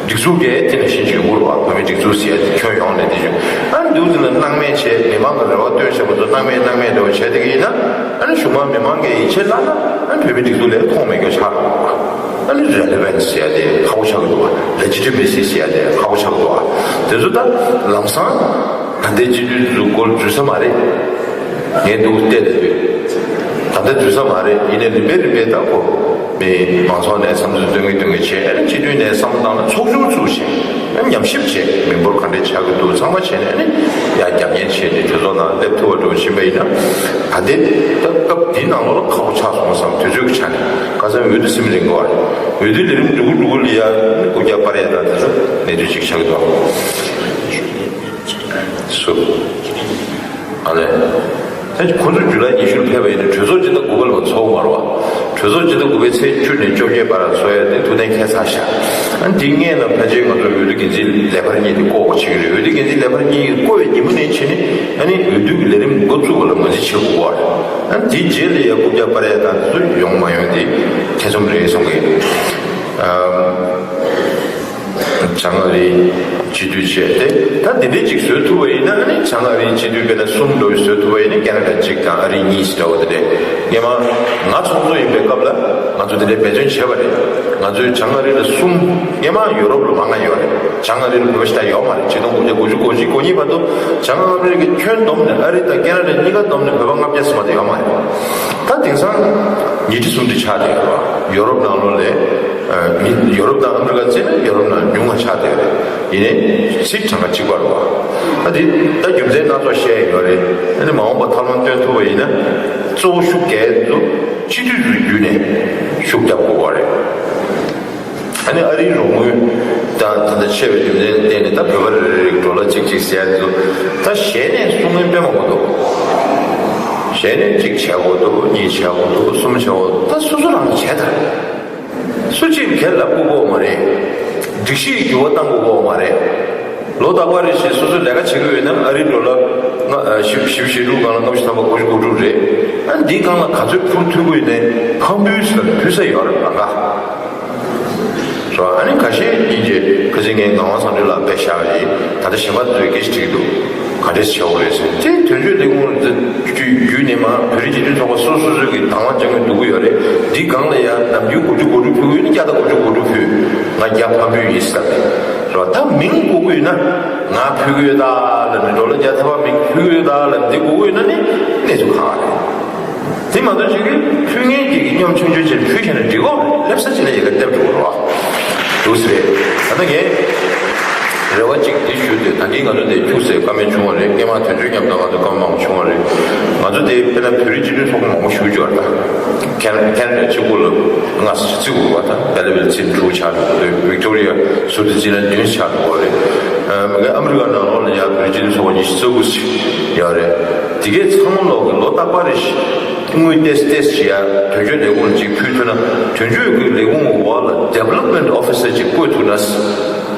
སྒྲིག་འཛུགས་ཀྱི་དེ་ནང་བཞིན་ཅིག་ཡོང་གི་རེད་བ། བོད་མིའི་སྒྲིག་འཛུགས་ཟེར་ཡ་དེ་ཁྱོན་ཡོངས་ནས་དེ་བཞིན། ཨ་ནི་འདུག་ཟེར་ན་སྣང་མེད་བྱས། མི་མང་གི་རེ་བ་བཏོན་བཞག་པ་ཚོ་སྣང་མེད་སྣང་མེད་འདྲ་བ་བྱས་བསྡད་ཀྱི་ཡིན་ན། ཨ་ནི་གཞུག་མ་མི་མང་གིས་ཡིད་ཆེས་བརླག་ན། ཨ་ནི་བོད་མིའི་སྒྲིག་འཛུགས་ལ་མཐོང་མེད་རྒྱུ་ཆགས་འགྲོ་གི་རེད། ཨ་ནི་རེ་ལེ་ཝན་སི་ཟེར་ཡ་དེ་ཁག་པོ་ཆགས་ཀྱི་འདུག་བ། ལེ་ཇི་ཊི་མེ་སི་ཟེར་ཡ་དེ་ཁག་པོ་ཆགས་ཀྱི་འདུག་བ། དེ་ཚོ་ད་ལམ་སང་ད་ལྟའི་སྤྱི་འཐུས་ཚོའི་སྐོར་འཛུལ་ས་མ་རེད། ངས་འདུག་བལྟས་བསྡད་དུས། ད་ལྟ་འཛུལ་ས་མ་རེད། ཡིན་ནའི་རིམ་པས་རིམ་པས་ད་ཁོ་མི་མང་ཚོགས་ནས་བསམ་ཚུལ་སྟོན་གི་སྟོན་གི་བྱས། ཨ་ནི་སྤྱི་འཐུས་ནས་བསམ་བློ་བཏང་ན་ཚོགས་ཆུང་བཙུགས་བྱས། ཨ་ནི་ཉམས་ཞིབ་བྱས། མི་འབོར་ག་འདྲས་ཆགས་ཀྱི་འདུག་ཚང་མ་བྱས་ནས། ཨ་ནི་ཡང་རྒྱབ་གཉེར་བྱས་ནས་གྲོས་ཚོགས་ནང་སླེབས་ཐུབ་པ་འགྲོ་བཞིན་པ་ཡིན་ན། ད་ལྟའི་ད་སྐབས་འདིའི་ནང་ལོགས་ལ་ཁག་པོ་ཆགས་སོང་བསམ། དུས་ཚོད་ཀྱི་ཆ་ནས་ཁ་སང་འོས་བསྡུ་ཟིན་རན་གི་བ་རེད། འོས་བསྡུ་ལས་རིམ་འགྲོ་གི་འགྲོ་གི་ལ་ཡ་རྐུབ་བཀྱག་སྤར་ཡ་དང་དེ་ཚོ་གནད་དོན་ཅིག་ཆགས་ཀྱི་འདུག་སུ། ཨ་ལས། ད་ཁོ་ཚོ་ཇུ་ལའི་ཉི་ཤུར་ཕེབས་པ་ཡིན་ན་གྲོས་ཚོགས་སྤྱི་ཟླ་དགུ་པ་ལ་ཚོགས་མ་རེད་བ། གྲོས་ཚོགས་སྤྱི་ཟླ་དགུ་པའི་ཚེས་བཅུ་ནས་བཅོ་བརྒྱད་བར་ཚོགས་ཡ་དེ་ཐུགས་གཏན་འཁེལ་ཚར་ཤག་ཨ་འདི་སྔས་ལ་ཕལ་ཆེར་ང་ཚོ་འོས་བསྡུ་འགན་འཛིན་ལས་འཕར་གཉིས་དེ་བསྐོ་དགོས་བྱེད་ཀྱི་རེད། འོས་བསྡུ་འགན་འཛིན་ལས་འཕར་གཉིས་བསྐོ་བའི་ཉིན་མོ་ནས་བྱས་ནས་ཨ་ནི་འོས་བསྡུ་གི་ལས་རིམ་འགོ་བཙུགས་པ་ལ་ངོས་འཛིན་བྱེད་དགོས་པ་རེད། ཨ་འདིའི་རྗེས་ལ་ཡ་རྐུབ་བཀྱག་སྤར་ཡ་དང་དེ་ཚོ་ཡོང་མ་ཡོང་དེ་ཐེ་ཚོམ་རེད་གསུང་གི་ཡིན། ཨ། བྱང་ཨ་རིའི་སྤྱི་འཐུས་བྱས་ཏེ། ད་འདི་འདྲའི་ཅིག་བཟོ་ཐུབ་པ་ཡིན་ན་ཨ་ནི་བྱང་ཨ་རིའི་སྤྱི་འཐུས་དཔེར་ན་གསུམ་འགྲོ་བའི་བཟོ་ཐུབ་པ་ཡིན་ན་ཁེ་ན་ཌ་གཅིག་དང་ཨ་རི་གཉིས་འདྲ་བོ་དེ་འདྲས། སྔོན་མ་ང་ཚོགས་གཙོ་ཡིན་པའི་སྐབས་ལ་ང་ཚོ་དེ་འདྲའི་འབད་བརྩོན་བྱས་པ་རེད། ང་ཚོའི་བྱང་ཨ་རི་ལ་གསུམ། སྔོན་མ་ཡོ་རོབ་ལ་མང་ང་ཡོད་རེད། བྱང་ཨ་རི་ལ་བོད་པ་ཞིག་ད་ཡོད་མ་རེད། ཆིག་སྟོང་དགུ་བརྒྱ་དགུ་བཅུ་གོ་གཅིག་གོ་གཉིས་བར་དུ་བྱང་ཨ་མི་རི་ཀའི་ཁྱོན་བསྡོམས་ནས་ཨ་རི་དང་ཁེ་ན་ཌ་གཉིས་ཀ་བསྡོམས་ནས་བོད་པ་ལྔ་བརྒྱ་ཙམ་མ་གཏོགས་ཡོད་མ་རེད། ད་དེང་སང་ཉིས་ཁྲི་སུམ་ཁྲི་ཆགས་བསྡད་ཡོད་རེད་བ། ཡོ་རོབ་ནང་ལོགས་ལས། ཨ། མི་ཡོ་རོབ་དང་ཨ་མི་རི་ཀ་བརྩིས་ན་ཡོ་རོབ་ནང་ཉུང་བ་ཆགས་བསྡད་ཡོད་རེད། ཡིན་ནའི་སྲིད་གྲངས་ཀ་གཅིག་པ་རེད་བ། ད་དེ་ད་རྒྱུ་མཚན་སྣ་ཚོགས་བཤད་ཡོད་རེད། ཨ་ནི་མ་འོངས་པ་ཐབས་ལམ་སྟོན་ཐུབ་པ་ཡིན་ན་གཙོ་བོ་ཤུགས་རྒྱག་ཡ་ཚོ་སྤྱི་འཐུས་ཚོ་བརྒྱུད་ནས་ཤུགས་རྒྱབ་དགོས་པ་རེད། ཨ་ནི་ཨ་རིའི་རོགས་དངུལ་དང་ད་ལྟ་ཆེ་བའི་རྒྱུ་མཚན་བརྟེན་ནས་ད་བོད་པ་རེ་རེ་རེ་ཌོ་ལར་གཅིག་གཅིག་ཟེར་ཡ་ཚོ་ད་ཞལ་ནས་གསུང་མཁན་དཔེ་མང་པོ་འདུག་ཞལ་ནས་གཅིག་བྱས་དགོས་འདུག་གཉིས་བྱས་དགོས་འདུག་གསུམ་བྱས་དགོས་འདུག་ད་སོ་སོ་རང་གིས་བྱས་དང་། སུ་གཅིག་གིས་ལབ་དགོས་ཀྱི་མ་རེད། སྒྲིག་གཞི་ཡི་འགྱུར་བ་གཏང་དགོས་ཀྱི་མ་རེད། ལོ་རྟག་པར་རེ་བཞིན་སོ་སོས་ལས་ཀ་བྱེད་ཀྱི་ཡོད་ན་ཨ་རིའི་ཌོ་ལར་ལྔ་བཞི་བཅུ་ཞེ་དྲུག་སྒང་ལ་ལྔ་བཅུ་ཐམ་པ་དགུ་བཅུ་གོ་དྲུག་རེད། ཨ་འདིའི་སྒང་ལ་ག་ཚོད་འཕུར་ཐུབ་ཀྱི་ཡོད་ནའི་ཕམ་འབུལ་ཟེར་ན་ཕུལ་ས་ཡོད་རེད་ལ་ང་། སོ་ཨ་ནི་ཁ་ཤས་ཡིན་གྱི་ཁ་སང་ངས་ངག་དབང་བསམ་གྲུབ་ལགས་དཔེ་བཞག་རེད། ད་ལྟ་གཞན་པ་ཚོས་སྐད་ཆ་དྲིས་འདུག་ག་འདྲས་བྱེད་དགོས་རེད་ཟེར། དེ་དོན་གཅོད་ལས་ཁུངས་བརྒྱུད་ནས་མ་བོད་རིགས་སྤྱི་མཐུན་ཚོགས་པ་སོ་སོ་སོ་གི་དང་བ་འཇང་གི་འདུག་གི་ཡོད་རེད། འདི་སྒང་ལ་ཡང་ནམ་རྒྱུན་དགུ་བཅུ་གོ་དྲུག་ཕུལ་གི་ཡོད་ན་བརྒྱ་དང་དགུ་བཅུ་གོ་དྲུག་ཕུལ། ང་བརྒྱ་ཕམ་འབུལ་ཡིན་ཟེར་ཏེ། རེད་བ། ད་མིང་དགོས་ཀྱི་ཡོད་ན་ང་ཕུལ་གི་ཡོད་ད་ལབ་ནས་ཌོ་ལར་བརྒྱ་ཐམ་པ་མིང་ཕུལ་གི་ཡོད་ད་ལབ་ནས་འདི་དགོས་ཀྱི་ཡོད་ན་ནི་གནས་ཚུལ་ཁག་རེད། དེ་མ་གཏོགས་ཅིག་གིས་ཕུལ་མཁན་གྱི་གི་སྙོམ་ཆུང་ཆུང་ཅིག་ཕུལ་བྱས་ན་འགྲིག་གོ། སླེབས་ས་ཅིག་ལ་ཡི་གེ་བཏེབ་འགྲོ་གི་རེད་བ། འདུག་སེ་རེད། ད་ལྟ་ངས་རེ་བ་ཅིག་དེ་ཞུ་དེ་ད་གིན་ང་ཚོ་དེ་ཁྱུག་སེ་བཀའ་མོལ་བྱུང་བ་རེད། སྔོན་མ་དོན་གཅོད་མཉམ་དུ་ང་ཚོ་བཀའ་མོལ་མང་པོ་བྱུང་བ་རེད། ང་ཚོ་དེ་དཔེར་ན་བོད་རིགས་སྤྱི་མཐུན་ཚོགས་པ་མང་པོ་ཞུགས་ཡོད་རེད་ད། ཁེ་ཁེ་ན་ཌ་གཅིག་པུ་ལ་ལྔ་ཙམ་བརྩི་དགོས་རེད་བ། ད་བེ་ལ་ཝེལ་ཙམ་དྲུག་ཆགས་འགྲོ་གི་འདུག་བིག་ཏོ་རི་ཡ་ཟུར་དུ་བརྩིས་ན་བདུན་ཆགས་འགྲོ་གི་རེད། ཨ་མ་གི་ཨ་མི་རི་ཀ་ནང་ལོགས་ལ་ཡ་བོད་རིགས་སྤྱི་མཐུན་ཚོགས་པ་ཉི་ཤུ་རྩ་དགུ་ཙམ་ཡོད་རེད། དེ་གའི་ཚང་མ་ལོག་གི་ལོ་རྟག་པར་རེ་བཞིན་དངུལ་ཏོག་ཙམ་ཏོག་ཙམ་བྱེད་ཡ་དོན་གཅོད་ལས་ཁུངས་ལ་ཅིག་ཕུལ་ཐུབ་ན། དོན་གཅོད་ཀྱི་ལས་ཁུངས་འོག་ལ་ཌི་ཝེ་ལོབ་མེན་ཊི་ཨོ་ཕི་སར་ཅིག་བསྐོས་ཐུབ་ན།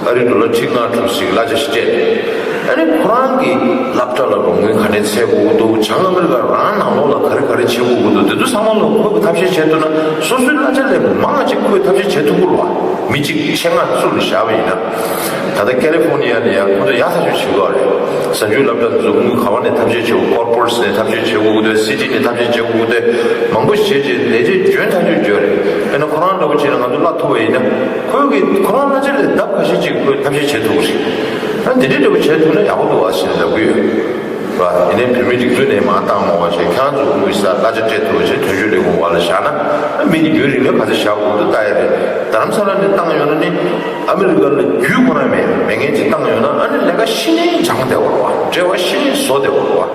ཨ་རི་ཌོ་ལར་ཁྲི་ལྔ་དྲུག་ཅིག་གླ་ཆ་ཞིག་སྤྲད། ཨ་ནི་ཁོ་རང་གི་སློབ་གྲྭ་ལ་རོགས་དངུལ་ག་ནས་འཚོལ་དགོས་ཀྱི་འདུག་བྱང་ཨ་མི་རི་ཀ་རང་ནང་ལོགས་ལ་ག་རེ་ག་རེ་བྱེད་དགོས་ཀྱི་འདུག་དེ་ཚོ་ཚང་མ་ལོག་ཁོ་གི་ཐབས་ཤེས་བྱེད་ཐུབ་ན། སོ་སོའི་གླ་ཆ་ལས་མང་ང་ཅིག་ཁོས་ཐབས་ཤེས་བྱེད་ཐུབ་ཀྱི་རེད་བ། མི་གཅིག་ཆེད་མངགས་བཙུགས་ནས་བཞག་པ་ཡིན་ན། ད་ལྟ་ཀེ་ལི་ཕོར་ནི་ཡ་ལ་ཡ་ཁོ་ཚོ་ཡག་ཐག་ཆོད་བྱེད་ཀྱི་ཡོད་རེད། གཟའ་མཇུག་སློབ་གྲྭ་འཛུགས་དངུལ་ག་བ་ནས་ཐབས་ཤེས་བྱེད་དགོས། ཀོར་པོ་རེ་ཊི་ནས་ཐབས་ཤེས་བྱེད་དགོས་ཀྱི་འདུག་སི་ཊི་ནས་ཐབས་ཤེས་བྱེད་དགོས་ཀྱི་འདུག་མང་པོ་བྱས་རྗེས་ལས་བྱེད་འཇོན་ཐག་ཆོད་བྱས་རེད། དཔེར་ན་ཁོ་རང་འདྲ་བོ་བྱས་ན་ང་ཚོ་གླ་ཐུབ་པ་ཡིན་ན། ཁོས་གི་ཁོ་རང་གླ་ཆ་ལས་ལྡབ་ཁ་ཤས་ཅིག་ཁོས་ཐབས་ཤེས་བྱེད་ཐུབ་ཀྱི་རེད། ད་འདི་འདྲའི་འདྲ་བོ་བྱེད་ཐུབ་ན་ཡག་པོ་འདུག་བ་ཞེས་ལབ་ཀྱི་ཡོད། ར། ཡིན་ནའི་བོད་མི་སྒྲིག་འཛུགས་ནས་མར་བཏང་མ་བ་ཞིག་ཁྱེད་རང་ཚོ་དབུས་ས་གླ་ཆ་སྤྲད་ཐུབ་པ་ཞིག་དོན་གཅོད་ལས་ཁུངས་འོག་ལ་བཞག་ན། མི་འདི་རྒྱུན་རིང་ལ་ག་ཚོད་བཞག་དགོས་འདུག་ལྟ་ཡ་རེད། རྡ་རམ་ས་ལ་ནས་བཏང་ཡོང་ན་ནི། ཨ་མི་རི་ཀ་ལ་རྒྱུས་ཁོ་རང་མེད་མེད་མཁན་ཅིག་བཏང་ཡོང་ན་ཨ་ནི་ལས་ཀ་ཤི་ནས་སྦྱངས་བསྡད་པ་རེད་བ། བྲེལ་བ་ཤི་ནས་བཟོ་བསྡད་པ་རེད་བ།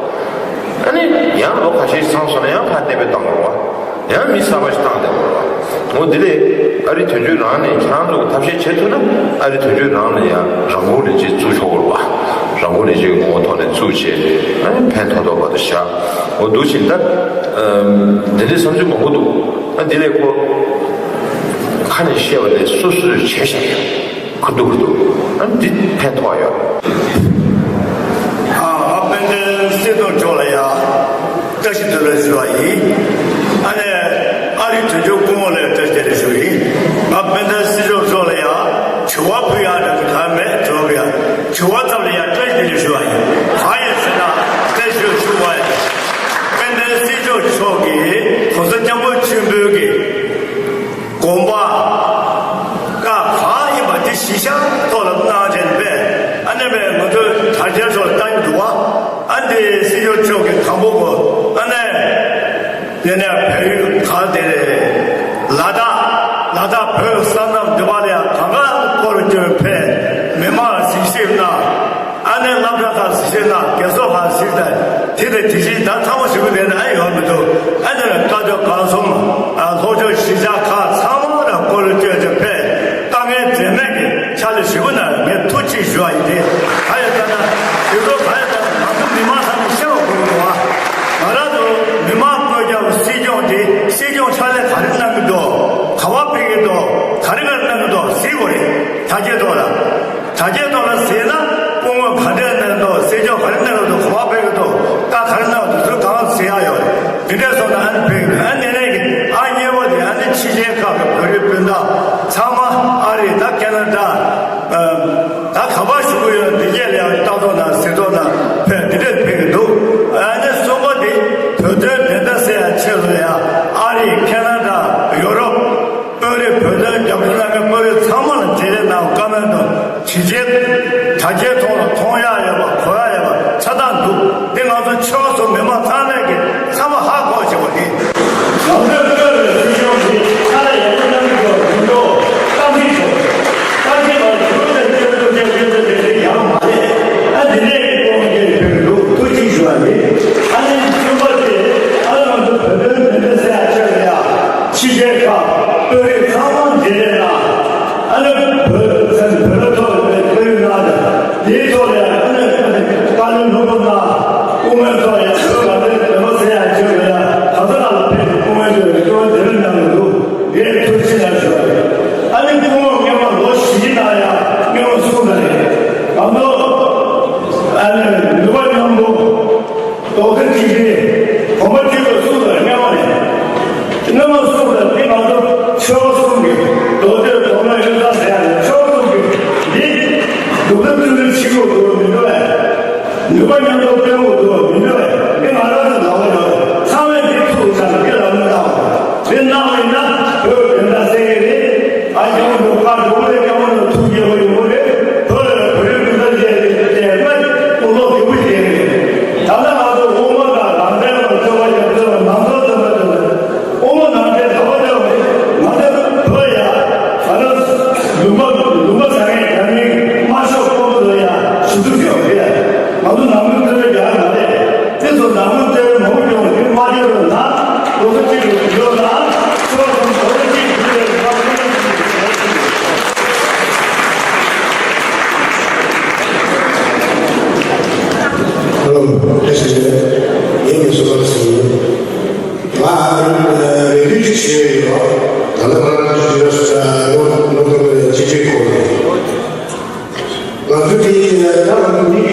ཨ་ནི་ཡང་ལོ་ཁ་ཤས་ཚང་སོང་ན་ཡང་ཕར་གནས་སྤོས་བཏང་བ་རེད་བ། ཡང་མི་གསར་པ་ཞིག་བཏང་བསྡད་པ་རེད་བ། འོ་འདི་ལས་ཨ་རི་དོན་གཅོད་རང་ནས་ཁྱེད་རང་ཚོ་གི་ཐབས་ཤེས་བྱེད་ཐུབ་ན་ཨ་རི་དོན་གཅོད་རང་ལ་ཡང་རང་དབང་ལས་བྱེད་བཙུགས་ཆོག་གི་རེད་བ། རང་དབང་ལས་བྱེད་ཀྱི་ངོ་བོ་ཐོག་ནས་བཙུགས་བྱས་ཨ་ནི་ཕན་ཐོགས་ཐོགས་པ་དུ་བཞག་འོ་འདུག་བཞིན་ད། འདི་འདྲའི་བསམ་ཚུལ་མང་པོ་འདུག་ཨ་འདི་ལས་ཁོ་ཁ་ནས་བཤད་པ་ལས་སོ་སོས་བྱས་བཞག་ཡ་ཁུར་འདུག་ཁུར་འདུག་ཨ་འདི་ཕན་ཐོགས་ཡོད། ཨ་ཨ་དཔལ་ལྡན་སྲིད་སྐྱོང་མཆོག་ལ་ཡ་བཀྲ་ཤིས་བདེ་ལེགས་ཞུ་བ་ཡིན། ཨ་ནི་ཨ་རིའི་དོན་གཅོད་སྐུ་ངོ་ལ་བཀྲ་ཤིས་བདེ་ལེགས་ཞུ་ཡིན། ང་དཔལ་ལྡན་སྲིད་སྐྱོང་མཆོག་ལ་ཡ་དྲི་བ་ཕུལ་ཡ་འདྲ་གི་གང་མེད། དྲི་བ་ཕུལ་ཡ་དྲི་བ་ཙམ་ལ་ཡ་བཀྲ་ཤིས་བདེ་ལེགས་ཞུ་བ་ཡིན། གང་ཡིན་ཟེར་ན་བཀྲ་ཤིས་ཞུ་བ་ཡིན། དཔལ་ལྡན་སྲིད་སྐྱོང་མཆོག་གིས་༸གོང་ས་༸སྐྱབས་མགོན་ཆེན་པོའི་གི་དགོངས་པ་བཀའ་གང་ཡིན་པ་དེ་གཞི་བཞག་ཐོག་ལ་གནང་བྱས་པས། ཨ་ནི་བས་ང་ཚོའི་དྲ་རྒྱའི་ཐོག་ལ་བལྟ་གི་འདུག་བ། ཨ་འདི་སྲིད་སྐྱོང་མཆོག་གིས་དང་པོ་གོ། ཨ་ནི་དེ་ནས་བལ་ཡུལ་གང་དེ་རེད། ལ་དྭགས་ལ་དྭགས་བོད་སོག་མནའམ་འདི་པ་ལ་ཡང་གང་ག་སྐོར་སྐྱོད་ཕེབས། མི་མང་ལ་གཟིགས་ཞིབ་གནང་། ཨ་ནི་སློབ་གྲྭ་ཁག་གཟིགས་ཞིབ་གནང་། རྒན་གསོ་ཁག་གཟིགས་དང་དེ་དང་དེ་བཞིན་ད་ཚང་མ་ཞུ་གི་དེ་ནི་ཨ་ཡོད་མི་འདུག་ཨ་ནི་བཀའ་ཆོས་སྒང་གསུམ་ཨ་ལྷོ་ཕྱོགས་གཞིས་ཆགས་ཁག་ཚང་མ་ལ་སྐོར་སྐྱོད་ཅིག་ཕེབས། དཀའ་ངལ་འཛེམས་མེད་ཀྱི་ཕྱག་ལས་ཞུ་གི་ན་ངས་ཐུགས་རྗེ་ཆེ་ཞུ་བ་ཡིན་ཏེ། ག་ཡོད་ལྟ་ན་དེ་ཚོ་ག་ཡོད་ལྟ་ན་ང་ཚོ་མི་མང་ཚང་མས་ཤེས་པ་དགོས་ཀྱི་འདུག་ཨ། ང་རང་ཚོ། དྲ་རྒྱའི་ཐོག་ལ། དྲ་རྒྱའི་ཐོག་ལ་ཟེར་ན་སྐུ་ངོ་ག་འདྲས་གནང་འདུག་གསན་ཆོག་ག་རེ་གནང་འདུག་ག་པར་ཕེབས་འདུག་བཀའ་ག་རེ་གནང་འདུག་ཚུལ་གང་ཟེར་ཡག་ཡོད་རེད། དེ་འདྲས་སོང་ན་ཨ་ནི་ཕེབས་འདུག་ཨ་ནི་ནས་ཀྱི་ཨ་མཉེས་པོ་དེ་ཨ་ནི་ཕྱི་རྒྱལ་ཁག་གི་བོད་རིགས་སྤུན་ཟླ་ཚང་མ་ཨ་རི་ད་ཁེ་ན་ཌ། ད་ག་པར་བཞུགས་ཀྱི་ཡོད་འདི་སྐད་ལ་ཡང་ལྟ་ཐོག་ན་ཟེར་ཐོག་ན་ཕེབས་འདི་འདྲས་ཕེབས་ཀྱི་འདུག་ཨ་ནི་གསུམ་པ་དེ་བོད་དོན་བདེན་མཐའ་གསལ་ཡག་ཆེད་དུ་ཡང་ཨ་རི་ཁེ་ན་ཌ་ཡོ་རོབ། དཔོན་རིགས་བོད་དོན་རྒྱབ་སྐྱོར་གནང་མཁན་དཔོན་རིགས་ཚང་མ་ལ་མཇལ་འཕྲད་གནང་བཀའ་མོལ་དང་བྱས་རྗེས་དྲ་རྒྱའི་ཐོག་ལ་མཐོང་ཡག་ཡོད་པ་གོ་ཡག་ཡོད་པ་ཆ་ཚང་འདུག་འདི་ང་ཚོ་ཆོལ་ཁ་གསུམ་མི་མང་ཚང་མས་ཀྱི་ཚང་མ་ཧ་གོ་བྱེད་པ་དེ། ང་ཚོའི་དཔོན་རིགས་སྲིད་སྐྱོང་གིས་ཁ་ལ་ཡག་པོ་གནང་གི་འདུག་མི་འགྲོ་བཀའ་འདྲི་ཞུ། བཀའ་འདྲི་ལ་ཞུ་ལ་སྐྱོན་འཛུགས་བྱས་སྐྱོན་འཛུགས་བྱས་དེ་ཡག་མ་རེད། ཨ་འདི་ནས་ཀྱི་དཔོན་རིགས་ཕེབས་འདུག་ཐུགས་རྗེ་ཞུ་བ་རེད། ཨ་ནི་གསུམ་པ་དེ་ཨ་ནི་ང་ཚོ་བོད་དོན་བདེན་མཐའ་གསལ་ཡག་ཆེད་ལ་ཡ། ཕྱི་རྒྱལ་ཁག་དཔོན་རིགས་ཚང་མ་མཇལ་འཕྲད་གནང་། ཨ་ནི་བོད་ཚན་བོད་པ་ཐོག་ལ་དཔེ་ཡོད་ན་དེའི་ཐོག་ལ་ཨ་ནི་བཀའ་བློན་ལྷུན་པོ་གནང་། སྐུ་ངོ་ཐོག་ལ་བོད་པ་དེ་བོད་པ་ཟེར་ཡག་ཆེད་ལ་ཡ་ག་ས་ག་ལ་ཕེབས་སྐུ་ངོ་ཐོག་ལ་སྐུ་ངོ་དེ་རིང་གནང་གི་འདུག་དེ་ཐུགས་རྗེ་ཆེ་ཞུ་བ་རེད། ཨ་ནི་སྐུ་ངོ་སྔོན་མ་ལོ་བཞི་ནང་ཡ་སྔོན་མ་གསུངས་པ་རེད། ང་ཚོ་ཨ་ནི་ནུས་པ་མཉམ་པོ། རྡོག་རྩ་གཅིག་སྒྲིལ། གོམ་པ་གཅིག་ཏུ་གསུམ་དང་མཉམ་པ་རེད། མཉམ་པ་གསུམ་དང་འདི་ང་ཚོ་ཆོལ་ཁ་གསུམ་གྱི་རྡོག་རྩ་གོམ་པ་ཡོད་ས་ཟེར་ཡ་ནས་ཆོལ་ཁ་གསུམ་གྱི་འདི་སྡུག་ལ་བཙུན་ལ་ཕྱི་ལོགས་འགྲོ་བ་མི་འགྲོ་བས། ནུས་པ་མཉམ་དུ་སྤེལ་དགོས་འདུག་མི་འགྲོ་བས་འདི་ང་རང་ཚོ་ལག་པ་ཡོད་ཚང་མས་འདི་ཐུགས་བཞག་འདི་ལ་མི་བཏང་བ་འདི་གནང་བ་ཡིན་ན་བོད་བདེན་མཐའ་གསལ་གྱི་རེད། ཨ་ཅག་མོ་ཚོ་བཀའ་འགྲོ་བའི་ཅག་མོ་ཚོ་ཐུགས་དགྱེས་པོ་ཡོང་གི་རེད། བོད་ལ་བོད་རིགས་སྤུན་ཟླ་བཅས་ཏེ་བལྟས་ན་དཔུང་ཚོགས་སྐྱིད་པོ་ཞིག་རེད། ད་ལྟ་ང་ཚོ་དབུ་མ་དང་རང་བཙན་ལ་སྤྱོད་པ་རྒྱབ་ཚུལ་ལ་ནང་སོ་ཚོད་པ་ཚོད་དབུ་མ་ནང་བསྟན་དར་བ་དེ་བ་རེད། ང་ཚོ་བོད་ཡ་ད་ལྟ་ལུང་པ་ལུང་པ་ཟ་མཁན་རྒྱ་མིའི་དམར་ཤོག་དཔོན་པོ་ཚོ་ཡ་ཞུ་གཏུག་བྱེད་པ་རེད། ང་ཚོ་ནང་མི་ཚོ་རྒྱ་མ་རེད། དེ་ཚོ་ནང་མི་ཚོའི་མ་འོངས་ཀྱང་དེ་མ་བྱེད་རོགས་ན། ལོ་ཚོད་གཅིག་གི་ཡོད་ན། ཚོ་དང་ལོ་ཚོད་གཅིག་གི་ཡོད་ན། ཨ་ལོ། བཀྲ་ཤིས་བདེ་ལེགས། ངའི་མིང་སུ་ལགས་ཟེར་ཡིན། ང་རེ་འདུན་ཅིག་ཞུ་ཡས་ཡོད། ད་ལྟ་ང་རང་གི་ཇི་ལ་ནོར་ནོར་དུ་ཅི་ཅིག་གོ་རེད། ང་ཚོ་དེ་ཡིན་ན་ད་ང་ཚོ་མི་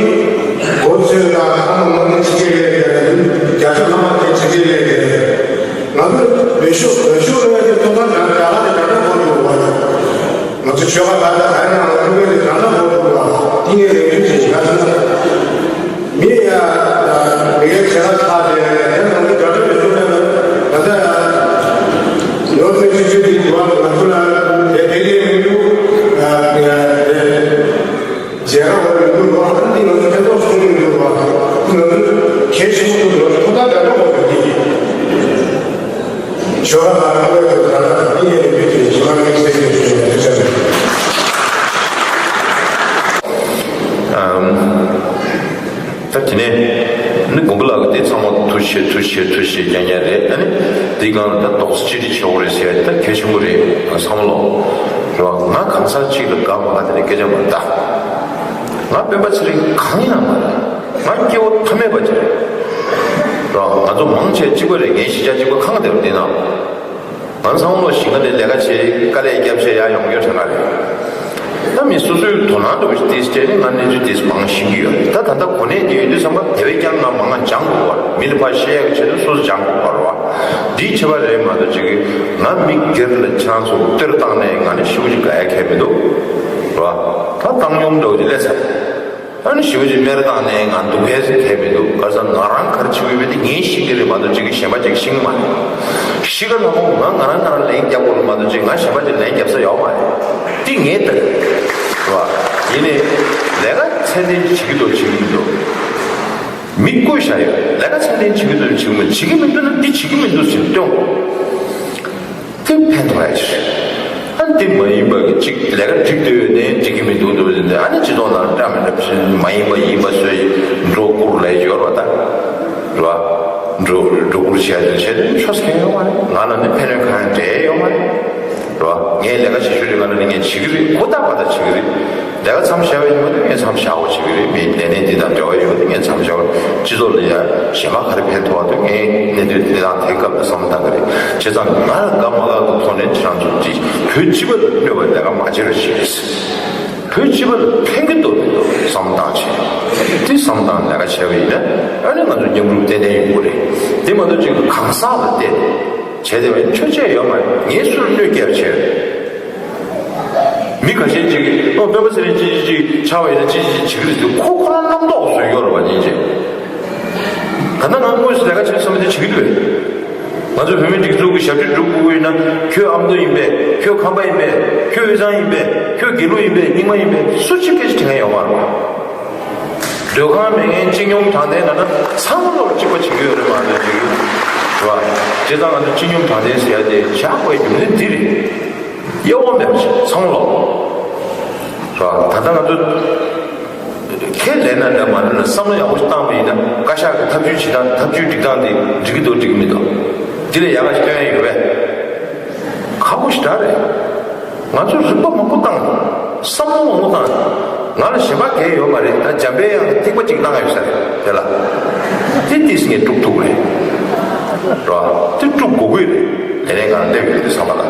གོ་ཚོད་ལ་ཨ་མ་མ་ནི་ཅི་ཅི་ལས་ཀྱི་རྒྱ་ཆ་ལ་མ་དེ་ཅི་ཅི་ལས་ཀྱི་ང་ཚོ་བེད་ཤོག་བེད་ཤོག་ལས་ཀྱི་ཐོག་མ་ང་རྒྱ་ལ་དེ་ད་ལྟ་གོ་ཐུབ་པ་ང་ཚོ་ཆོལ་ཁ་ད་ལྟ་ཧ་ཡང་ང་ཚོ་ལས་ད་ལྟ་གོ་ཐུབ་པ་དེ་ངས་ལས་དོན་བྱེད་ང་ཚོ་མི་ཡ་མི་ཡ་ཆེ་ལ་ཁ་དེ་ཡང་ང་ཚོ་དགྲ་ལ་བེད་ཤོག་ལས་ད་ལྟ་ཡང་ལོ་ཚོད་ཅི་ཅི་དེ་འགྲོ་བ་ང་ཚོ་ལ་དེ་དེ་ལས་མི་འདུག་རྗེས་ར་བ་མི་འདུག་རོགས་ཨ་འདི་ང་ཚོ་ཕན་ཐོགས་སོང་མི་འདུག་རོགས་ང་ཚོ་གལ་ཆེན་པོ་འདུག་རོགས་ཐོག་མཐའ་བར་གཅོད་དགོས་པ་འདི་ཞོགས་པ་ལ་ང་ཚོ་ད་ལྟ་འདི་ཡས་ནས་མི་དེ་ཞི་མ་མི་ཚེ་གི་ཞུ་ཡ་ཆ་ཨམ། ད་དེ་ནས་ནི་དགོན་པ་ལགས་ཀྱི་དེ་ཚང་མ་ཐུགས་རྗེ་ཆེ་ཐུགས་རྗེ་ཆེ་ཐུགས་རྗེ་ཆེ་རྒྱག་མཁན་རེད། ཨ་ནི་དེའི་སྒང་ལ་ད་རྡོག་རྩ་གཅིག་སྒྲིལ་བྱེད་དགོས་རེད་ཟེར་ཡ་ད་གལ་ཆེན་པོ་རེད། བསམ་བློ་རེད་བ། ང་གང་ཟག་གཅིག་ལ་དགའ་མ་དགའ་དེ་ལ་སྐད་ཆ་མ་རེད་ད། ང་སྤེན་པ་ཚེ་རིང་གང་ཡང་མ་རེད། ང་སྐྱེ་བོ་ཐ་མལ་པ་ཅིག་རེད་བ། ང་ཚོ་མང་ཆེ་གཅིག་པ་རེད། ངའི་གཞིས་ཆགས་གཅིག་པ་ཁང་དེ་རུ་བསྡད་ན། ང་ཚང་མ་ལོ་ཞིང་ཁ་ནས་ལས་ཀ་བྱེད་དཀའ་ལས་བརྒྱབ་བྱས་ཡར་ཡོང་རྒྱུ་དྲན་ག་རེད། ད་མི་སོ་སོའི་དོ་སྣང་འདྲ་བོ་ཞིག་ཏིས་བྱས་ནས་ང་གནས་ཚུལ་ཏིས་མང་ཤེས་ཀྱི་ཡོད་རེད། ད་ད་ལྟ་གོ་གནས་འདི་ཡོད་དུས་ཙམ་པ་དེ་བས་ཀྱང་ང་མང་ང་སྦྱང་དགོས་པ་རེད། མི་ལ་ཕར་བཤད་ཡག་གི་ཆེད་དུ་སོ་སོ་སྦྱང་དགོས་པ་རེད་བ། འདིའི་ཁྱད་པར་རེད་མ་གཏོགས་ཅིག་གིས་ང་མི་སྒེར་ལ་ཁྱེད་རང་ཚོ་གཏེར་བཏང་ནས་ང་ནི་ཞེ་པོ་ཅིག་དགའ་ཡ་གང་ཡང་མི་འདུག་རེད་བ། ད་བཏང་སྙོམས་འདྲ་བོ་ཅིག་སླེབས་ཚར། ཨ་ནི་ཞེ་པོ་ཅིག་སྨད་ར་བཏང་ནས་ང་སྡུག་གས་ཟེར་གང་ཡང་མི་འདུག་ག་ས་ང་རང་ག་རེ་བྱེད་ཀྱི་ཡོད་མེད་དེ་ངས་ཤེས་ཀྱི་རེད་མ་གཏོགས་ཅིག་གིས་གཞན་པ་ཅིག་ཤེས་ཀྱི་མ་རེད། གཞིས་ཀ་ལྷ་མོ་ང་ང་རང་ང་རང་ལན་རྒྱབ་དགོས་རེད་མ་གཏོགས་ཅིག་ང་གཞན་པ་ཅིག་ལན་རྒྱབ་ས་ཡོད་མ་རེད། དེ་ངའི་ལྟ་གི་རེད་བ། ཡིན་ནའི་ལས་ཀ་ཚད་ལྡན་བྱེད་ཀྱི་འདུག་བྱེད་ཀྱི་མི་འདུག་མི་བསྐོས་བཞག་ཡོད། ལས་ཀ་ཚད་ལྡན་བྱེད་ཀྱི་འདུག་བྱེད་ཀྱི་མི་འདུག་བྱེད་ཀྱི་མི་འདུག་ན་འདི་བྱེད་ཀྱི་མི་འདུག་ཟེར་སྟོན། དེ་ཕན་ཐོགས་ཡ་ཅིག་རེད། ཨ་འདི་མ་ཡིན་པ་གི་ཅིག་ལས་ཀ་སྒྲིག་སྡོད་ནས་འགྲིག་གི་མི་འདུག་འདུག་ཟེར་ནས་ཨ་ནི་སྤྱི་ཚོགས་ནང་འདྲ་མི་འདྲ་མ་ཡིན་པ་ཡིན་པ་བཟོས་འགྲོ་བཀུར་ལས་ཡོད་རེད་བ་ད། རེད་བ། འགྲོ་འགྲོ་བཀུར་བྱས་ཏེ་བྱས་ཏེ་ཆོས་སུ་ཁེལ་ཡོང་བ་རེད། ང་ལ་ནི་ཕན་ཡོན་གང་ཡང་འབྲས་ཡོད་མ་རེད། རེད་བ། ངས་ལས་ཀ་བྱེད་ཤུལ་རེ་ང་ལ་ནི་ངས་བྱེད་ཀྱི་རེད། ཧུར་ཐག་པ་ད་བྱེད་ཀྱི་རེད། ལས་ཀ་མཚམས་བཞག་པ་ཡིན་པ་ནི་ངས་མཚམས་བཞག་པ་བྱེད་ཀྱི་རེད། མི་ལས་གནས་འདི་དང་འབྲེལ་བ་ཡོད་པ་ནི་ངས་མཚམས་བཞག་པ་རེད། སྤྱི་ཚོགས་ལ་ཡ་གཞན་པ་ག་རེ་ཕན་ཐོགས་པ་འདུག་ངས་གནས་དུས་འདི་དང་དེའི་སྐབས་ལ་བསམ་བློ་བཏང་གི་རེད། བྱས་ཙང་ང་ལ་དགའ་མ་དགའ་གི་ཐོག་ནས་ཁྱེད་རང་ཚོ་འདི་བོད་སྤྱི་པ་ལ་གནོད་པའི་ལས་ཀ་མ་བྱེད་རོགས་ཞེས། བོད་སྤྱི་པ་ལ་ཕན་གྱི་འདུག་མི་འདུག་བསམ་བློ་བཏང་བྱས། དེ་བསམ་བློ་བཏང་ལས་ཀ་བྱས་པ་ཡིན་ན་ཨ་ནི་ང་ཚོ་མཉམ་རུབ་ཏན་ཏན་ཡོང་གི་རེད། དེ་མ་གཏོགས་ཅིག་གང་ཟག་ལ་བལྟས་བྱས་དེ་བས་ཆོས་བྱས་ཡོད་མ་རེད། ངས་སུར་གནོད་སྐྱེལ་བྱས། མི་ཁ་ཤས་ཅིག་ཨོ་སྤེན་པ་ཚེ་རིང་ཅིག་ཅིག་ཅིག་ཆགས་པ་ཡིན་ན་ཅིག་ཅིག་བྱེད་ཀྱི་རེད་ཟེར། ཁོ་ཁོ་རང་རྣམ་རྟོག་བཟོས་ཡོད་རེད་བ། ཉིན་ཅིག་ད་ལྟ་ང་དངོས་སུ་ལས་ཀ་བྱེད་བསམ་པ་དེ་བྱེད་ཀྱི་འདུག་བས། ང་ཚོ་བོད་མིའི་སྒྲིག་འཛུགས་ཀྱི་ཞབས་ཕྱི་སྒྲུབ་དགོས་ཀྱི་ཡོད་ན། ཁྱོད་ཨ་མདོ་ཡིན་པས། ཁྱོད་ཁམས་པ་ཡིན་པས། ཁྱོད་དབུས་གཙང་ཡིན་པས། ཁྱོད་དགེ་ལུགས་ཡིན་པས། རྙིང་མ་ཡིན་པས། སུ་གཅིག་སྐད་ཆ་དྲི་མཁན་ཡོད་མ་རེད། སྡོད་ཁང་མེད་མཁན་སྤྱི་སྙོམས་དྲང་བདེན་ལབ་ན་ཚང་མ་ལོག་གཅིག་པ་བྱེད་ཀྱི་ཡོད་རེད་མ་གཏོགས་ཅིག་རེད་བ། བྱས་ཙང་ང་ཚོ་སྤྱི་སྙོམས་དྲང་བདེན་ཟེར་ཡ་དེ་བཞག་དགོས་རྒྱུ་མཚན་འདི་རེད། དབྱེ་བ་མེད་པ་ཞིག་ཚང་མ་ལོག་རེད་བ། ད་ལྟ་ང་ཚོ་ཁས་ལེན་ན་ལེན་མ་ལེན་ན་བསམ་བློ་ཡག་པོ་ཞིག་བཏང་བ་ཡིན་ན། བཀའ་ཤག་གི་ཐབས་ཇུས་བྱེད་སྟངས། ཐབས་ཇུས་སྒྲིག་སྟངས་དེ་འགྲིག་གི་འདུག་འགྲིག་གི་མི་འདུག་འདི་ལས་ཡག་ག་ཞིག་སྟོན་ཡ་ཡོད་པས། ཁག་པོ་ཞེ་དྲག་རེད། ང་ཚོ་རིག་པ་མང་པོ་བཏང་། བསམ་བློ་མང་པོ་བཏང་། ང་ལ་གཞན་པ་གང་ཡང་ཡོད་མ་རེད། ད་འཇམ་པའི་དབྱངས་ཀྱི་ཐིགས་པ་གཅིག་བཏང་ཡ་ཡོད་ས་རེད་དེ་ལ། དེ་ཏིས་ངས་དཀྲུག་ཐུབ་རེད། རེད་བ། དེ་དཀྲུག་དགོས་ཀྱི་རེད། ལས་རེས་ཁང་སླེབས་ཡོང་དུས་ཙམ་པ་ལ།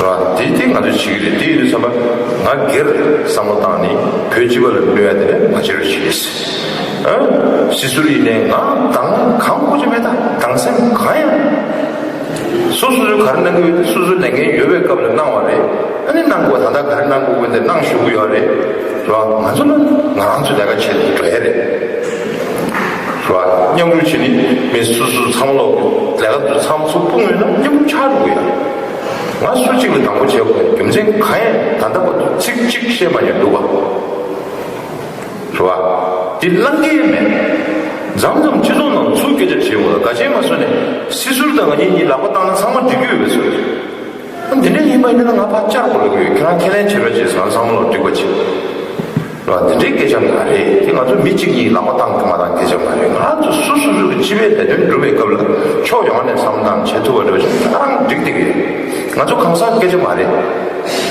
རེད་བ། དེ་དེ་ང་ཚོས་བྱེད་ཀྱི་རེད། དེ་ཡིན་དུས་ཙམ་པ་ང་སྒེར་བསམ་བློ་བཏང་ནས་བོད་སྤྱི་པ་ལ་གནོད་ཡ་དེ་ལས་མ་བྱེད་རོགས་བྱེད། ཨ། སྲིད་ཟུར་ཡིན་ནའི་ང་དང་གང་དགོས་ཀྱི་མེད། ད་དང་སེམས་གང་ཡང་། སོ་སོ་སོས་ག་རེ་གནང་གི་ཡོད། སོ་སོའི་ལས་འགན་ཡོད་པའི་སྐབས་ལ་གནང་བ་རེད། ཨ་ནི་གནང་དགོས། ད་ལྟ་ག་རེ་གནང་དགོས་ཀྱི་དེ་གནང་ཞུ་གི་ཡོད་རེད། རེད་བ། ང་ཚོ་ལ་ང་རང་ཚོའི་ལས་ཀ་བྱེད་དུ་འགྲོ་ཡ་རེད། རེད་བ། མཉམ་རུབ་བྱེད་ནི་མི་སོ་སོ་ཚང་མ་ལོག་ལས་ཀ་དེ་ཚང་མ་ཚུར་སྤུངས་ཡོད་ན་མཉམ་རུབ་ཆགས་འགྲོ་གི་ཡ། ང་སུ་གཅིག་ལ་དང་པོ་བྱེད་དགོས་རྒྱུ་མཚན་གང་ཡང་ད་ལྟ་བར་དུ་ཚིག་གཅིག་བཤད་མ་མྱོང་འདུག་བ། རེད་བ། འདི་བླང་གི་མེད། མཚམས་མཚམས་སྤྱི་ཚོགས་ནང་ཚུར་སྐད་ཆ་བྱེད་དགོས་ལ་དགའ་ཆེན་མ་བཟོ་ནས་སྲིད་ཟུར་དང་ང་གཉིས་གཉིས་ལག་པ་བཏང་ན་ཚང་མ་འགྲིག་གི་ཡོད་པའི་ཚོད། འདི་འདྲ་ཡིན་པ་ཡིན་ན་ང་ཕར་བཅར་དགོས་ལ་དགོས། ཁྱེད་རང་ཁས་ལེན་བྱེད་རོགས་བྱེད་ཟེར། ང་ཚང་མ་ལོག་འགྲིག་པ་བྱེད། རེད་བ། འདི་འདྲའི་སྐད་ཆ་མ་རེད། དེ་ང་ཚོ་མི་གཅིག་གཉིས་ལག་པ་བཏང་གི་མ་བཏང་སྐད་ཆ་མ་རེད། ང་ཚོ་སོ་སོ་སོ་གི་སྤྱི་པའི་ལས་དོན་སྒྲུབ་པའི་སྐབས་ལ་ཕྱོགས་ཡོངས་ནས་བསམ་བློ་བཏང་བྱེད་ཐུབ་པ་འགྲོ་ཞིག་ད་རང་འགྲིག་བསྡད་ཀྱི་ཡོད། ང་ཚོ་གང་ཟག་སྐད་ཆ་མ་རེད།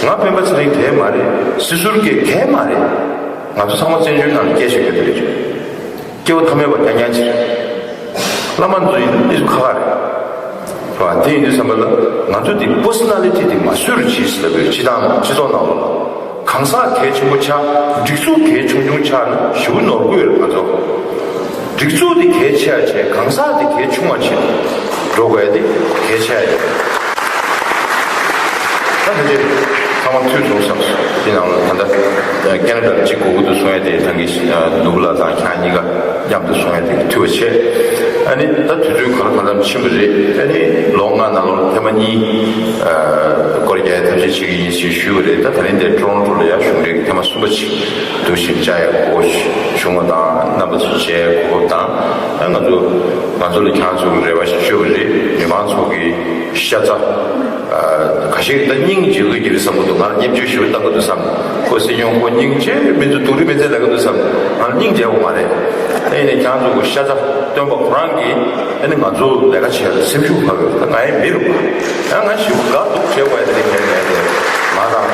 ང་སྤེན་པ་ཚེ་རིང་གལ་མ་རེད། སྲིད་ཟུར་གྱི་གལ་མ་རེད། ང་ཚོ་ཚང་མ་བཙན་བྱོལ་ནང་ལ་སྐད་ཆ་བཤད་ཀྱི་རེད། སྐྱེ་བོ་ཐ་མལ་པ་རྐྱང་རྐྱང་ཅིག་རེད། བླ་མ་ཚོ་ཡིན་ན་ཨི་ཟུ་ཁ་ཁ་རེད། རེད་བ། དེ་ཡིན་དུས་ཙམ་པ་ལ་ང་ཚོ་འདི་པར་སོ་ན་ལི་ཊི་འདི་མ་བཟོས་རུ་བྱེད་ཟེར་ལབ་ཡོད། སྤྱི་བཏང་སྤྱི་ཚོགས་ནང་ལོགས་ལ་གང་ཟག་གལ་ཆེན་པོ་ཆགས། སྒྲིག་འཛུགས་གལ་ཆུང་ཆུང་ཆགས་ན་ཞེ་པོ་ནོར་འཁྲུལ་ཡོད་རེད། ང་ཚོ་སྒྲིག་འཛུགས་འདི་གལ་ཆེ་བ་བྱས། གང་ཟག་འདི་གལ་ཆུང་བ་བྱས་འགྲོ་དགོས་ཡ་འདི་གལ་ཆེ་བ་ཡོད། ད་ད་ཆ་ཚང་མ་འཐུས་ཚང་བསམ་སོང་། དེ་ནང་ལ་ད་ལྟ་ཁེ་ན་ཌ་ལ་གཅིག་དགོས་ཀྱི་འདུག་གསུང་ཡ་དེ་ད་གིན་ནོར་བུ་ལགས་དང་ཁྱེད་གཉིས་ཀ་མཉམ་དུ་གསུང་ཡ་དེ་འཐུས་པ་བྱས། ཨ་ནི་ད་དུས་ཚོད་གང་ལ་གང་འཚམ་ཕྱིན་པ་རེད། ཨ་ནི་ལོ་ལྔ་ནང་ལོགས་ཐེངས་མ་གཉིས་སྐོར་རྒྱག་ཡ་ཐབས་ཤེས་བྱེད་ཀྱི་ཡིན་ཞེས་ཞུས་པ་རེད། ད་ད་རིང་འདིར་ཊོ་རོན་ཊོ་ལ་ཡ་གཞུང་འབྲེལ་གྱི་ཐེངས་མ་གསུམ་པ་ཅིག་འདུག་བཞིན་བཅར་ཡ་གོ་སྐབས་བྱུང་བ་དང་། རྣམ་པ་ཚོ་མཇལ་གོ་སྐབས་དང་། ཨ་ང་ཚོ་ང་ཚོ་ལ་ཁྱེད་རང་ཚོ་གི་རེ་བ་ཞིག་བཅོལ་བ་རེད། མི་མང་ཚོ་གི་ཤ་ཚ། ཁ་ཤས་ཀྱིས་ད་སྙིང་རྗེ་དགོས་ཀྱི་རེད་བསམ་གྱི་འདུག་ང་ལ་བརྙས་བཅོས་ཞེ་པོ་བཏང་གི་འདུག་བསམ། ཁོ་སྲིད་སྐྱོང་ཁོ་སྙིང་རྗེ་མི་འདུག་སྡུག་རུས་མི་འཛེམ་ལབ་ཀྱི་འདུག་བསམ། ང་ལ་སྙིང་རྗེ་བོ་མ་རེད། ཨེ་ནས་ཁྱེད་རང་ཚོ་གི་ཤ་ཚ་སྟོན་པ་ཁོ་རང་གིས་ཨེ་ནས་ང་ཚོ་ལས་ཀ་བྱེད་ཡ་ལ་སེམས་ཤུགས་འཕར་བས། ད་ང་ཡི་མི་རུ་ང་ང་ཞེ་པོ་དགའ་སྡུག་བྱེད་དགོས་ཡ་དེ་རིང་ངས་ངས་དེ་ང་དང་